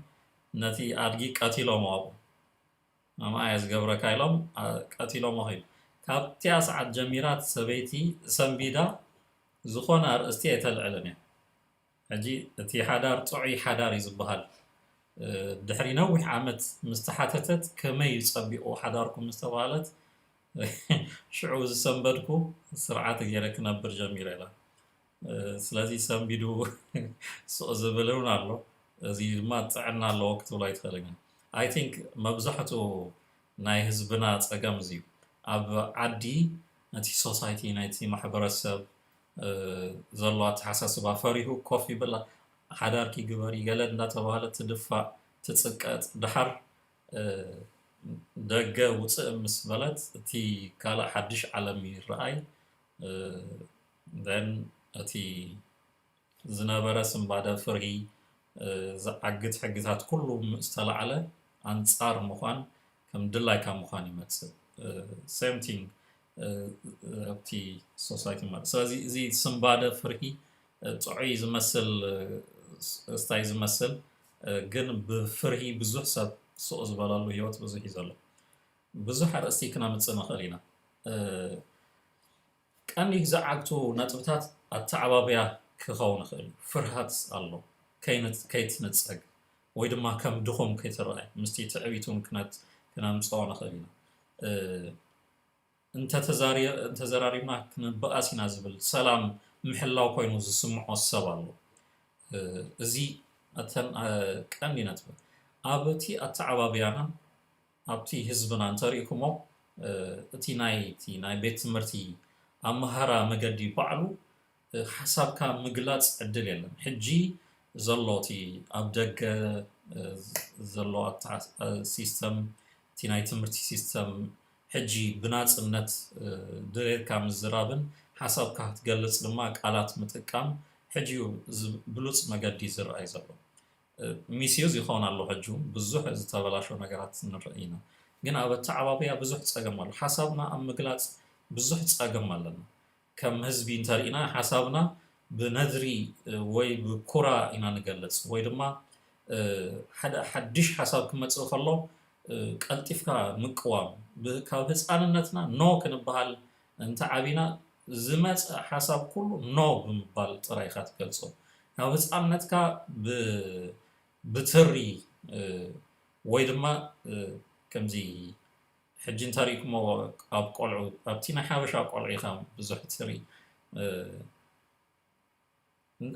ነቲ ኣድጊ ቀቲሎም ኣብኡ። ኣምኣ እየ ዝገብረካ ኢሎም ቀቲሎም ኸይዱ። ካብቲኣ ሰዓት ጀሚራ እቲ ሰበይቲ ሰንቢዳ ዝኾነ ኣርእስቲ ኣይተልዕልን እያ። ሕጂ እቲ ሓዳር ጥዑይ ሓዳር እዩ ዝበሃል። ድሕሪ ነዊሕ ዓመት ምስ ተሓተተት ከመይ እዩ ጸቢቑ ሓዳርኩም ምስ ተባሃለት ሽዑ ዝሰንበድኩ ስርዓት ገይረ ክነብር ጀሚረ ኢላ። ስለዚ ሰንቢዱ ስቕ ዝብል እውን ኣሎ። እዚ ድማ ጥዕና ኣለዎ ክትብሎ ኣይትኽእልን። I think መብዛሕትኡ ናይ ህዝብና ጸገም እዚ እዩ። ኣብ ዓዲ ነቲ ሶሳይቲ ናይቲ ማሕበረሰብ ዘሎ ኣተሓሳስባ ፈሪሁ ኮፍ ይብል። ሓዳርኪ ግበሪ ገለ እንዳተባሃለ ትድፋእ ትጽቀጥ። ድሓር ደገ ውፅእ ምስ በለት እቲ ካልእ ሓድሽ ዓለም ይረኣይ። ን እቲ ዝነበረ ስንባደ ፍርሂ ዝዓግት ሕግታት ኩሉ ምስ ተላዕለ ኣንፃር ምዃን ከም ድላይካ ምዃን ይመፅእ። Same thing ኣብቲ ሶሳይቲ ማለት ስለዚ እዚ ስንባደ ፍርሂ ጥዑይ ዝመስል ስታይ ዝመስል ግን ብፍርሂ ብዙሕ ሰብ ስቕ ዝበለሉ ህይወት ብዙሕ እዩ ዘሎ። ብዙሕ ኣርእስቲ ክነምፅእ ንኽእል ኢና። ቀንዲ ዝዓግቱ ነጥብታት ኣተዓባብያ ክኸውን ይኽእል እዩ። ፍርሃት ኣሎ ከይትንጸግ ወይ ድማ ከም ድኹም ከይትረኣይ ምስቲ ትዕቢት እውን ክነምፅኦ ንኽእል ኢና። እንተዘራሪብና ክንበኣስ ኢና ዝብል ሰላም ምሕላው ኮይኑ ዝስምዖ ሰብ ኣሎ። እዚ እተን ቀንዲ ነጥቢ ኣብቲ ኣተዓባብያና ኣብቲ ህዝብና እንተሪእኩሞ እቲ ናይ እቲ ናይ ቤት ትምህርቲ ኣመሃራ መገዲ ባዕሉ ሓሳብካ ምግላፅ ዕድል የለን። ሕጂ ዘሎ እቲ ኣብ ደገ ዘሎ ሲስተም እቲ ናይ ትምህርቲ ሲስተም ሕጂ ብናፅነት ድሌትካ ምዝራብን ሓሳብካ ክትገልፅ ድማ ቃላት ምጥቃም ሕጂ ብሉፅ መገዲ ዝረኣይ ዘሎ። ሚስዩዝ ይኸውን ኣሎ ሕጂ እውን ብዙሕ ዝተበላሸ ነገራት ንርኢ ኢና። ግን ኣብ ኣተዓባብያ ብዙሕ ፀገም ኣሎ። ሓሳብና ኣብ ምግላፅ ብዙሕ ፀገም ኣለና። ከም ህዝቢ እንተሪእና ሓሳብና ብነድሪ ወይ ብኩራ ኢና ንገልፅ ወይ ድማ ሓደ ሓድሽ ሓሳብ ክመፅእ ከሎ ቀልጢፍካ ምቅዋም ካብ ህፃንነትና ኖ ክንበሃል እንተ ዓቢና ዝመፀ ሓሳብ ኩሉ ኖ ብምባል ጥራይ ኢኻ ትገልፆ። ካብ ህፃንነትካ ብትሪ ወይ ድማ ከምዚ ሕጂ እንተሪእኩሞ ኣብ ቆልዑ ኣብቲ ናይ ሓበሻ ቆልዑ ኢኻ ብዙሕ ትርኢ።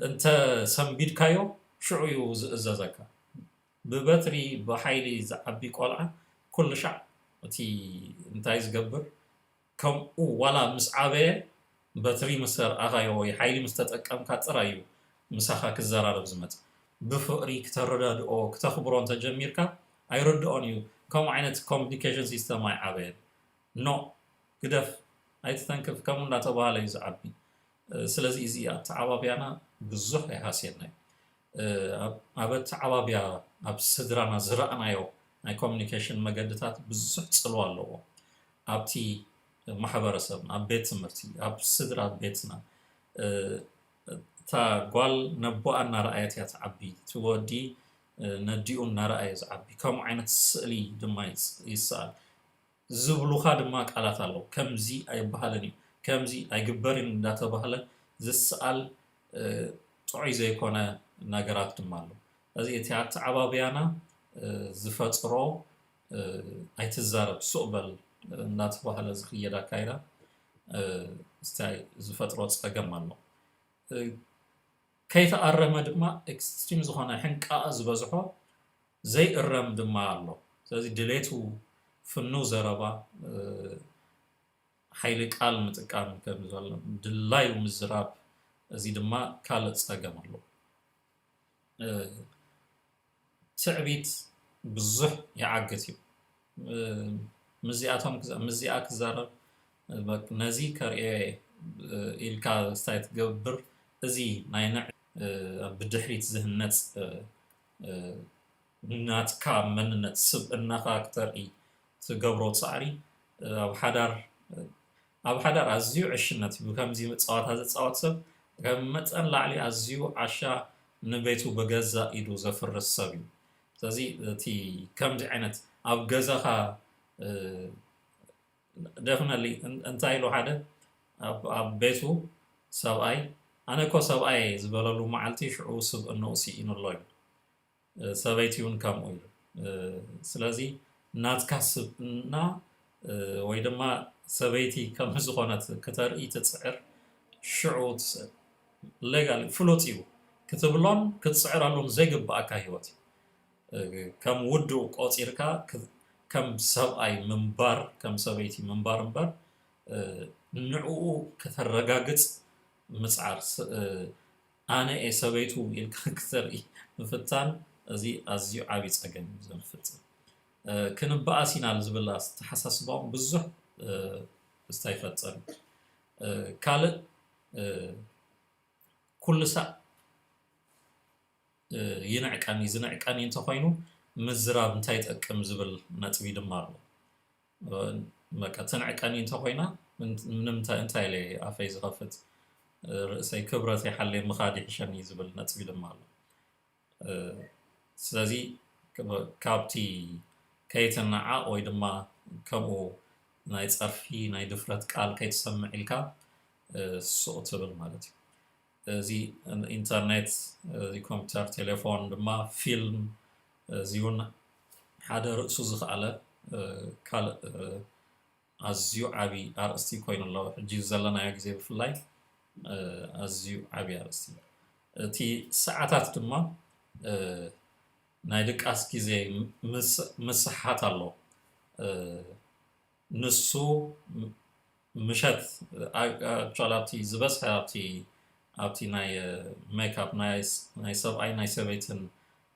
እንተ ሰንቢድካዮ ሽዑ እዩ ዝእዘዘካ። ብበትሪ ብሓይሊ ዝዓቢ ቆልዓ ኩሉ ሻዕ እቲ እንታይ ዝገብር ከምኡ ዋላ ምስ ዓበየ በትሪ ምስ ኣርኣኻዮ ወይ ሓይሊ ምስ ተጠቀምካ ጥራይ እዩ ምሳኻ ክዘራረብ ዝመጽእ። ብፍቕሪ ክተረዳድኦ ክተኽብሮ እንተጀሚርካ ኣይርድኦን እዩ። ከምኡ ዓይነት ኮሚኒኬሽን ሲስተም ኣይዓበየን። ኖ ግደፍ ኣይትተንክፍ ከምኡ እንዳተባሃለ እዩ ዝዓቢ። ስለዚ እዚ ኣተዓባብያና ብዙሕ ኣይሃስየና እዩ። ኣብ ኣተዓባብያ ኣብ ስድራና ዝረኣናዮ ናይ ኮሚኒኬሽን መገድታት ብዙሕ ፅልዋ ኣለዎ ኣብቲ ማሕበረሰብና ኣብ ቤት ትምህርቲ ኣብ ስድራ ቤትና እታ ጓል ነቦኣ እናረኣየት እያ ትዓቢ እቲ ወዲ ነዲኡ እናረኣየ ዝዓቢ ከምኡ ዓይነት ስእሊ ድማ ይስኣል ዝብሉኻ ድማ ቃላት ኣለዉ ከምዚ ኣይበሃልን እዩ ከምዚ ኣይግበርን እንዳተባህለ ዝስኣል ጥዑይ ዘይኮነ ነገራት ድማ ኣሎ እዚ እቲ ኣተዓባብያና ዝፈጥሮ ኣይትዛረብ ሱቕ በል እናተባህለ ዝኽየድ ኣካይዳ ዝፈጥሮ ፀገም ኣሎ ከይተኣረመ ድማ ኤክስትሪም ዝኾነ ሕንቃቐ ዝበዝሖ ዘይእረም ድማ ኣሎ ስለዚ ድሌቱ ፍኑ ዘረባ ሓይሊ ቃል ምጥቃም ከምዘሎ ድላዩ ምዝራብ እዚ ድማ ካልእ ፀገም ኣሎ ትዕቢት ብዙሕ ይዓግት እዩ ምዚኣቶም ምዚኣ ክዛረብ ነዚ ከርእየ ኢልካ ስታይ ትገብር እዚ ናይ ንዕ ብድሕሪት ዝህነፅ ናትካ መንነት ስብእናኻ ክተርኢ ትገብሮ ፃዕሪ ኣብ ሓዳር ኣብ ሓዳር ኣዝዩ ዕሽነት እዩ። ከምዚ ጸዋታ ዝጻወት ሰብ ከም መጠን ላዕሊ ኣዝዩ ዓሻ ንቤቱ ብገዛእ ኢዱ ዘፍርስ ሰብ እዩ። ስለዚ እቲ ከምዚ ዓይነት ኣብ ገዛኻ፣ እ፣ ደፍነሊ እን-፣ እንታይ ኢሉ ሓደ ኣብ፣ ኣብ ቤቱ ሰብኣይ፣ ኣነ እኮ ሰብኣይ ዝበለሉ መዓልቲ ሽዑ ስብእንኡ ስኢኑ ኣሎ እዩ። እ፣ ሰበይቲ እውን ከምኡ ኢሉ። እ፣ ስለዚ ናትካ ስብእና፣ እ፣ ወይ ድማ ሰበይቲ ከም ዝኾነት ክተርኢ ትጽዕር፣ ሽዑ ትስእል። ሌጋል ፍሉጥ እዩ ክትብሎን ክትጽዕረሉን ዘይግብኣካ ህይወት እዩ። እ፣ ከም ውዱእ ቆጺርካ ክ-፣ ከም ሰብኣይ ምንባር፣ ከም ሰበይቲ ምንባር እምበር፣ እ፣ ንዕኡ ከተረጋግጽ ምጽዓር፣ ስ-፣ እ፣ ኣነ እየ ሰበይቱ ኢልካ ክተርኢ ምፍታን፣ እዚ ኣዝዩ ዓቢ ጸገም እዩ ዘንፍጽም። እ፣ ክንበኣስ ኢና ዝብል ኣተሓሳስባ እውን ብዙሕ፣ እ፣ ክስታይ ይፈጥር እዩ። እ፣ ካልእ፣ እ፣ ኩሉ ሳዕ፣ እ፣ ይንዕቀኒ፣ ዝንዕቀኒ እንተኾይኑ ምዝራብ እንታይ ይጠቅም ዝብል ነጥቢ ድማ ኣሎ። እ፣ በቃ ትንዕቀኒ እንተኾይና ምን-፣ ንምንታይ፣ እንታይ ኢለ ኣፈይ ዝኸፍት? እ፣ ርእሰይ ክብረተይ ሓልየ ምኻድ ይሕሸኒ ዝብል ነጥቢ ድማ ኣሎ። እ፣ ስለዚ ከ-፣ ካብቲ ከይትነዓቕ ወይ ድማ ከምኡ ናይ ጸርፊ፣ ናይ ድፍረት ቃል ከይትሰምዕ ኢልካ፣ እ፣ ሱቕ ትብል ማለት እዩ። እዚ ኢንተርኔት፣ እዚ ኮምፒውተር፣ ቴሌፎን ድማ፣ ፊልም፣ እዚ እውን ሓደ ርእሱ ዝኸኣለ፣ እ፣ ካልእ፣ እ፣ ኣዝዩ ዓቢ ኣርእስቲ ኮይኑ ኣሎ። ሕጂ ዘለናዮ ግዜ ብፍላይ፣ እ፣ ኣዝዩ ዓቢ ኣርእስቲ እዩ። እቲ ሰዓታት ድማ፣ እ፣ ናይ ድቃስ ግዜ ምስ-፣ ምስሓት ኣሎ። እ፣ ንሱ ም-፣ ምሸት፣ ኣ-፣ ኣክቹዋሊ ኣብቲ ዝበዝሐ ኣብቲ፣ ኣብቲ ናይ፣ እ፣ ሜክኣፕ ናይ ስ-፣ ናይ ሰብኣይ ናይ ሰበይትን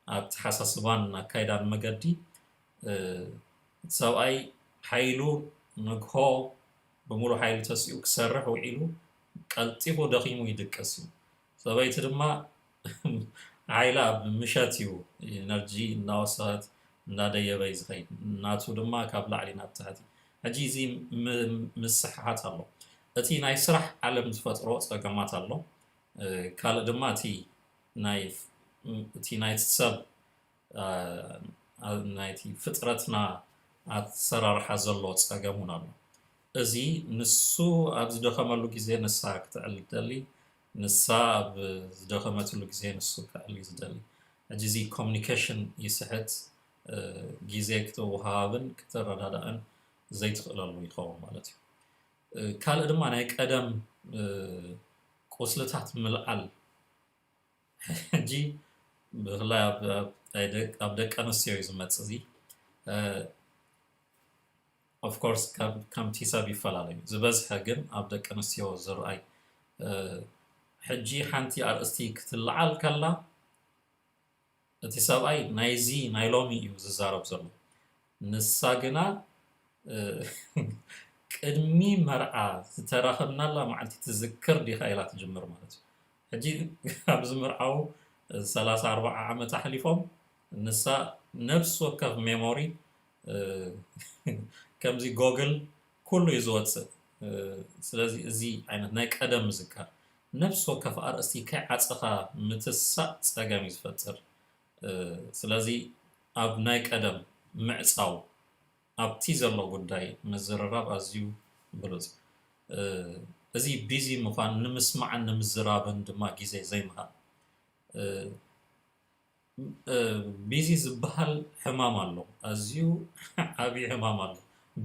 ኣተሓሳስባን ኣካይዳን መገዲ፣ እ፣ ሰብኣይ ሓይሉ ንግሆ ብምሉእ ሓይሉ ተሲኡ ክሰርሕ ውዒሉ ቀልጢፉ ደኺሙ ይድቅስ እዩ። ሰበይቲ ድማ ሓይላ ኣብ ምሸት እዩ፣ ኢነርጂ እናወሰኸት እናደየበ እዩ ዝኸይድ። ናቱ ድማ ካብ ላዕሊ ናብ ታሕቲ። ሕጂ እዚ ም-፣ ምስሕሓት ኣሎ። እቲ ናይ ስራሕ ዓለም ዝፈጥሮ ጸገማት ኣሎ። እ፣ ካልእ ድማ እቲ ናይ፣ እቲ ናይቲ ሰብ፣ እ፣ ናይቲ ፍጥረትና ኣሰራርሓ ዘሎ ጸገም እውን ኣሎ። እዚ ንሱ ኣብ ዝደኸመሉ ግዜ ንሳ ክተዕሊ ትደሊ፣ ንሳ ኣብ ዝደኸመትሉ ግዜ ንሱ ከዕሊ ዝደሊ። ሕጂ እዚ ኮሚኒኬሽን ይስሕት፣ እ፣ ግዜ ክትወሃሃብን ክትረዳዳእን ዘይትኽእለሉ ይኸውን ማለት እዩ። እ፣ ካልእ ድማ ናይ ቀደም፣ እ፣ ቁስልታት ምልዓል። ሕጂ ብፍላይ ኣብ፣ ኣብ፣ ኣብ ደቅ-፣ ኣብ ደቂ ኣንስትዮ እዩ ዝመጽእ እዚ። እ፣ ኦፍ ኮርስ ካብ፣ ከምቲ ሰብ ይፈላለዩ። ዝበዝሐ ግን ኣብ ደቂ ኣንስትዮ ዝረኣይ። እ፣ ሕጂ ሓንቲ ኣርእስቲ ክትለዓል ከላ፣ እቲ ሰብኣይ ናይዚ ናይ ሎሚ እዩ ዝዛረብ ዘሎ። ንሳ ግና፣ እ፣ ቅድሚ መርዓ ዝተራኸብናላ መዓልቲ ትዝክር ዲኻ ኢላ ትጅምር ማለት እዩ። ሕጂ ኣብዚ ምርዓው ሰላሳ ኣርባዓ ዓመት ኣሕሊፎም፣ ንሳ ነፍሲ ወከፍ ሜሞሪ፣ እ፣ ከምዚ ጎግል ኩሉ እዩ ዝወፅእ። እ፣ ስለዚ እዚ ዓይነት ናይ ቀደም ምዝካር፣ ነፍሲ ወከፍ ኣርእስቲ ከይዓፀኻ ምትሳእ ፀገም እዩ ዝፈጥር። እ፣ ስለዚ ኣብ ናይ ቀደም ምዕፃው፣ ኣብቲ ዘሎ ጉዳይ ምዝርራብ ኣዝዩ ብሉፅ። እ፣ እዚ ቢዚ ምዃን ንምስማዕን ንምዝራብን ድማ ግዜ ዘይምሃብ። እ፣ እ፣ ቢዚ ዝበሃል ሕማም ኣሎ፣ ኣዝዩ ዓብዪ ሕማም ኣሎ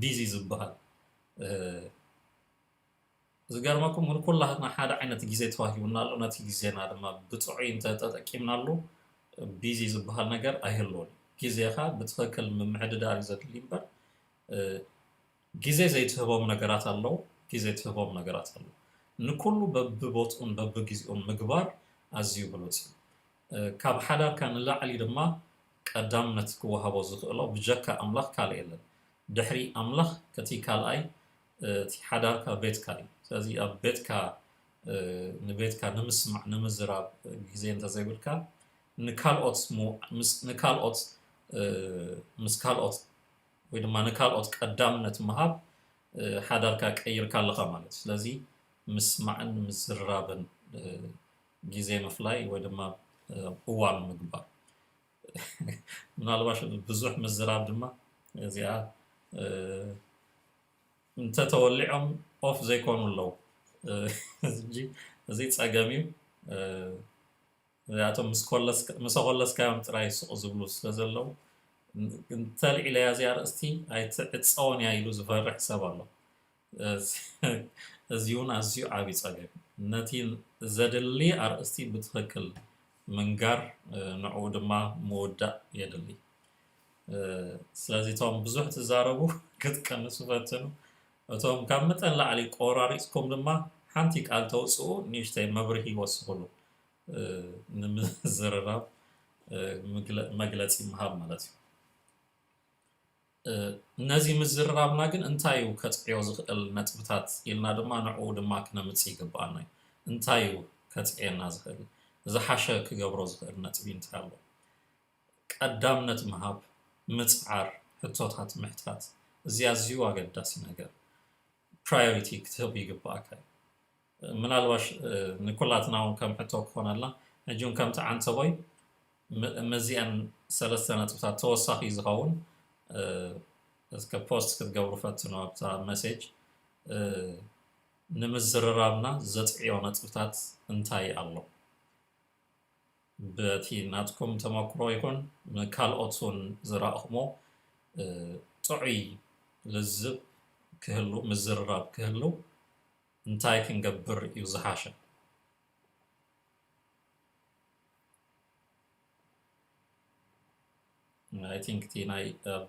ቢዚ ዝበሃል። እ፣ ዝገርመኩም ግን ኩላትና ሓደ ዓይነት ግዜ ተዋሂቡና ኣሎ። ነቲ ግዜና ድማ ብጥዑይ እንተተጠቂምናሉ ቢዚ ዝበሃል ነገር ኣይህልዎን። ግዜኻ ብትኽክል ምምሕድዳር እዩ ዘድሊ እምበር፣ እ፣ ግዜ ዘይትህቦም ነገራት ኣለዉ፣ ግዜ ትህቦም ነገራት ኣለዉ። ንኩሉ በብቦትኡን በብግዜኡን ምግባር ኣዝዩ ብሉጽ እዩ። እ፣ ካብ ሓዳርካ ንላዕሊ ድማ ቀዳምነት ክወሃቦ ዝኽእሎ ብጀካ ኣምላኽ ካልእ የለን። ድሕሪ ኣምላኽ እቲ ካልኣይ፣ እ፣ እቲ ሓዳርካ ቤትካ እዩ። ስለዚ ኣብ ቤትካ፣ እ፣ ንቤትካ ንምስማዕ፣ ንምዝራብ ግዜ እንተዘይብልካ፣ ንካልኦት ሙ-፣ ምስ፣ ንካልኦት፣ እ፣ ምስ ካልኦት ወይ ድማ ንካልኦት ቀዳምነት ምሃብ፣ ሓዳርካ ቀይርካ ኣለኻ ማለት እዩ። ስለዚ ምስማዕን ምዝርራብን ግዜ ምፍላይ ወይ ድማ እዋን ምግባር። ምናልባሽ ብዙሕ ምዝራብ ድማ እዚኣ እንተተወሊዖም ኦፍ ዘይኮኑ ኣለዉ። እዚ ፀገም እዩ። እዚኣቶም ምስ ኮለስካዮም ጥራይ ስቕ ዝብሉ ስለ ዘለዉ እንተልዒለያ እዚኣ ርእስቲ ኣይትዕፀውን እያ ኢሉ ዝፈርሕ ሰብ ኣሎ። እዚ እውን ኣዝዩ ዓብዪ ጸገም እዩ። ነቲ ዘድሊ ኣርእስቲ ብትኽክል ምንጋር፣ ንዕኡ ድማ ምውዳእ የድሊ። ስለዚ እቶም ብዙሕ ትዛረቡ ክትቀንሱ ፈትኑ። እቶም ካብ መጠን ላዕሊ ቆራሪጽኩም ድማ ሓንቲ ቃል ተውጽኡ፣ ንእሽተይ መብርሂ ወስኹሉ። ንምዝርራብ መግለጺ ምሃብ ማለት እዩ። ነዚ ምዝርራብና ግን እንታይ እዩ ከጽዕዮ ዝኽእል ነጥብታት ኢልና ድማ ንዕኡ ድማ ክነምጽእ ይግብኣና እዩ። እንታይ እዩ ከጽዕየና ዝኽእል? ዝሓሸ ክገብሮ ዝኽእል ነጥቢ እንታይ ኣሎ? ቀዳምነት ምሃብ፣ ምጽዓር፣ ሕቶታት ምሕታት፣ እዚ ኣዝዩ ኣገዳሲ ነገር። ፕራዮሪቲ ክትህብ ይግብኣካ እዩ። ምናልባሽ ንኩላትና እውን ከም ሕቶ ክኾነልና ሕጂ እውን ከምቲ ዓንተቦይ መዚአን ሰለስተ ነጥብታት ተወሳኺ ዝኸውን እስከ ፖስት ክትገብሩ ፈትኑ ኣብታ መሴጅ። ንምዝርራብና ዘጥዕዮ ነጥብታት እንታይ ኣሎ? በቲ ናትኩም ተመክሮ ይኹን ንካልኦት እውን ዝረእኹሞ ጥዑይ ልዝብ ክህሉ ምዝርራብ ክህሉ እንታይ ክንገብር እዩ ዝሓሸ? I think እቲ ናይ ኣብ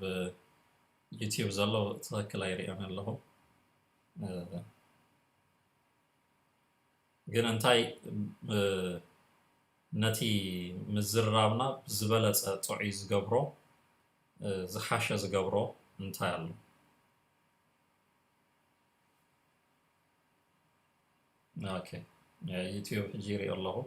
ዩቲዩብ ዘሎ ትኽክል ኣይርእዮን ኣለኹ። ግን እንታይ ነቲ ምዝርራብና ብዝበለፀ ጥዑይ ዝገብሮ ዝሓሸ ዝገብሮ እንታይ ኣሎ? ኦኬ፣ ዩቲዩብ ሕጂ ይሪኦ ኣለኹ።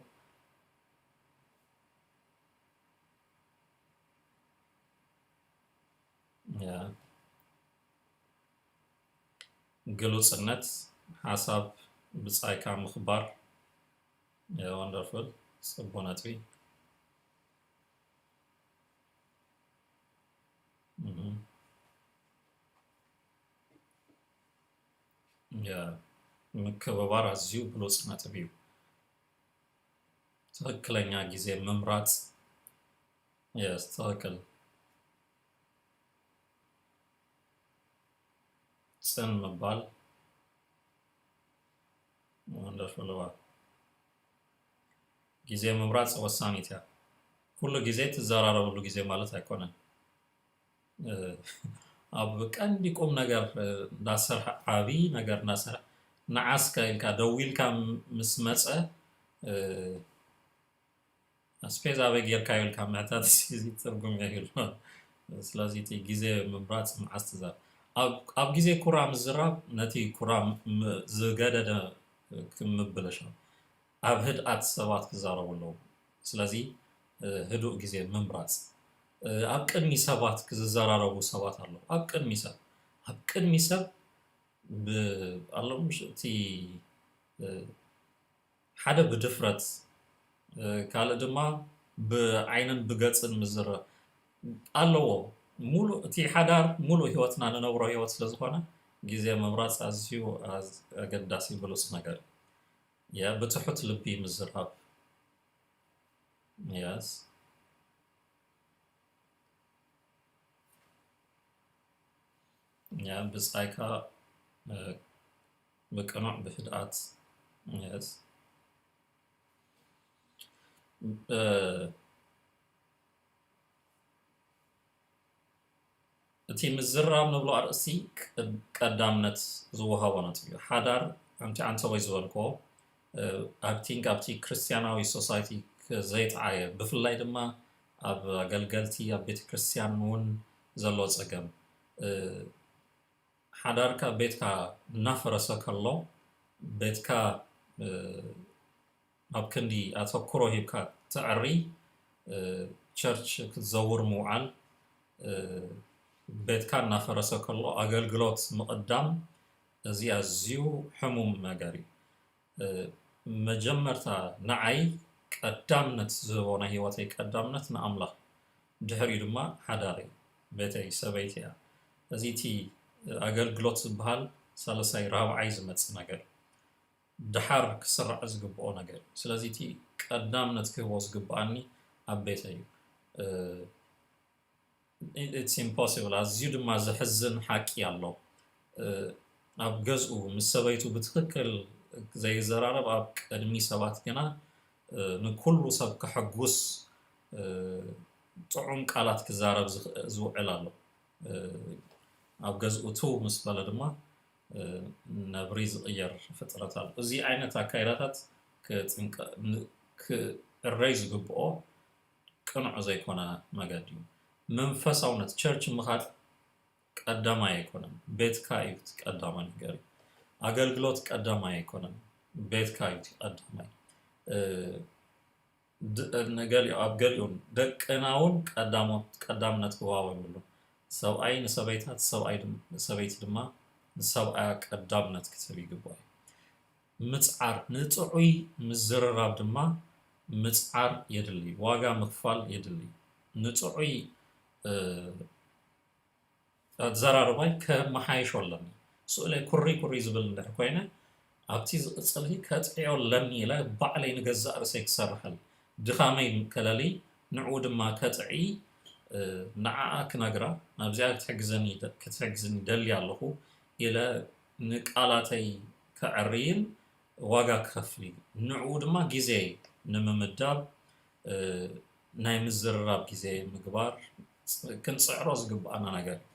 ግሉጽነት፣ ሓሳብ ብጻይካ ምኽባር። ወንደርፉል፣ ጽቡቕ ነጥቢ። ምክብባር ኣዝዩ ብሉጽ ነጥቢ እዩ። ትኽክለኛ ግዜ ምምራጽ። የስ፣ ትኽክል። ጽን ምባል። ወንደርፉል። ግዜ ምምራጽ ወሳኒት እያ። ኩሉ ግዜ ትዘራረብሉ ግዜ ማለት ኣይኮነን። ኣብ ቀንዲ ቁም ነገር እንዳሰርሐ፣ ዓብዪ ነገር እንዳሰርሐ፣ ንዓስከ ኢልካ ደዊልካ ምስ መጸ ኣስፔዛ ኣበይ ጌርካዮ ኢልካ ምሕታት እዚ ትርጉም የብሉ። ስለዚ እቲ ግዜ ምምራጽ መዓስ ትዛረብ? ኣብ ግዜ ኩራ ምዝራብ ነቲ ኩራ ዝገደደ ክምብለሻ ኣብ ህድኣት ሰባት ክዛረቡ ኣለዉ። ስለዚ ህዱእ ግዜ ምምራጽ። ኣብ ቅድሚ ሰባት ክዝዘራረቡ ሰባት ኣለዉ። ኣብ ቅድሚ ሰብ ኣብ ቅድሚ ሰብ ኣሎ እቲ ሓደ ብድፍረት ካልእ ድማ ብዓይንን ብገጽን ምዝረ ኣለዎ። ሙሉእ እቲ ሓዳር ሙሉእ ህይወትና ንነብሮ ህይወት ስለ ዝኾነ ግዜ ምምራጽ ኣዝዩ ኣገዳሲ ብሉጽ ነገር እያ። ብትሑት ልቢ ምዝራብ። የስ። ያ ብጻይካ ብቅኑዕ ብህድኣት። የስ። እቲ ምዝራብ ንብሎ ኣርእስቲ ቀዳምነት ዝወሃቦ ነጥቢ እዩ። ሓዳር ከምቲ ዓንተቦይ ዝበልክዎ ኣብቲ ኣብቲ ክርስትያናዊ ሶሳይቲ ዘይጠዓየ፣ ብፍላይ ድማ ኣብ ኣገልገልቲ ኣብ ቤተ ክርስትያን እውን ዘሎ ጸገም፣ ሓዳርካ ቤትካ እናፈረሰ ከሎ ቤትካ ኣብ ክንዲ ኣተኩሮ ሂብካ ተዕሪ፣ ቸርች ክትዘውር ምውዓል፣ ቤትካ እናፈረሰ ከሎ ኣገልግሎት ምቕዳም፣ እዚ ኣዝዩ ሕሙም ነገር እዩ። መጀመርታ ንዓይ ቀዳምነት ዝህቦ፣ ናይ ህይወተይ ቀዳምነት ንኣምላኽ፣ ድሕሪኡ ድማ ሓዳረይ፣ ቤተይ፣ ሰበይቲ እያ። እዚ እቲ ኣገልግሎት ዝበሃል ሳልሳይ ራብዓይ ዝመጽእ ነገር፣ ድሓር ክስራዕ ዝግብኦ ነገር እዩ። ስለዚ እቲ ቀዳምነት ክህቦ ዝግብኣኒ ኣብ ቤተይ እዩ። It's impossible። ኣዝዩ ድማ ዘሕዝን ሓቂ ኣሎ። ኣብ ገዝኡ ምስ ሰበይቱ ብትኽክል ዘይዘራረብ፣ ኣብ ቅድሚ ሰባት ግና ንኩሉ ሰብ ከሐጉስ ጥዑም ቃላት ክዛረብ ዝውዕል ኣሎ። ኣብ ገዝኡ ትው ምስ በለ ድማ ነብሪ ዝቕየር ፍጥረት ኣሎ። እዚ ዓይነት ኣካይዳታት ክዕረይ ዝግብኦ ቅኑዕ ዘይኮነ መገዲ እዩ። መንፈሳውነት፣ ቸርች ምኻድ ቀዳማይ ኣይኮነን። ቤትካ እዩ ቀዳማይ ነገር እዩ። ኣገልግሎት ቀዳማይ ኣይኮነን። ቤትካ እዩ ቀዳማይ። ገሊኡ ኣብ ገሊኡን ደቅና እውን ቀዳምነት ክዋወ የብሉን። ሰብኣይ ንሰበይታ፣ ሰበይቲ ድማ ንሰብኣያ ቀዳምነት ክትህብ ይግባእ እዩ። ምፅዓር፣ ንጥዑይ ምዝርራብ ድማ ምፅዓር የድሊ፣ ዋጋ ምኽፋል የድሊ። ንጥዑይ ኣዘራርባይ ከመሓይሾ ኣለኒ። ስእለይ ኩሪ ኩሪ ዝብል እንድሕር ኮይነ፣ ኣብቲ ዝቕፅል ከጥዕዮ ኣለኒ ኢለ ባዕለይ ንገዛእ ርእሰይ ክሰርሐል፣ ድኻመይ ከለሊ፣ ንዕኡ ድማ ከጥዒ፣ ንዓኣ ክነግራ፣ ናብዚኣ ክትሕግዘኒ ደልየ ኣለኹ ኢለ ንቃላተይ ከዕርይን ዋጋ ክኸፍል እዩ። ንዕኡ ድማ ግዜ ንምምዳብ፣ ናይ ምዝርራብ ግዜ ምግባር ክንፅዕሮ ዝግብኣና ነገር እዩ።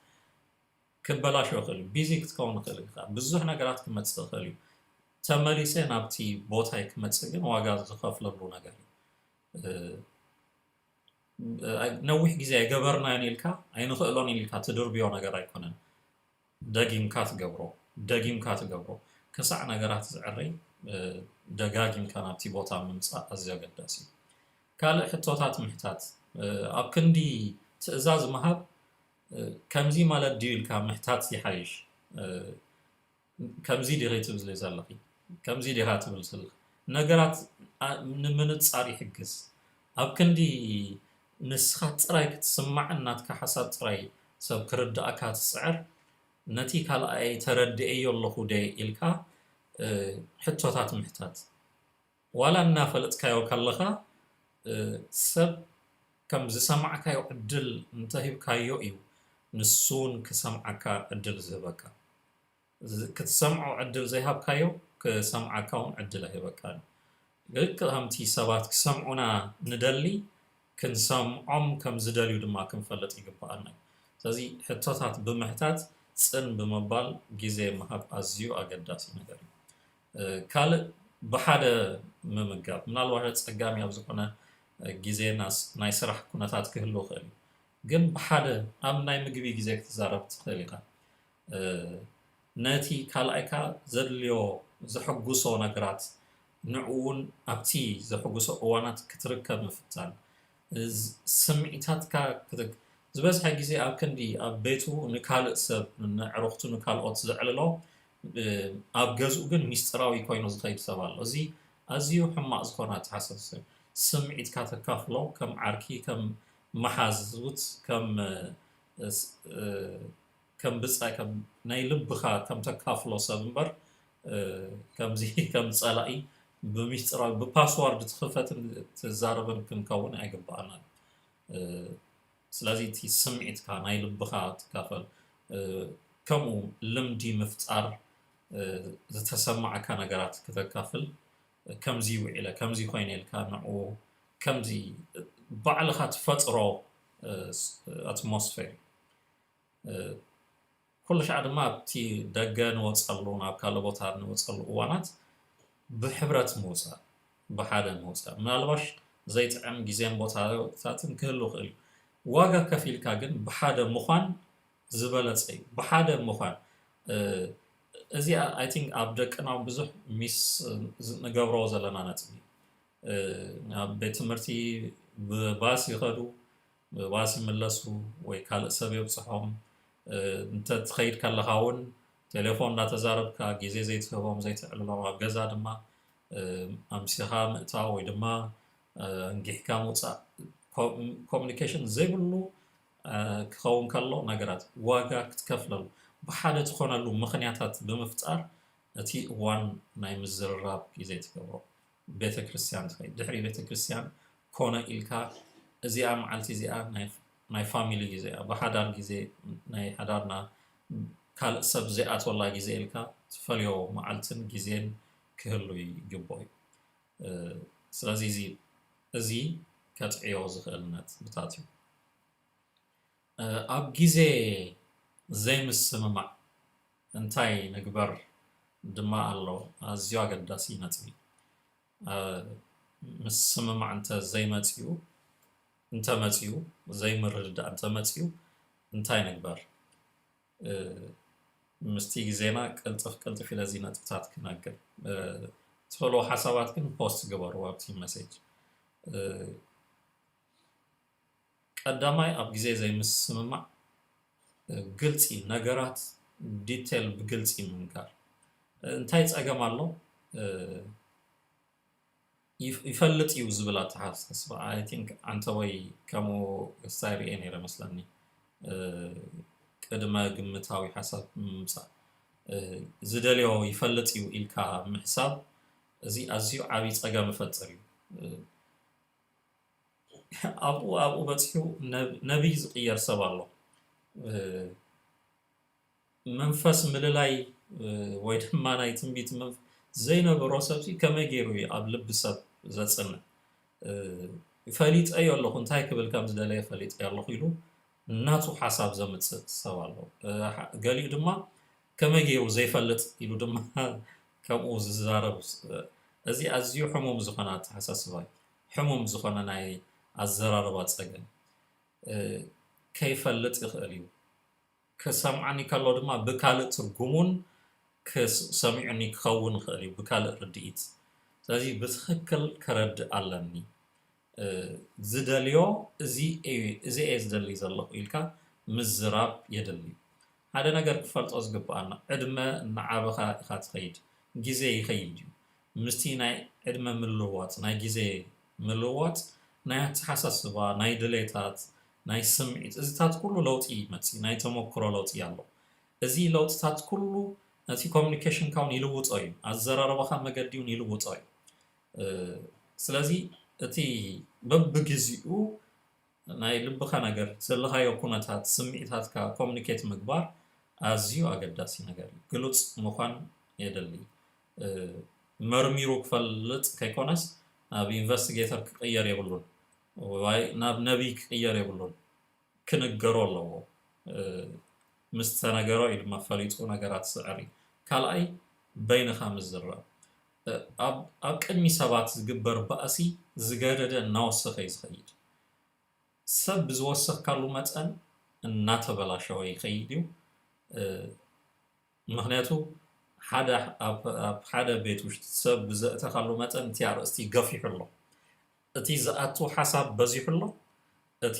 ክበላሾ ይኽእል እዩ። ቢዚ ክትከውን ይኽእል ኢኻ። ብዙሕ ነገራት ክመፅእ ይኽእል እዩ። ተመሊሰ ናብቲ ቦታይ ክመፅእ ግን ዋጋ ዝኸፍለሉ ነገር እዩ። ነዊሕ ግዜ ኣይገበርናዮን ኢልካ ኣይንኽእሎን ኢልካ ትድርብዮ ነገር ኣይኮነን። ደጊምካ ትገብሮ፣ ደጊምካ ትገብሮ። ክሳዕ ነገራት ዝዕረይ ደጋጊምካ ናብቲ ቦታ ምምፃእ ኣዝዩ ኣገዳሲ እዩ። ካልእ ሕቶታት ምሕታት፣ ኣብ ክንዲ ትእዛዝ ምሃብ፣ ከምዚ ማለት ድዩ ኢልካ ምሕታት ይሓይሽ። ከምዚ ዲኺ ትብሊ ዘለኺ፣ ከምዚ ዲኻ ትብል ዘለኺ፣ ነገራት ንምንጻር ይሕግዝ። ኣብ ክንዲ ንስኻ ጥራይ ክትስማዕን ናትካ ሓሳብ ጥራይ ሰብ ክርድኣካ ትጽዕር፣ ነቲ ካልኣይ ተረድኤዮ ኣለኹ ደ ኢልካ ሕቶታት ምሕታት። ዋላ እናፈለጥካዮ ከለኻ ሰብ ከም ዝሰማዕካዮ ዕድል እንተሂብካዮ እዩ ንሱ እውን ክሰምዓካ ዕድል ዝህበካ። ክትሰምዖ ዕድል ዘይሃብካዮ ክሰምዓካ እውን ዕድል ኣይህበካን። ልክእ ከምቲ ሰባት ክሰምዑና ንደሊ ክንሰምዖም ከም ዝደልዩ ድማ ክንፈልጥ ይግብኣና እዩ። ስለዚ ሕቶታት ብምሕታት ጽን ብምባል ግዜ ምሃብ ኣዝዩ ኣገዳሲ ነገር እዩ። ካልእ ብሓደ ምምጋብ፣ ምናልባት ኣጸጋሚ ኣብ ዝኾነ ግዜ ናይ ስራሕ ኩነታት ክህሉ ይኽእል እዩ። ግን ብሓደ ኣብ ናይ ምግቢ ግዜ ክትዛረብ ትኽእል ኢኻ። ነቲ ካልኣይካ ዘድልዮ ዘሐጉሶ ነገራት ንዕኡ እውን ኣብቲ ዘሐጉሶ እዋናት ክትርከብ ምፍታን። ስምዒታትካ ዝበዝሐ ግዜ ኣብ ክንዲ ኣብ ቤቱ ንካልእ ሰብ፣ ንዕሩኽቱ፣ ንካልኦት ዘዕልሎ፣ ኣብ ገዝኡ ግን ሚስጥራዊ ኮይኑ ዝኸይድ ሰብ ኣሎ። እዚ ኣዝዩ ሕማቕ ዝኾነ ኣተሓሳስብ። ስምዒትካ ተካፍሎ ከም ዓርኪ፣ ከም መሓዙት፣ ከም ከም ብጻይ፣ ከም ናይ ልብኻ ከም ተካፍሎ ሰብ እምበር ከምዚ ከም ጸላኢ ብሚስጥራዊ ብፓስዋርድ ትኽፈትን ትዛረብን ክንከውን ኣይግብኣናን። ስለዚ እቲ ስምዒትካ ናይ ልብኻ ትካፈል። ከምኡ ልምዲ ምፍጣር፣ ዝተሰማዓካ ነገራት ክተካፍል፣ ከምዚ ውዒለ ከምዚ ኮይነ ኢልካ ንዕኡ ከምዚ ባዕልኻ ትፈጥሮ ኣትሞስፌር። ኩሉ ሻዕ ድማ ኣብቲ ደገ ንወፀሉ፣ ናብ ካልእ ቦታ ንወፀሉ እዋናት ብሕብረት ምውፃእ፣ ብሓደ ምውፃእ። ምናልባሽ ዘይጥዕም ግዜን ቦታታትን ክህሉ ይኽእል እዩ። ዋጋ ከፊልካ ግን ብሓደ ምዃን ዝበለፀ እዩ። ብሓደ ምዃን፣ እዚ ኣይ ቲንክ ኣብ ደቅና ብዙሕ ሚስ ንገብሮ ዘለና ነጥቢ። ኣብ ቤት ትምህርቲ ብባስ ይኸዱ፣ ብባስ ይምለሱ ወይ ካልእ ሰብ የብፅሖም። እንተትኸይድ ከለኻ እውን ቴሌፎን እንዳተዛረብካ ግዜ ዘይትህቦም ዘይተዕልሎም ኣብ ገዛ ድማ ኣምሲኻ ምእታው ወይ ድማ ኣንጊሕካ ምውፃእ ኮሚኒኬሽን ዘይብሉ ክኸውን ከሎ ነገራት ዋጋ ክትከፍለሉ ብሓደ ትኾነሉ ምኽንያታት ብምፍጣር እቲ እዋን ናይ ምዝርራብ ግዜ ትገብሮ። ቤተክርስትያን ትኸይድ ድሕሪ ቤተክርስትያን ኮነ ኢልካ እዚኣ መዓልቲ እዚኣ ናይ ፋሚሊ ግዜ እያ ብሓዳር ግዜ ናይ ሓዳርና ካልእ ሰብ ዘይኣትወላ ግዜ ኢልካ ትፈልዮ መዓልትን ግዜን ክህሉ ይግብኦ እዩ። ስለዚ እዚ እዚ ከጥዕዮ ዝኽእል ነጥብታት እዩ። ኣብ ግዜ ዘይምስምማዕ እንታይ ንግበር ድማ ኣሎ ኣዝዩ ኣገዳሲ ነጥቢ። ምስምማዕ እንተ ዘይመፅኡ እንተመፅኡ ዘይምርድዳእ እንተመፅኡ እንታይ ንግበር? ምስቲ ግዜና ቅልጥፍ ቅልጥፍ ኢለ እዚ ነጥብታት ክነግር ትኽእልዎ ሓሳባት ግን ፖስት ግበሩ ኣብቲ መሴጅ። ቀዳማይ ኣብ ግዜ ዘይምስምማዕ ግልፂ ነገራት ዲቴል ብግልፂ ምንጋር። እንታይ ፀገም ኣሎ ይፈልጥ እዩ ዝብል ኣተሓሳስባ። I think ኣንተ ወይ ከምኡ ስታይ ርኤ ነይረ መስለኒ። ቅድመ ግምታዊ ሓሳብ ምምፃእ ዝደልዮ ይፈልጥ እዩ ኢልካ ምሕሳብ እዚ ኣዝዩ ዓብዪ ፀገም ይፈጥር እዩ። ኣብኡ ኣብኡ በፂሑ ነቢይ ዝቅየር ሰብ ኣሎ። መንፈስ ምልላይ ወይ ድማ ናይ ትንቢት ዘይነበሮ ሰብዚ ከመይ ገይሩ እዩ ኣብ ልቢ ሰብ ዘፅንዕ? ፈሊጠዮ ኣለኹ እንታይ ክብል ከም ዝደለየ ፈሊጠዮ ኣለኹ ኢሉ እናቱ ሓሳብ ዘምፅእ ሰብ ኣሎ። ገሊኡ ድማ ከመይ ገይሩ ዘይፈልጥ ኢሉ ድማ ከምኡ ዝዛረብ። እዚ ኣዝዩ ሕሙም ዝኾነ ኣተሓሳስባ እዩ። ሕሙም ዝኾነ ናይ ኣዘራርባ ፀገም ከይፈልጥ ይኽእል እዩ። ክሰምዓኒ ከሎ ድማ ብካልእ ትርጉሙን ሰሚዑኒ ክኸውን ይኽእል እዩ ብካልእ ርድኢት። ስለዚ ብትኽክል ከረድእ ኣለኒ። ዝደልዮ እዚ እየ ዝደሊ ዘለኹ ኢልካ ምዝራብ የድሊ። ሓደ ነገር ክፈልጦ ዝግብኣና ዕድመ እናዓበኻ ኢኻ ትኸይድ። ግዜ ይኸይድ እዩ። ምስቲ ናይ ዕድመ ምልዋጥ ናይ ግዜ ምልዋጥ ናይ ኣተሓሳስባ ናይ ድሌታት ናይ ስምዒት እዚታት ኩሉ ለውጢ ይመፅእ ናይ ተመክሮ ለውጢ ኣሎ። እዚ ለውጥታት ኩሉ ነቲ ኮሚኒኬሽንካ እውን ይልውጦ እዩ። ኣዘራርባኻ መገዲ እውን ይልውጦ እዩ። ስለዚ እቲ በብግዜኡ ናይ ልብኻ ነገር ዘለኻዮ ኩነታት ስምዒታትካ ኮሚኒኬት ምግባር ኣዝዩ ኣገዳሲ ነገር እዩ። ግሉፅ ምዃን የድሊ። መርሚሩ ክፈልጥ ከይኮነስ ናብ ኢንቨስቲጌተር ክቕየር የብሉን ወይ ናብ ነቢይ ክቕየር የብሉን። ክንገሮ ኣለዎ። ምስ ተነገሮ እዩ ድማ ፈሊጡ ነገራት ዝስዕር እዩ። ካልኣይ በይንኻ ምዝራብ። ኣብ ቅድሚ ሰባት ዝግበር ባእሲ ዝገደደ እናወሰኸ እዩ ዝኸይድ። ሰብ ብዝወሰኽካሉ መጠን እናተበላሸወ ይኸይድ እዩ። ምኽንያቱ ሓደ ኣብ ሓደ ቤት ውሽጢ ሰብ ብዘእተኻሉ መጠን እቲ ኣርእስቲ ገፊሑ ኣሎ። እቲ ዝኣቱ ሓሳብ በዚሑ ኣሎ። እቲ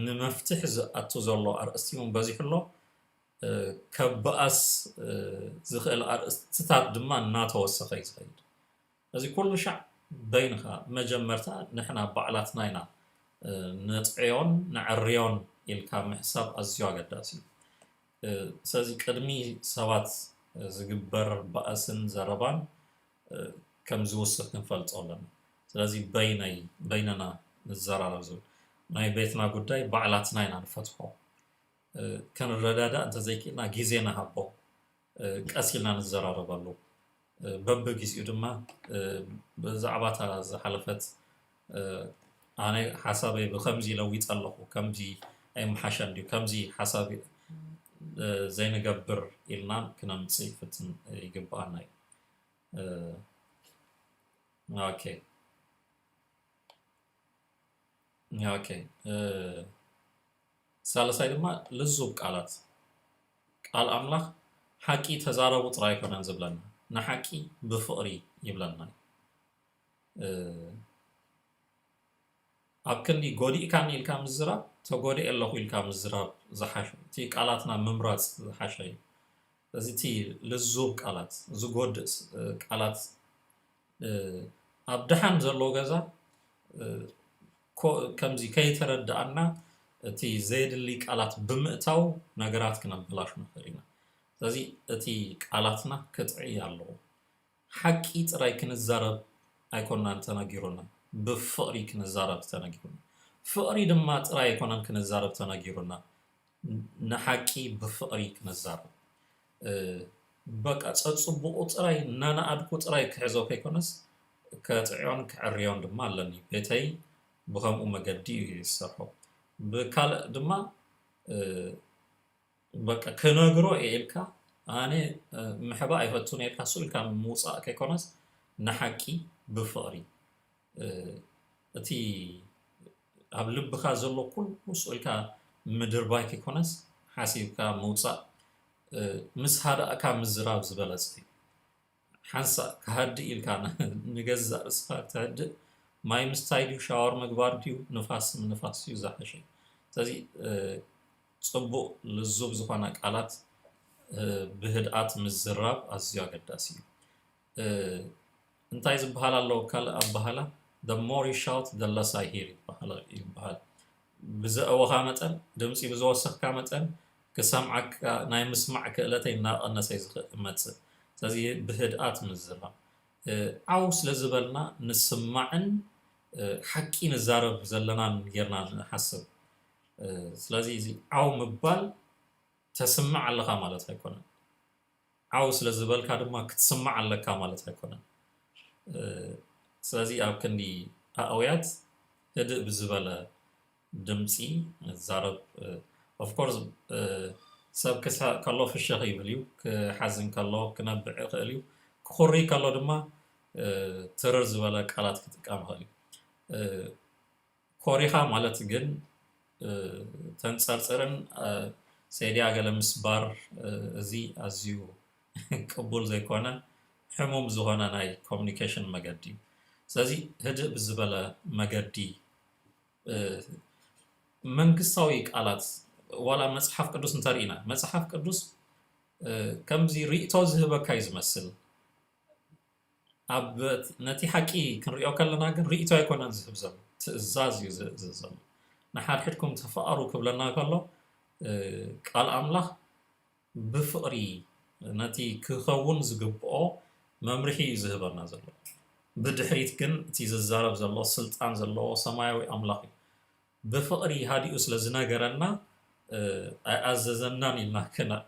ንመፍትሒ ዝኣቱ ዘሎ ኣርእስቲ እውን በዚሑ ኣሎ። ከበኣስ ዝኽእል ኣርእስትታት ድማ እናተወሰኸ እዩ ዝኸይድ። እዚ ኩሉ ሻዕ በይንኻ መጀመርታ ንሕና ባዕላትና ኢና ነጥዕዮን ነዕርዮን ኢልካ ምሕሳብ ኣዝዩ ኣገዳሲ እዩ። ስለዚ ቅድሚ ሰባት ዝግበር ባእስን ዘረባን ከም ዝውስኽ ክንፈልጦ ኣለና። ስለዚ በይነይ በይንና ንዘራረብ ዝብል ናይ ቤትና ጉዳይ ባዕላትና ኢና ንፈትሖ። ክንረዳዳእ እንተዘይክእልና ግዜ ንሃቦ፣ ቀስ ኢልና ንዘራረበሉ። በብግዜኡ ድማ ብዛዕባ እታ ዝሓለፈት ኣነ ሓሳበይ ብከምዚ ለዊጠ ኣለኹ፣ ከምዚ ኣይምሓሸን ድዩ፣ ከምዚ ሓሳብ ዘይንገብር ኢልና ክነምፅእ ይፍትን ይግብኣና እዩ። ኦኬ። ኦኬ። ሳልሳይ ድማ ልዙብ ቃላት። ቃል ኣምላኽ ሓቂ ተዛረቡ ጥራይ ኣይኮነን ዝብለና፣ ንሓቂ ብፍቕሪ ይብለና። ኣብ ክንዲ ጎዲእካኒ ኢልካ ምዝራብ፣ ተጎዲኤ ኣለኹ ኢልካ ምዝራብ ዝሓሸ፣ እቲ ቃላትና ምምራፅ ዝሓሸ እዩ። እዚ እቲ ልዙብ ቃላት፣ ዝጎድእ ቃላት ኣብ ደሓን ዘሎ ገዛ ከምዚ ከይተረዳእና እቲ ዘየድሊ ቃላት ብምእታው ነገራት ክነበላሹ ንኽእል ኢና። ስለዚ እቲ ቃላትና ክጥዕይ ኣለዎ። ሓቂ ጥራይ ክንዛረብ ኣይኮናን ተነጊሩና፣ ብፍቕሪ ክንዛረብ ተነጊሩና። ፍቕሪ ድማ ጥራይ ኣይኮነን ክንዛረብ ተነጊሩና፣ ንሓቂ ብፍቕሪ ክንዛረብ። በቃ ጸጽቡቑ ጥራይ እናነኣድኩ ጥራይ ክሕዞ ከይኮነስ፣ ከጥዕዮን ክዕርዮን ድማ ኣለኒ። ቤተይ ብኸምኡ መገዲ እዩ ዝሰርሖ። ብካልእ ድማ በቃ ክነግሮ እየ ኢልካ፣ ኣነ ምሕባእ ኣይፈቱን ኢልካ ስቕ ኢልካ ምውፃእ ከይኮነስ፣ ንሓቂ ብፍቕሪ፣ እቲ ኣብ ልብኻ ዘሎ ኩሉ ስቕ ኢልካ ምድርባይ ከይኮነስ፣ ሓሲብካ ምውፃእ፣ ምስ ሃዳእካ ምዝራብ ዝበለፀ እዩ። ሓንሳእ ክሃድእ ኢልካ ንገዛእ ርእስኻ ክተህድእ፣ ማይ ምስታይ ድዩ፣ ሻወር ምግባር ድዩ፣ ንፋስ ምንፋስ ድዩ ዝሓሸ? ስለዚ ጽቡቕ ልዙብ ዝኾነ ቃላት ብህድኣት ምዝራብ ኣዝዩ ኣገዳሲ እዩ። እንታይ ዝበሃል ኣሎ ካልእ ኣበሃላ? The more you shout, the less I hear ይበሃል። ብዘእወኻ መጠን፣ ድምፂ ብዝወሰኽካ መጠን ክሰምዓካ ናይ ምስማዕ ክእለተይ እናቐነሰ እዩ ዝመፅእ። ስለዚ ብህድኣት ምዝራብ፣ ዓው ስለ ዝበልና ንስማዕን ሓቂ ንዛረብ ዘለናን ጌርና ንሓስብ። ስለዚ እዚ ዓው ምባል ተስምዕ ኣለኻ ማለት ኣይኮነን። ዓው ስለ ዝበልካ ድማ ክትስማዕ ኣለካ ማለት ኣይኮነን። ስለዚ ኣብ ክንዲ ኣእውያት ህድእ ብዝበለ ድምፂ ዛረብ። Of course ሰብ ከሎ ፍሸኽ ይብል እዩ፣ ክሓዝን ከሎ ክነብዕ ይኽእል እዩ፣ ክኹሪ ከሎ ድማ ትርር ዝበለ ቃላት ክጥቀም ይኽእል እዩ። ኮሪኻ ማለት ግን ተንፀርፅርን ሰይድያ ገለ ምስባር፣ እዚ ኣዝዩ ቅቡል ዘይኮነ ሕሙም ዝኾነ ናይ ኮሚኒኬሽን መገዲ እዩ። ስለዚ ህድእ ብዝበለ መገዲ መንግስታዊ ቃላት ዋላ መፅሓፍ ቅዱስ እንተርኢና፣ መፅሓፍ ቅዱስ ከምዚ ርእቶ ዝህበካ እዩ ዝመስል። ኣብ ነቲ ሓቂ ክንሪኦ ከለና ግን ርእቶ ኣይኮነን ዝህብ ዘሎ፣ ትእዛዝ እዩ ዝእዝዝ ዘሎ። ንሓድሕድኩም ተፋቐሩ ክብለና ከሎ ቃል ኣምላኽ ብፍቕሪ ነቲ ክኸውን ዝግብኦ መምርሒ እዩ ዝህበና ዘሎ። ብድሕሪት ግን እቲ ዝዛረብ ዘሎ ስልጣን ዘለዎ ሰማያዊ ኣምላኽ እዩ። ብፍቕሪ ሃዲኡ ስለ ዝነገረና ኣይኣዘዘናን ኢልና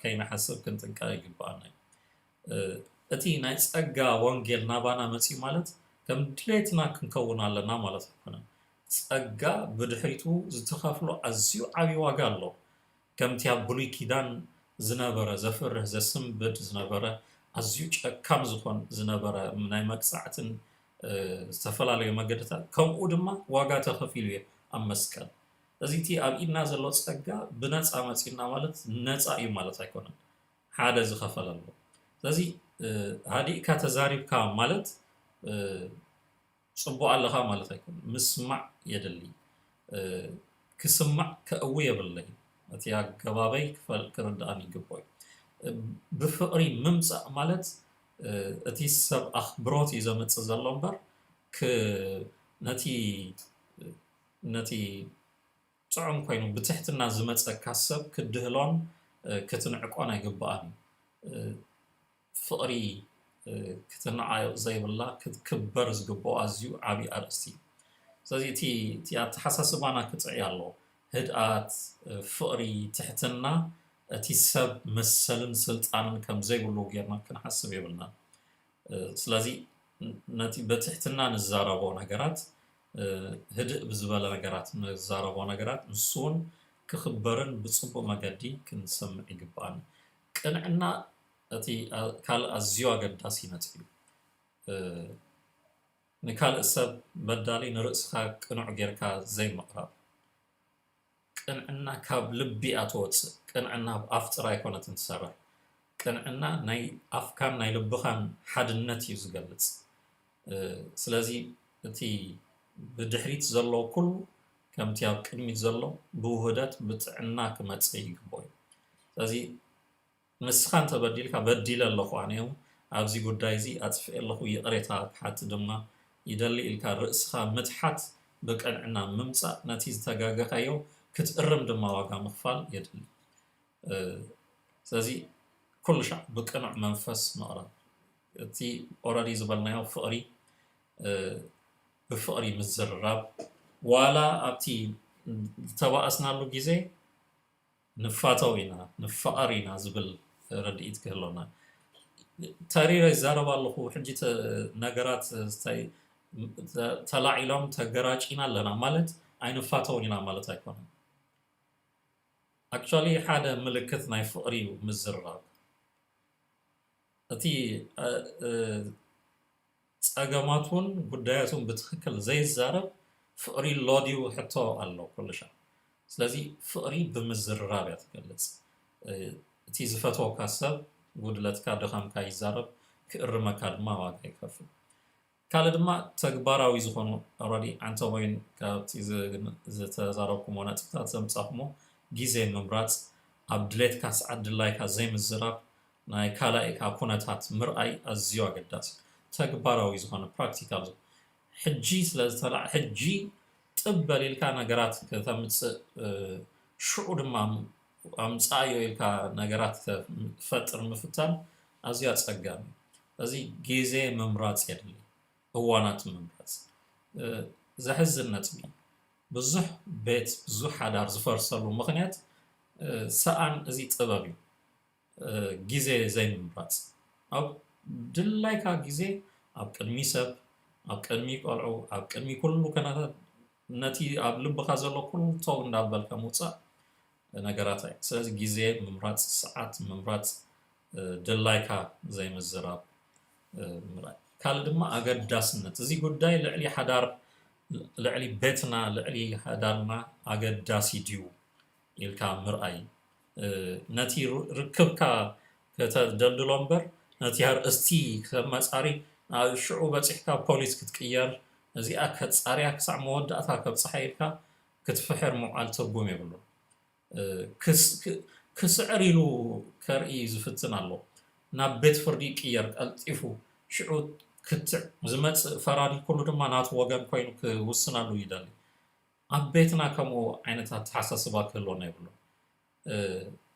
ከይንሓስብ ክንጥንቀቕ ይግብኣና እዩ። እቲ ናይ ጸጋ ወንጌል ናባና መጺኡ ማለት ከም ድሌትና ክንከውን ኣለና ማለት ኣይኮነን። ጸጋ ብድሕሪቱ ዝተኸፍሎ ኣዝዩ ዓብዪ ዋጋ ኣሎ። ከምቲ ኣብ ብሉይ ኪዳን ዝነበረ ዘፍርህ ዘስንብድ ዝነበረ ኣዝዩ ጨካን ዝኾን ዝነበረ ናይ መቅጻዕትን ዝተፈላለዩ መገድታት ከምኡ ድማ ዋጋ ተኸፊሉ እዩ ኣብ መስቀል። እዚ እቲ ኣብ ኢድና ዘሎ ጸጋ ብነጻ መጺኡና ማለት ነጻ እዩ ማለት ኣይኮነን። ሓደ ዝኸፈለ ኣሎ። ስለዚ ሃዲእካ ተዛሪብካ ማለት ጽቡቕ ኣለኻ ማለት ኣይኮነን። ምስማዕ የድሊ። ክስማዕ ከእዊ የብለይ። እቲ ኣገባበይ ክርድኣን ይግብኦ እዩ። ብፍቕሪ ምምጻእ ማለት እቲ ሰብ ኣኽብሮት እዩ ዘምጽእ ዘሎ እምበር ነቲ ነቲ ጽዑም ኮይኑ ብትሕትና ዝመጸካ ሰብ ክትድህሎን ክትንዕቆን ኣይግብኣን እዩ። ፍቕሪ ክትነዓቕ ዘይብላ ክትክበር ዝግብኦ ኣዝዩ ዓብዪ ኣርእስቲ እዩ። ስለዚ እቲ ኣተሓሳስባና ክጥዕይ ኣለዎ። ህድኣት፣ ፍቕሪ፣ ትሕትና እቲ ሰብ መሰልን ስልጣንን ከም ዘይብሉ ጌርና ክንሓስብ የብልናን። ስለዚ ነቲ ብትሕትና ንዛረቦ ነገራት፣ ህድእ ብዝበለ ነገራት ንዛረቦ ነገራት ንሱ እውን ክኽበርን ብፅቡቅ መገዲ ክንሰምዕ ይግብኣና። ቅንዕና እቲ ካልእ ኣዝዩ ኣገዳሲ ነጥቢ እዩ። ንካልእ ሰብ በዳሊ ንርእስኻ ቅኑዕ ጌርካ ዘይምቕራብ። ቅንዕና ካብ ልቢ እያ ትወፅእ። ቅንዕና ኣብ ኣፍ ጥራይ ኣይኮነትን ትሰርሕ። ቅንዕና ናይ ኣፍካን ናይ ልብኻን ሓድነት እዩ ዝገልፅ። ስለዚ እቲ ብድሕሪት ዘሎ ኩሉ ከምቲ ኣብ ቅድሚት ዘሎ ብውህደት ብጥዕና ክመፅእ ይግብኦ እዩ። ስለዚ ንስኻ እንተበዲልካ፣ በዲለ ኣለኹ ኣነ እውን ኣብዚ ጉዳይ እዚ ኣጥፍኤ ኣለኹ፣ ይቕሬታ ክሓት ድማ ይደሊ ኢልካ ርእስኻ ምትሓት፣ ብቅንዕና ምምጻእ፣ ነቲ ዝተጋገኻዮ ክትእርም ድማ ዋጋ ምኽፋል የድሊ። እ፣ ስለዚ ኩሉ ሻዕ ብቅኑዕ መንፈስ ምቕራብ። እቲ ኦረዲ ዝበልናዮ ፍቕሪ፣ እ፣ ብፍቕሪ ምዝርራብ፣ ዋላ ኣብቲ ዝተባእስናሉ ግዜ ንፋተው ኢና፣ ንፋቐር ኢና ዝብል ርድኢት ክህልወና። ተሪረ ይዛረብ ኣለኹ፣ ሕጂ ተ-፣ ነገራት ተ-፣ ተ-፣ ተላዒሎም ተገራጪና ኣለና ማለት ኣይንፋተውን ኢና ማለት ኣይኮነን። ኣክቹዋሊ ሓደ ምልክት ናይ ፍቕሪ እዩ ምዝርራብ። እቲ፣ እ፣ እ፣ ጸገማቱን ጉዳያቱን ብትኽክል ዘይዛረብ ፍቕሪ ኣሎ ድዩ ሕቶ ኣሎ ኩሉ ሻዕ። ስለዚ ፍቕሪ ብምዝርራብ እያ ትገልጽ። እ፣ እቲ ዝፈተወካ ሰብ ጉድለትካ፣ ድኻምካ ይዛረብ፣ ክእርመካ ድማ ዋጋ ይከፍል። ካልእ ድማ ተግባራዊ ዝኾኑ ኦረዲ ዓንተ ወይን ካብቲ ዝ-፣ ዝተዛረብኩሞ ነጥብታት ዘምጻኹሞ ግዜ ምምራጽ፣ ኣብ ድሌትካ ሰዓት ድላይካ ዘይምዝራብ፣ ናይ ካልኣይካ ኩነታት ምርኣይ ኣዝዩ ኣገዳሲ። ተግባራዊ ዝኾነ ፕራክቲካል ዝኾነ ሕጂ ስለ ዝተላ-፣ ሕጂ ጥብ በሊልካ ነገራት ከተምጽእ፣ እ፣ ሽዑ ድማ ኣምጻኣዮ ኢልካ ነገራት ክፈጥር ምፍታን ኣዝዩ ኣጸጋሚ እዩ። እዚ ግዜ ምምራጽ የድሊ፣ እዋናት ምምራጽ። እ፣ ዘሕዝን ነጥቢ፣ ብዙሕ ቤት፣ ብዙሕ ሓዳር ዝፈርሰሉ ምኽንያት፣ እ፣ ሰኣን እዚ ጥበብ እዩ። እ፣ ግዜ ዘይምምራጽ። ኣብ ድላይካ ግዜ ኣብ ቅድሚ ሰብ፣ ኣብ ቅድሚ ቆልዑ፣ ኣብ ቅድሚ ኩሉ ከነታት ነቲ ኣብ ልብኻ ዘሎ ኩሉ ተው እንዳበልካ ምውጻእ ነገራት ኣዩ። ስለዚ ግዜ ምምራጽ፣ ሰዓት ምምራጽ፣ እ፣ ድላይካ ዘይምዝራብ፣ እ፣ ምርኣይ። ካልእ ድማ ኣገዳስነት፣ እዚ ጉዳይ ልዕሊ ሓዳር፣ ልዕሊ ቤትና፣ ልዕሊ ሓዳርና ኣገዳሲ ድዩ ኢልካ ምርኣይ። እ፣ ነቲ ር-፣ ርክብካ ከተደልድሎ እምበር፣ ነቲ ኣርእስቲ ከተማጻሪ፣ ኣብ ሽዑ በጺሕካ ፖሊስ ክትቅየር፣ እዚኣ ከጻርያ ክሳዕ መወዳእታ ከብጽሓ ኢልካ ክትፍሕር ምውዓል ትርጉም የብሉን። እ፣ ክስ-፣ ክ-፣ ክስዕር ኢሉ ከርኢ ዝፍትን ኣሎ። ናብ ቤት ፍርዲ ይቅየር ቀልጢፉ። ሽዑ ክትዕ ዝመጽእ ፈራዲ ኩሉ ድማ ናቱ ወገን ኮይኑ ክውስነሉ ይደሊ። ኣብ ቤትና ከምኡ ዓይነት ኣተሓሳስባ ክህልወና የብሉን። እ፣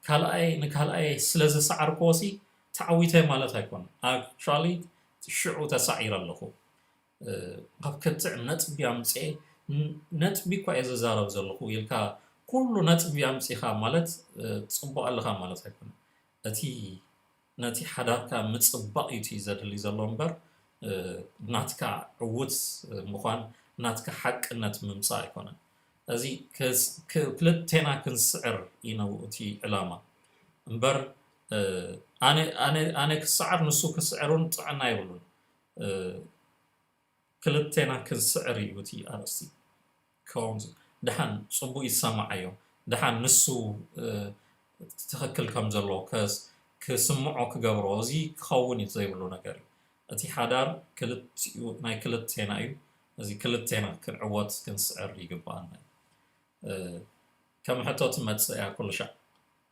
ካልኣይ፣ ንካልኣይ ስለ ዘሰዓርክዎሲ ተዓዊተ ማለት ኣይኮነን። ኣክቹዋሊ ሽዑ ተሳዒረ ኣለኹ። እ፣ ካብ ክትዕ ነጥቢ ኣምጽኤ፣ ን-፣ ነጥቢ እኳ እየ ዝዛረብ ዘለኹ ኢልካ ኩሉ ነጥቢ ኣምጺኻ ማለት፣ እ፣ ጽቡቕ ኣለኻ ማለት ኣይኮነን። እቲ፣ ነቲ ሓዳርካ ምጽባቕ እዩ እቲ ዘድሊ ዘሎ እምበር፣ እ፣ ናትካ ዕዉት ምዃን፣ ናትካ ሓቅነት ምምጻእ ኣይኮነን። እዚ ክስ-፣ ክ-፣ ክልቴና ክንስዕር እዩ እቲ ዕላማ እምበር፣ እ፣ ኣነ፣ ኣነ፣ ኣነ ክስዓር ንሱ ክስዕር እውን ጥዕና የብሉን። እ፣ ክልቴና ክንስዕር እዩ እቲ ኣርእስቲ ክኸውን ዝ-፣ ደሓን ጽቡቕ ይሰማዓዮ። ደሓን ንሱ፣ እ፣ ትኽክል ከም ዘሎ ከስ-፣ ክስምዖ ክገብሮ፣ እዚ ክኸውን እዩ ዘይብሉ ነገር እዩ። እቲ ሓዳር ክልቲኡ፣ ናይ ክልቴና እዩ። እዚ ክልቴና ክንዕወት ክንስዕር ይግብኣና እዩ። እ፣ ከም ሕቶ ትመጽእ እያ ኩሉ ሻዕ።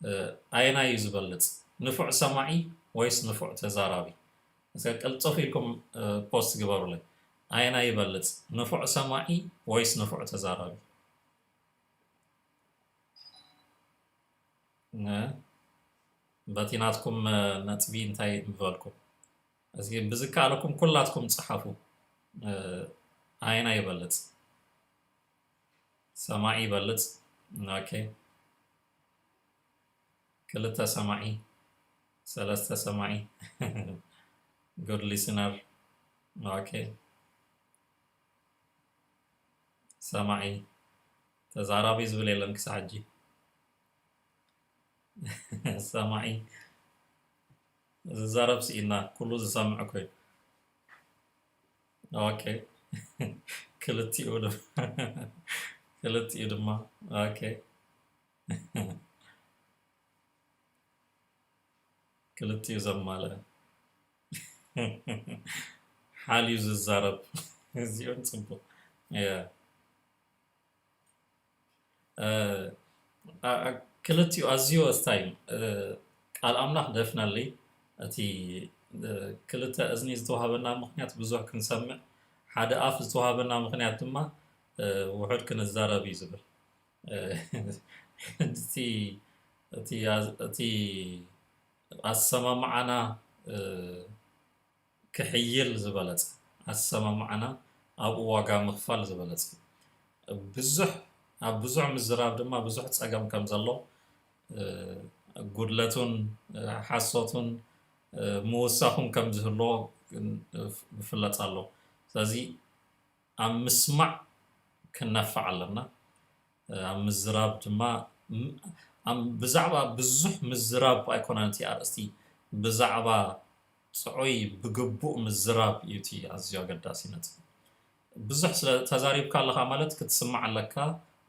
እ፣ ኣየናይ እዩ ዝበልጽ? ንፉዕ ሰማዒ ወይስ ንፉዕ ተዛራቢ? እስከ ቅልጥፍ ኢልኩም፣ እ፣ ፖስት ግበሩለይ። ኣየናይ ይበልጽ? ንፉዕ ሰማዒ ወይስ ንፉዕ ተዛራቢ? እ፣ በቲ ናትኩም፣ እ፣ ነጥቢ እንታይ ምበልኩም? እስኪ ብዝከኣለኩም ኩላትኩም ጸሓፉ። እ፣ ኣየናይ ይበልጽ? ሰማዒ ይበልጽ። ኦኬ። ክልተ ሰማዒ፣ ሰለስተ ሰማዒ። ጉድ ሊስነር። ኦኬ። ሰማዒ። ተዛራቢ ዝብል የለን ክሳብ ሕጂ። ሰማዒ። ዝዛረብ ስኢና፣ ኩሉ ዝሰምዕ ኮይኑ። ኦኬ። ክልቲኡ ድ-፣ ክልቲኡ ድማ። ኦኬ። ክልቲኡ ዘማልአ። ሓልዩ ዝዛረብ። እዚኦም ጽቡቕ። ያ። እ፣ ኣ-፣ ኣ-፣ ክልቲኡ ኣዝዩ ወሳኝ እዩ። እ፣ ቃ-፣ ቃል ኣምላኽ ደፍነሊ። እቲ ክልተ እዝኒ ዝተዋህበና ምኽንያት ብዙሕ ክንሰምዕ፣ ሓደ ኣፍ ዝተዋህበና ምኽንያት ድማ ውሑድ ክንዛረብ እዩ ዝብል። እቲ ኣሰማምዓና ክሕይል ዝበለጸ፣ ኣሰማምዓና ኣብኡ ዋጋ ምኽፋል ዝበለጸ። ብዙሕ ኣብ ብዙሕ ምዝራብ ድማ ብዙሕ ጸገም ከም ዘሎ፣ ጉድለቱን ሓሶቱን ምውሳኹን ከም ዝህልዎ ይፍለጥ ኣሎ። ስለዚ ኣብ ምስማዕ ክነፍዕ ኣለና። ኣብ ምዝራብ ድማ ብዛዕባ ብዙሕ ምዝራብ ኣይኮነን እቲ ኣርእስቲ፣ ብዛዕባ ጽዑይ ብግቡእ ምዝራብ እዩ እቲ ኣዝዩ ኣገዳሲ ነጥቢ። ብዙሕ ስለ ተዛሪብካ ኣለኻ ማለት ክትስማዕ ኣለካ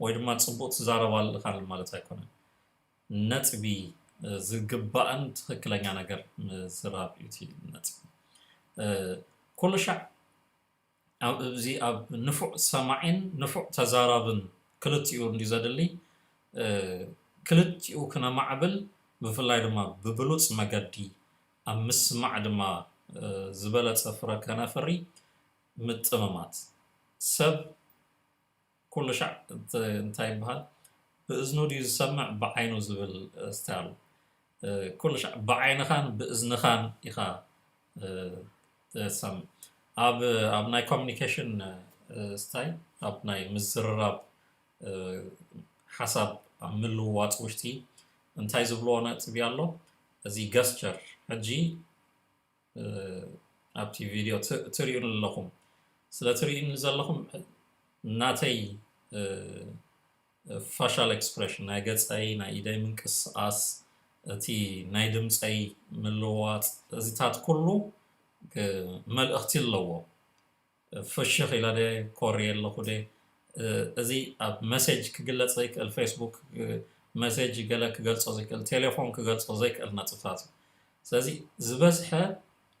ወይ ድማ ጽቡቕ ትዛረብ ኣለኻ ማለት ኣይኮነን። ነጥቢ ዝግባእን ትኽክለኛ ነገር ምዝራብ እዩ እቲ ነጥቢ። ኩሉ ሻዕ ኣብዚ ኣብ ንፉዕ ሰማዒን ንፉዕ ተዛራብን ክልቲኡ እንዲ ዘድሊ። ክልቲኡ ክነማዕብል፣ ብፍላይ ድማ ብብሉፅ መገዲ ኣብ ምስማዕ ድማ ዝበለፀ ፍረ ከነፍሪ ምጥምማት። ሰብ ኩሉ ሻዕ እንታይ ይበሃል፣ ብእዝኑ ድዩ ዝሰምዕ ብዓይኑ ዝብል ስታይ ኣሎ። ኩሉ ሻዕ ብዓይንኻን ብእዝንኻን ኢኻ ትሰምዕ። ኣብ ኣብ ናይ ኮሚኒኬሽን ስታይ፣ ኣብ ናይ ምዝርራብ ሓሳብ ኣብ ምልውዋጥ ውሽጢ እንታይ ዝብልዎ ነጥቢ ኣሎ፣ እዚ ገስቸር። ሕጂ ኣብቲ ቪድዮ ትርእዩኒ ኣለኹም። ስለ ትርእዩኒ ዘለኹም ናተይ ፋሻል ኤክስፕሬሽን፣ ናይ ገፀይ፣ ናይ ኢደይ ምንቅስቃስ፣ እቲ ናይ ድምፀይ ምልዋጥ፣ እዚታት ኩሉ መልእኽቲ ኣለዎ። ፍሽኽ ኢለ ደ ኮርየ ኣለኹ ደ፣ እዚ ኣብ መሴጅ ክግለፅ ዘይክእል፣ ፌስቡክ መሴጅ ገለ ክገልፆ ዘይክእል፣ ቴሌፎን ክገልፆ ዘይክእል ነጥብታት እዩ። ስለዚ ዝበዝሐ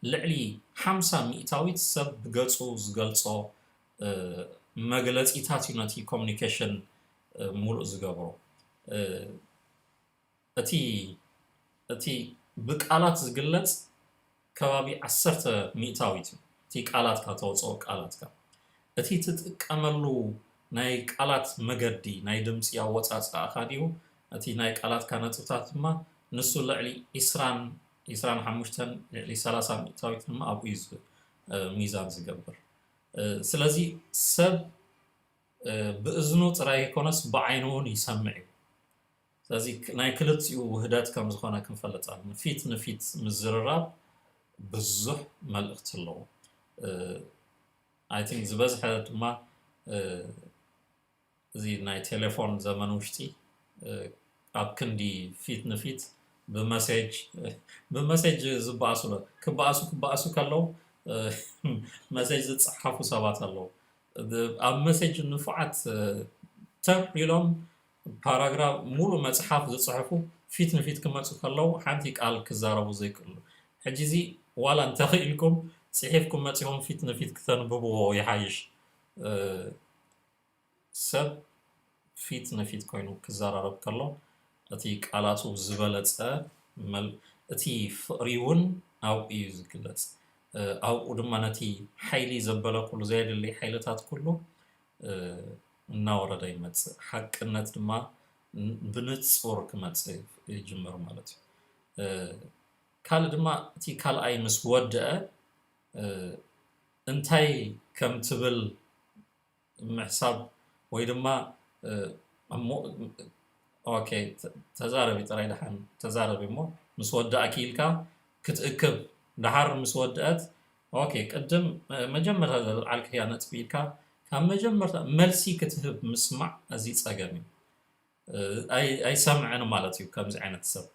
ልዕሊ ሓምሳ ሚእታዊት ሰብ ብገፁ ዝገልፆ መግለፂታት እዩ ነቲ ኮሚኒኬሽን ሙሉእ ዝገብሮ። እቲ እቲ ብቃላት ዝግለጽ ከባቢ ዓሰርተ ሚእታዊት እዩ። እቲ ቃላትካ ተውፅኦ ቃላትካ፣ እቲ ትጥቀመሉ ናይ ቃላት መገዲ፣ ናይ ድምፂ ኣወፃፅኣኻ ድዩ፣ እቲ ናይ ቃላትካ ነጥብታት ድማ ንሱ ልዕሊ ዒስራን ዒስራን ሓሙሽተን ልዕሊ ሰላሳ ሚእታዊት ድማ ኣብኡ እዩ ሚዛን ዝገብር። ስለዚ ሰብ ብእዝኑ ጥራይ ኣይኮነስ ብዓይኑ እውን ይሰምዕ እዩ። ስለዚ ናይ ክልቲኡ ውህደት ከም ዝኾነ ክንፈልጥ ኣለና። ፊት ንፊት ምዝርራብ ብዙሕ መልእኽቲ ኣለዎ። ኣይ ቲንክ ዝበዝሐ ድማ እዚ ናይ ቴሌፎን ዘመን ውሽጢ ኣብ ክንዲ ፊት ንፊት ብመሴጅ ብመሴጅ ዝበኣሱ ክበኣሱ ክበኣሱ ከለዉ መሴጅ ዝፀሓፉ ሰባት ኣለዉ። ኣብ መሴጅ ንፉዓት ተር ኢሎም ፓራግራፍ ሙሉ መፅሓፍ ዝፅሕፉ ፊት ንፊት ክመፁ ከለዉ ሓንቲ ቃል ክዛረቡ ዘይክእሉ። ሕጂ እዚ ዋላ እንተኽኢልኩም ፅሒፍኩም መፂኹም ፊት ንፊት ክተንብብዎ ይሓይሽ። ሰብ ፊት ንፊት ኮይኑ ክዘራረብ ከሎ እቲ ቃላቱ ዝበለፀ እቲ ፍቕሪ እውን ኣብኡ እዩ ዝግለፅ። ኣብኡ ድማ ነቲ ሓይሊ ዘበለ ኩሉ ዘየድሊ ሓይልታት ኩሉ እናወረደ ይመፅእ። ሓቅነት ድማ ብንፁር ክመፅእ ይጅምር ማለት እዩ። ካልእ ድማ እቲ ካልኣይ ምስ ወደአ እንታይ ከም ትብል ምሕሳብ ወይ ድማ እሞ ኦኬ ተዛረቢ ጥራይ ደሓን ተዛረቢ እሞ ምስ ወዳእኪ ኢልካ ክትእክብ ደሓር ምስ ወደአት ኦኬ ቅድም መጀመርታ ዘልዓልክያ ነጥቢ ኢልካ ካብ መጀመርታ መልሲ ክትህብ ምስማዕ እዚ ፀገም እዩ። ኣይሰምዕን ማለት እዩ ከምዚ ዓይነት ሰብ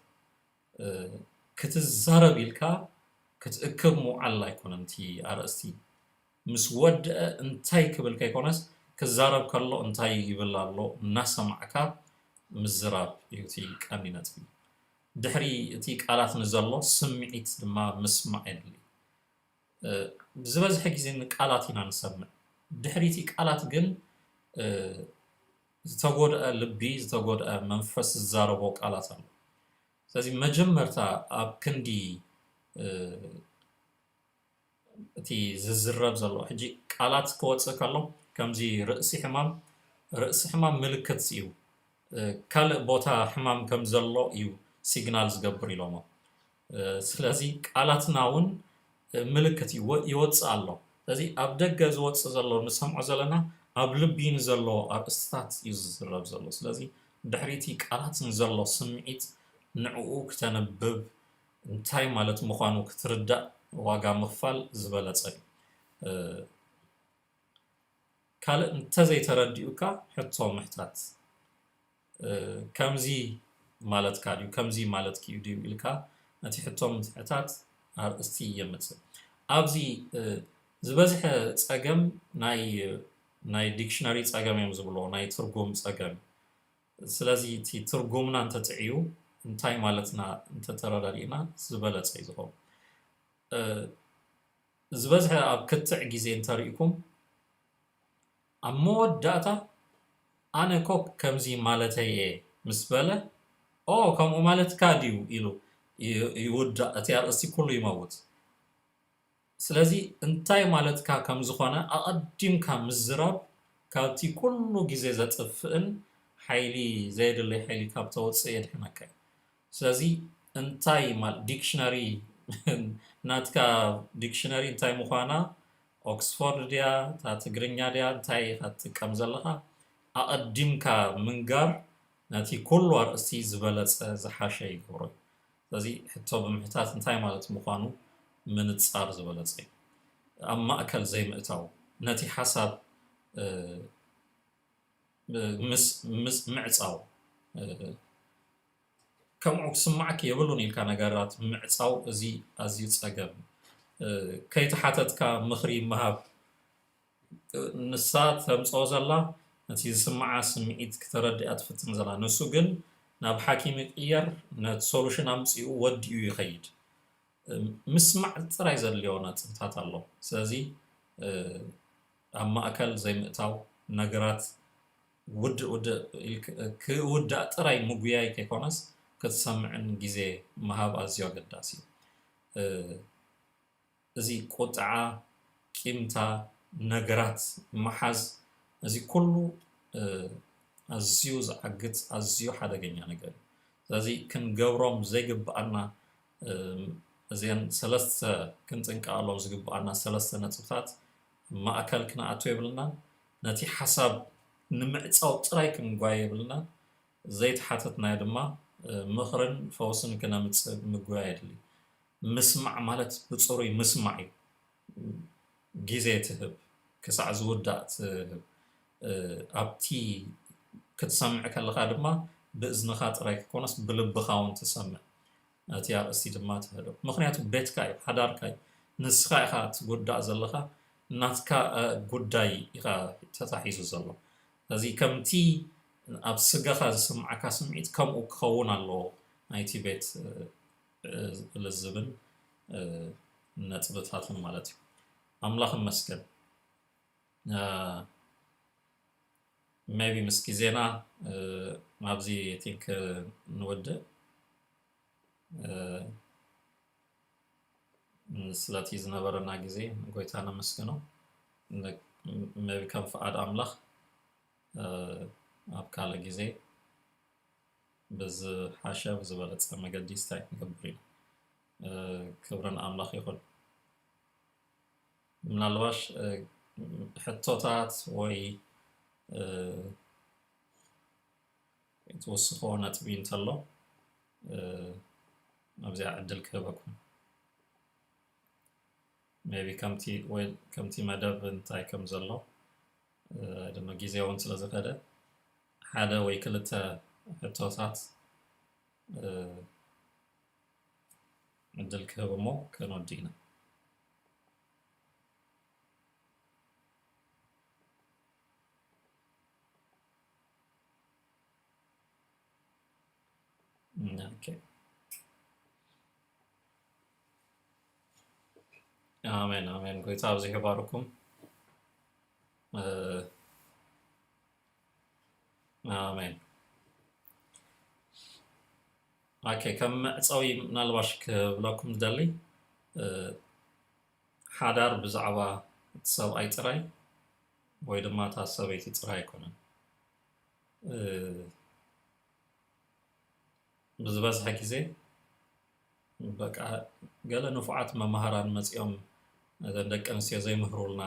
ክትዛረብ ኢልካ ክትእክብ ምውዓል ኣይኮነን እቲ ኣርእስቲ። ምስ ወድአ እንታይ ክብል ከይኮነስ ክዛረብ ከሎ እንታይ ይብል ኣሎ እናሰማዕካ ምዝራብ እዩ እቲ ቀንዲ ነጥቢ። ድሕሪ እቲ ቃላት ንዘሎ ስምዒት ድማ ምስማዕ የድሊ። ዝበዝሐ ግዜ ንቃላት ኢና ንሰምዕ። ድሕሪ እቲ ቃላት ግን ዝተጎድአ ልቢ፣ ዝተጎድአ መንፈስ ዝዛረቦ ቃላት ኣሎ። ስለዚ መጀመርታ ኣብ ክንዲ እቲ ዝዝረብ ዘሎ ሕጂ ቃላት ክወፅእ ከሎ ከምዚ ርእሲ ሕማም ርእሲ ሕማም ምልክት እዩ። ካልእ ቦታ ሕማም ከም ዘሎ እዩ ሲግናል ዝገብር ኢሎሞ። ስለዚ ቃላትና እውን ምልክት ይወፅእ ኣሎ። ስለዚ ኣብ ደገ ዝወፅእ ዘሎ ንሰምዖ ዘለና ኣብ ልቢ ንዘሎ ኣርእስትታት እዩ ዝዝረብ ዘሎ። ስለዚ ድሕሪቲ ቃላት ንዘሎ ስምዒት ንዕኡ ክተንብብ እንታይ ማለት ምዃኑ ክትርዳእ ዋጋ ምኽፋል ዝበለጸ እዩ። ካልእ እንተዘይተረዲኡካ ሕቶ ምሕታት። ከምዚ ማለትካ ድዩ ከምዚ ማለትኪ እዩ ድዩ ኢልካ ነቲ ሕቶ ምሕታት ኣርእስቲ የምጽእ። ኣብዚ ዝበዝሐ ጸገም ናይ ናይ ዲክሽነሪ ጸገም እዮም ዝብልዎ ናይ ትርጉም ጸገም። ስለዚ እቲ ትርጉምና እንተጥዕዩ እንታይ ማለትና እንተተረዳዲእና ዝበለጸ እዩ ዝኸውን። ዝበዝሐ ኣብ ክትዕ ግዜ እንተሪእኩም ኣብ መወዳእታ ኣነ ኮ ከምዚ ማለተይ እየ ምስ በለ ኦ ከምኡ ማለትካ ድዩ ኢሉ ይውዳእ እቲ ኣርእስቲ ኩሉ ይመውት። ስለዚ እንታይ ማለትካ ከም ዝኾነ ኣቐዲምካ ምዝራብ ካብቲ ኩሉ ግዜ ዘጥፍእን ሓይሊ ዘየድለይ ሓይሊ ካብ ተወፅእ የድሕነካ እዩ። ስለዚ እንታይ ማለት ዲክሽነሪ ናትካ ዲክሽነሪ እንታይ ምዃና ኦክስፎርድ ድያ እታ ትግርኛ ድያ እንታይ ኢኻ ትጥቀም ዘለኻ ኣቐዲምካ ምንጋር ነቲ ኩሉ ኣርእስቲ ዝበለፀ ዝሓሸ ይገብሮ እዩ። ስለዚ ሕቶ ብምሕታት እንታይ ማለት ምዃኑ ምንጻር ዝበለጸ እዩ። ኣብ ማእከል ዘይምእታው፣ ነቲ ሓሳብ ምስ ምዕጻው፣ ከምኡ ክስማዓኪ የብሉን ኢልካ ነገራት ምዕጻው፣ እዚ ኣዝዩ ጸገም። ከይተሓተትካ ምኽሪ ምሃብ፣ ንሳ ተምጽኦ ዘላ ነቲ ዝስምዓ ስምዒት ክተረድኣ ትፍትን ዘላ፣ ንሱ ግን ናብ ሓኪም ይቕየር፣ ነቲ ሶሉሽን ኣምጺኡ ወዲኡ ይኸይድ። ምስማዕ ጥራይ ዘድልዮ ነጥብታት ኣሎ። ስለዚ ኣብ ማእከል ዘይምእታው፣ ነገራት ውድእ ውድእ ክውዳእ ጥራይ ምጉያይ ከይኮነስ ክትሰምዕን ግዜ ምሃብ ኣዝዩ ኣገዳሲ እዩ። እዚ ቁጥዓ፣ ቂምታ፣ ነገራት ምሓዝ፣ እዚ ኩሉ ኣዝዩ ዝዓግት ኣዝዩ ሓደገኛ ነገር እዩ። ስለዚ ክንገብሮም ዘይግብኣና እዚአን ሰለስተ ክንጥንቀቐሎም ዝግብኣና ሰለስተ ነጥብታት ማእከል ክንኣቱ የብልናን። ነቲ ሓሳብ ንምዕፃው ጥራይ ክንጓየ የብልናን። ዘይተሓተትናዮ ድማ ምኽርን ፈውስን ክነምፅእ ምጉያይ የድሊ። ምስማዕ ማለት ብፅሩይ ምስማዕ እዩ። ግዜ ትህብ፣ ክሳዕ ዝውዳእ ትህብ። ኣብቲ ክትሰምዕ ከለኻ ድማ ብእዝንኻ ጥራይ ክኮነስ ብልብኻ እውን ትሰምዕ። እቲ ኣርእስቲ ድማ ትህደው። ምክንያቱ ቤትካ እዩ፣ ሓዳርካ እዩ። ንስኻ ኢኻ ትጉዳእ ዘለኻ፣ ናትካ ጉዳይ ኢኻ ተታሒዙ ዘሎ። ስለዚ ከምቲ ኣብ ስጋኻ ዝስምዓካ ስምዒት ከምኡ ክኸውን ኣለዎ ናይቲ ቤት ልዝብን ነጥብታትን ማለት እዩ። ኣምላኽ ይመስገን። ሜቢ ምስ ግዜና ኣብዚ ቲንክ ንወድእ። ስለቲ ዝነበረና ግዜ ጎይታ ነመስግኖ። ሜቢ ከም ፍቓድ ኣምላኽ ኣብ ካልእ ግዜ ብዝሓሸ ብዝበለፀ መገዲ ስታይ ክንገብር ኢና። ክብሪ ንኣምላኽ ይኹን። ምናልባሽ ሕቶታት ወይ ትወስኾ ነጥቢ እንተሎ ኣብዚኣ ዕድል ክህበኩም። ሜቢ ከምቲ ወይ ከምቲ መደብ እንታይ ከም ዘሎ ድማ ግዜ እውን ስለ ዝኸደ ሓደ ወይ ክልተ ሕቶታት ዕድል ክህብ እሞ ከነወዲ ኢና። ኦኬ። ኣሜን ኣሜን። ጎይታ ኣብዚሑ ይባርኩም። ኣሜን። ኦኬ፣ ከም መዕጸዊ ምናልባሽ ክብለኩም ዝደሊ፣ እ፣ ሓዳር ብዛዕባ እቲ ሰብኣይ ጥራይ ወይ ድማ እታ ሰበይቲ ጥራይ ኣይኮነን። እ፣ ብዝበዝሐ ግዜ በቃ ገለ ንፉዓት መማህራን መጺኦም እዘን ደቂ ኣንስትዮ ዘይምህሩልና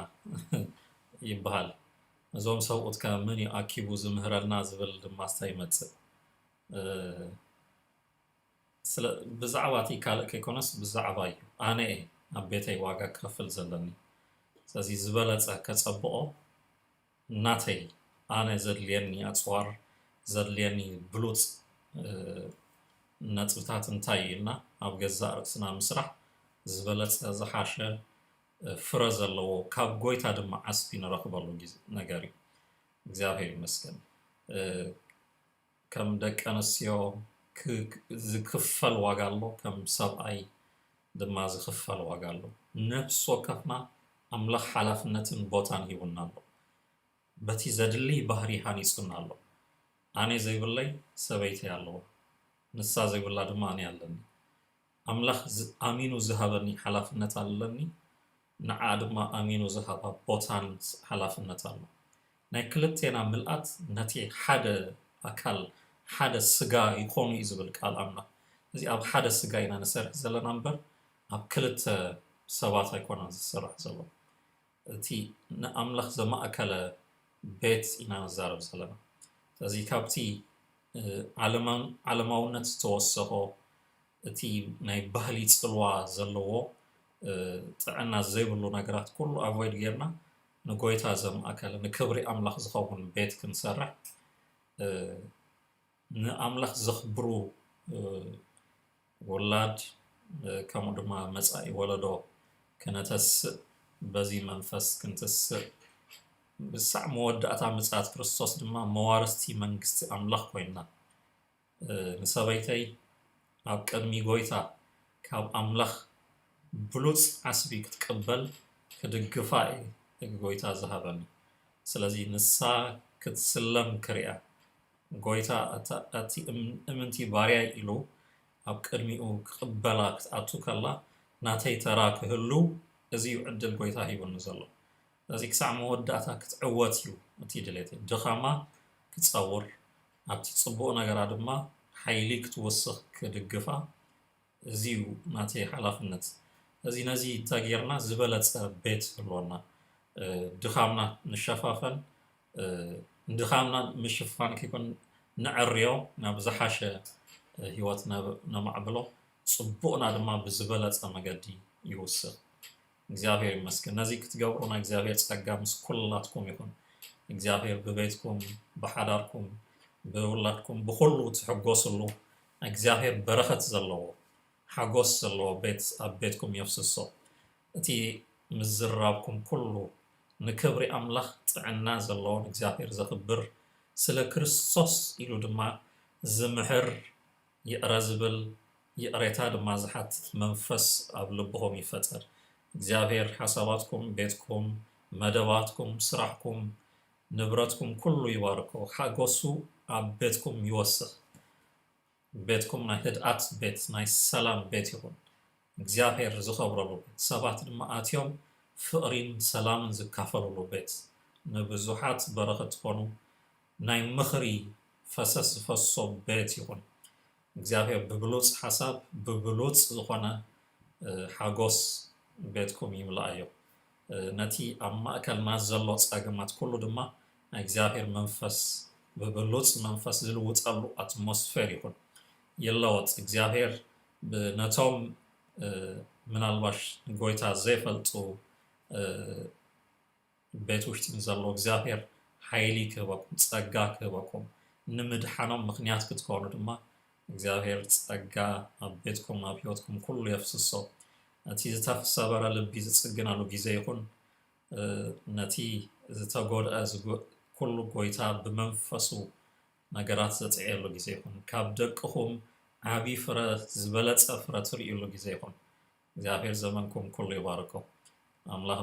ይበሃል። እዞም ሰብኡት ከ መን እዩ ኣኪቡ ዝምህረልና ዝብል ድማ ስታ ይመጽእ። እ፣ ስለ ብዛዕባ እቲ ካልእ ከይኮነስ ብዛዕባ እዩ። ኣነ እየ ኣብ ቤተይ ዋጋ ክኸፍል ዘለኒ። ስለዚ ዝበለጸ ከጸብቆ ናተይ፣ ኣነ ዘድልየኒ ኣጽዋር፣ ዘድልየኒ ብሉጽ፣ እ፣ ነጥብታት እንታይ እዩ ኢልና ኣብ ገዛእ ርእስና ምስራሕ ዝበለጸ ዝሓሸ፣ እ፣ ፍረ ዘለዎ ካብ ጎይታ ድማ ዓስቢ ንረኽበሉ ግዜ ነገር እዩ። እግዚኣብሔር ይመስገን። እ፣ ከም ደቂ ኣንስትዮ ክ-፣ ዝክፈል ዋጋ ኣሎ፣ ከም ሰብኣይ ድማ ዝክፈል ዋጋ ኣሎ። ነፍሲ ወከፍና ኣምላኽ ሓላፍነትን ቦታን ሂቡና ኣሎ። በቲ ዘድሊ ባህሪ ሃኒጹና ኣሎ። ኣነ ዘይብለይ ሰበይቲ ኣለዋ፣ ንሳ ዘይብላ ድማ ኣነ ኣለኒ። ኣምላኽ ዝ-፣ ኣሚኑ ዝሃበኒ ሓላፍነት ኣለኒ፣ ንዓ ድማ ኣሚኑ ዝሃባ ቦታን ስ-፣ ሓላፍነት ኣሎ። ናይ ክልቴና ምልኣት ነቲ ሓደ ኣካል፣ ሓደ ስጋ ይኾኑ እዩ ዝብል ቃል ኣምላኽ። እዚ ኣብ ሓደ ስጋ ኢና ንሰርሕ ዘለና እምበር ኣብ ክልተ ሰባት ኣይኮነን ዝስራሕ ዘሎ። እቲ ንኣምላኽ ዘማእከለ ቤት ኢና ንዛረብ ዘለና። ስለዚ ካብቲ፣ እ፣ ዓለማን-፣ ዓለማውነት ዝተወሰኾ እቲ ናይ ባህሊ ጽልዋ ዘለዎ፣ እ፣ ጥዕና ዘይብሉ ነገራት ኩሉ ኣቮይድ ጌርና ንጎይታ ዘማእከለ ንክብሪ ኣምላኽ ዝኸውን ቤት ክንሰርሕ፣ እ፣ ንኣምላኽ ዘኽብሩ፣ እ፣ ውላድ፣ እ፣ ከምኡ ድማ መጻኢ ወለዶ ክነተስእ፣ በዚ መንፈስ ክንትስእ፣ ብሳዕ መወዳእታ ምጽኣት ክርስቶስ ድማ መዋርስቲ መንግስቲ ኣምላኽ ኮይንና፣ እ፣ ንሰበይተይ ኣብ ቅድሚ ጎይታ ካብ ኣምላኽ ብሉጽ ዓስቢ ክትቅበል ክድግፋ እየ ጎይታ ዝሃበኒ። ስለዚ ንሳ ክትስለም ክሪኣ፣ ጎይታ ኣታ-፣ ኣቲ እም-፣ እምንቲ ባርያይ ኢሉ ኣብ ቅድሚኡ ክቕበላ ክትኣቱ ከላ፣ ናተይ ተራ ክህሉ፣ እዚ እዩ ዕድል ጎይታ ሂቡኒ ዘሎ። እዚ ክሳዕ መወዳእታ ክትዕወት እዩ እቲ ድሌተይ። ድኻማ ክጸውር፣ ኣብቲ ጽቡቕ ነገራ ድማ ሓይሊ ክትውስኽ ክድግፋ፣ እዚ እዩ ናተይ ሓላፍነት። እዚ ነዚ እንተጌርና ዝበለጸ ቤት ህልወና፣ እ፣ ድኻምና ንሸፋፈን፣ እ፣ ንድኻምና ምሽፋን ከይኮን ንዕርዮ፣ ናብ ዝሓሸ፣ እ፣ ህይወት ነ-፣ ነማዕብሎ፣ ጽቡቕና ድማ ብዝበለጸ መገዲ ይውስኽ። እግዚኣብሔር ይመስገን። ነዚ ክትገብሩ ናይ እግዚኣብሔር ጸጋ ምስ ኩላትኩም ይኹን። እግዚኣብሔር ብቤትኩም፣ ብሓዳርኩም፣ ብውላድኩም፣ ብኹሉ ትሕጎስሉ፣ እግዚኣብሔር በረኸት ዘለዎ፣ ሓጎስ ዘለዎ ቤት ኣብ ቤትኩም የፍስሶ። እቲ ምዝራብኩም ኩሉ ንክብሪ ኣምላኽ ጥዕና ዘለዎ ንእግዚኣብሔር ዘኽብር፣ ስለ ክርስቶስ ኢሉ ድማ ዝምሕር፣ ይቕረ ዝብል፣ ይቕሬታ ድማ ዝሓትት መንፈስ ኣብ ልብኹም ይፈጠር። እግዚኣብሔር ሓሳባትኩም፣ ቤትኩም፣ መደባትኩም፣ ስራሕኩም፣ ንብረትኩም ኩሉ ይባርኮ። ሓጎሱ ኣብ ቤትኩም ይወስኽ። ቤትኩም ናይ ህድኣት ቤት፣ ናይ ሰላም ቤት ይኹን። እግዚኣብሔር ዝኸብረሉ ቤት፣ ሰባት ድማ ኣትዮም ፍቕሪን ሰላምን ዝካፈሉሉ ቤት፣ ንብዙሓት በረኸት ትኾኑ ናይ ምኽሪ ፈሰስ ዝፈሶ ቤት ይኹን። እግዚኣብሔር ብብሉጽ ሓሳብ፣ ብብሉጽ ዝኾነ፣ እ፣ ሓጎስ ቤትኩም ይምልኣዮ። እ፣ ነቲ ኣብ ማእከልና ዘሎ ጸገማት ኩሉ ድማ ናይ እግዚኣብሔር መንፈስ፣ ብብሉጽ መንፈስ ዝልውጠሉ ኣትሞስፌር ይኹን። ይለወጥ። እግዚኣብሔር ብ-፣ ነቶም፣ እ፣ ምናልባሽ ንጎይታ ዘይፈልጡ፣ እ፣ ቤት ውሽጢ ንዘለዉ እግዚኣብሔር ሓይሊ ክህበኩም፣ ጸጋ ክህበኩም፣ ንምድሓኖም ምኽንያት ክትኮኑ ድማ እግዚኣብሔር ጸጋ ኣብ ቤትኩም፣ ኣብ ህይወትኩም ኩሉ የፍስሶ። እቲ ዝተሰበረ ልቢ ዝጽግነሉ ግዜ ይኹን፣ እ፣ ነቲ ዝተጎድአ ዝጎ-፣ ኩሉ ጎይታ ብመንፈሱ ነገራት ዘጽዕየሉ ግዜ ይኹን። ካብ ደቅኹም ዓቢ ፍረ፣ ዝበለጸ ፍረ ትርእዩሉ ግዜ ይኹን። እግዚኣብሔር ዘመንኩም ኩሉ ይባርኮ። ኣምላኽ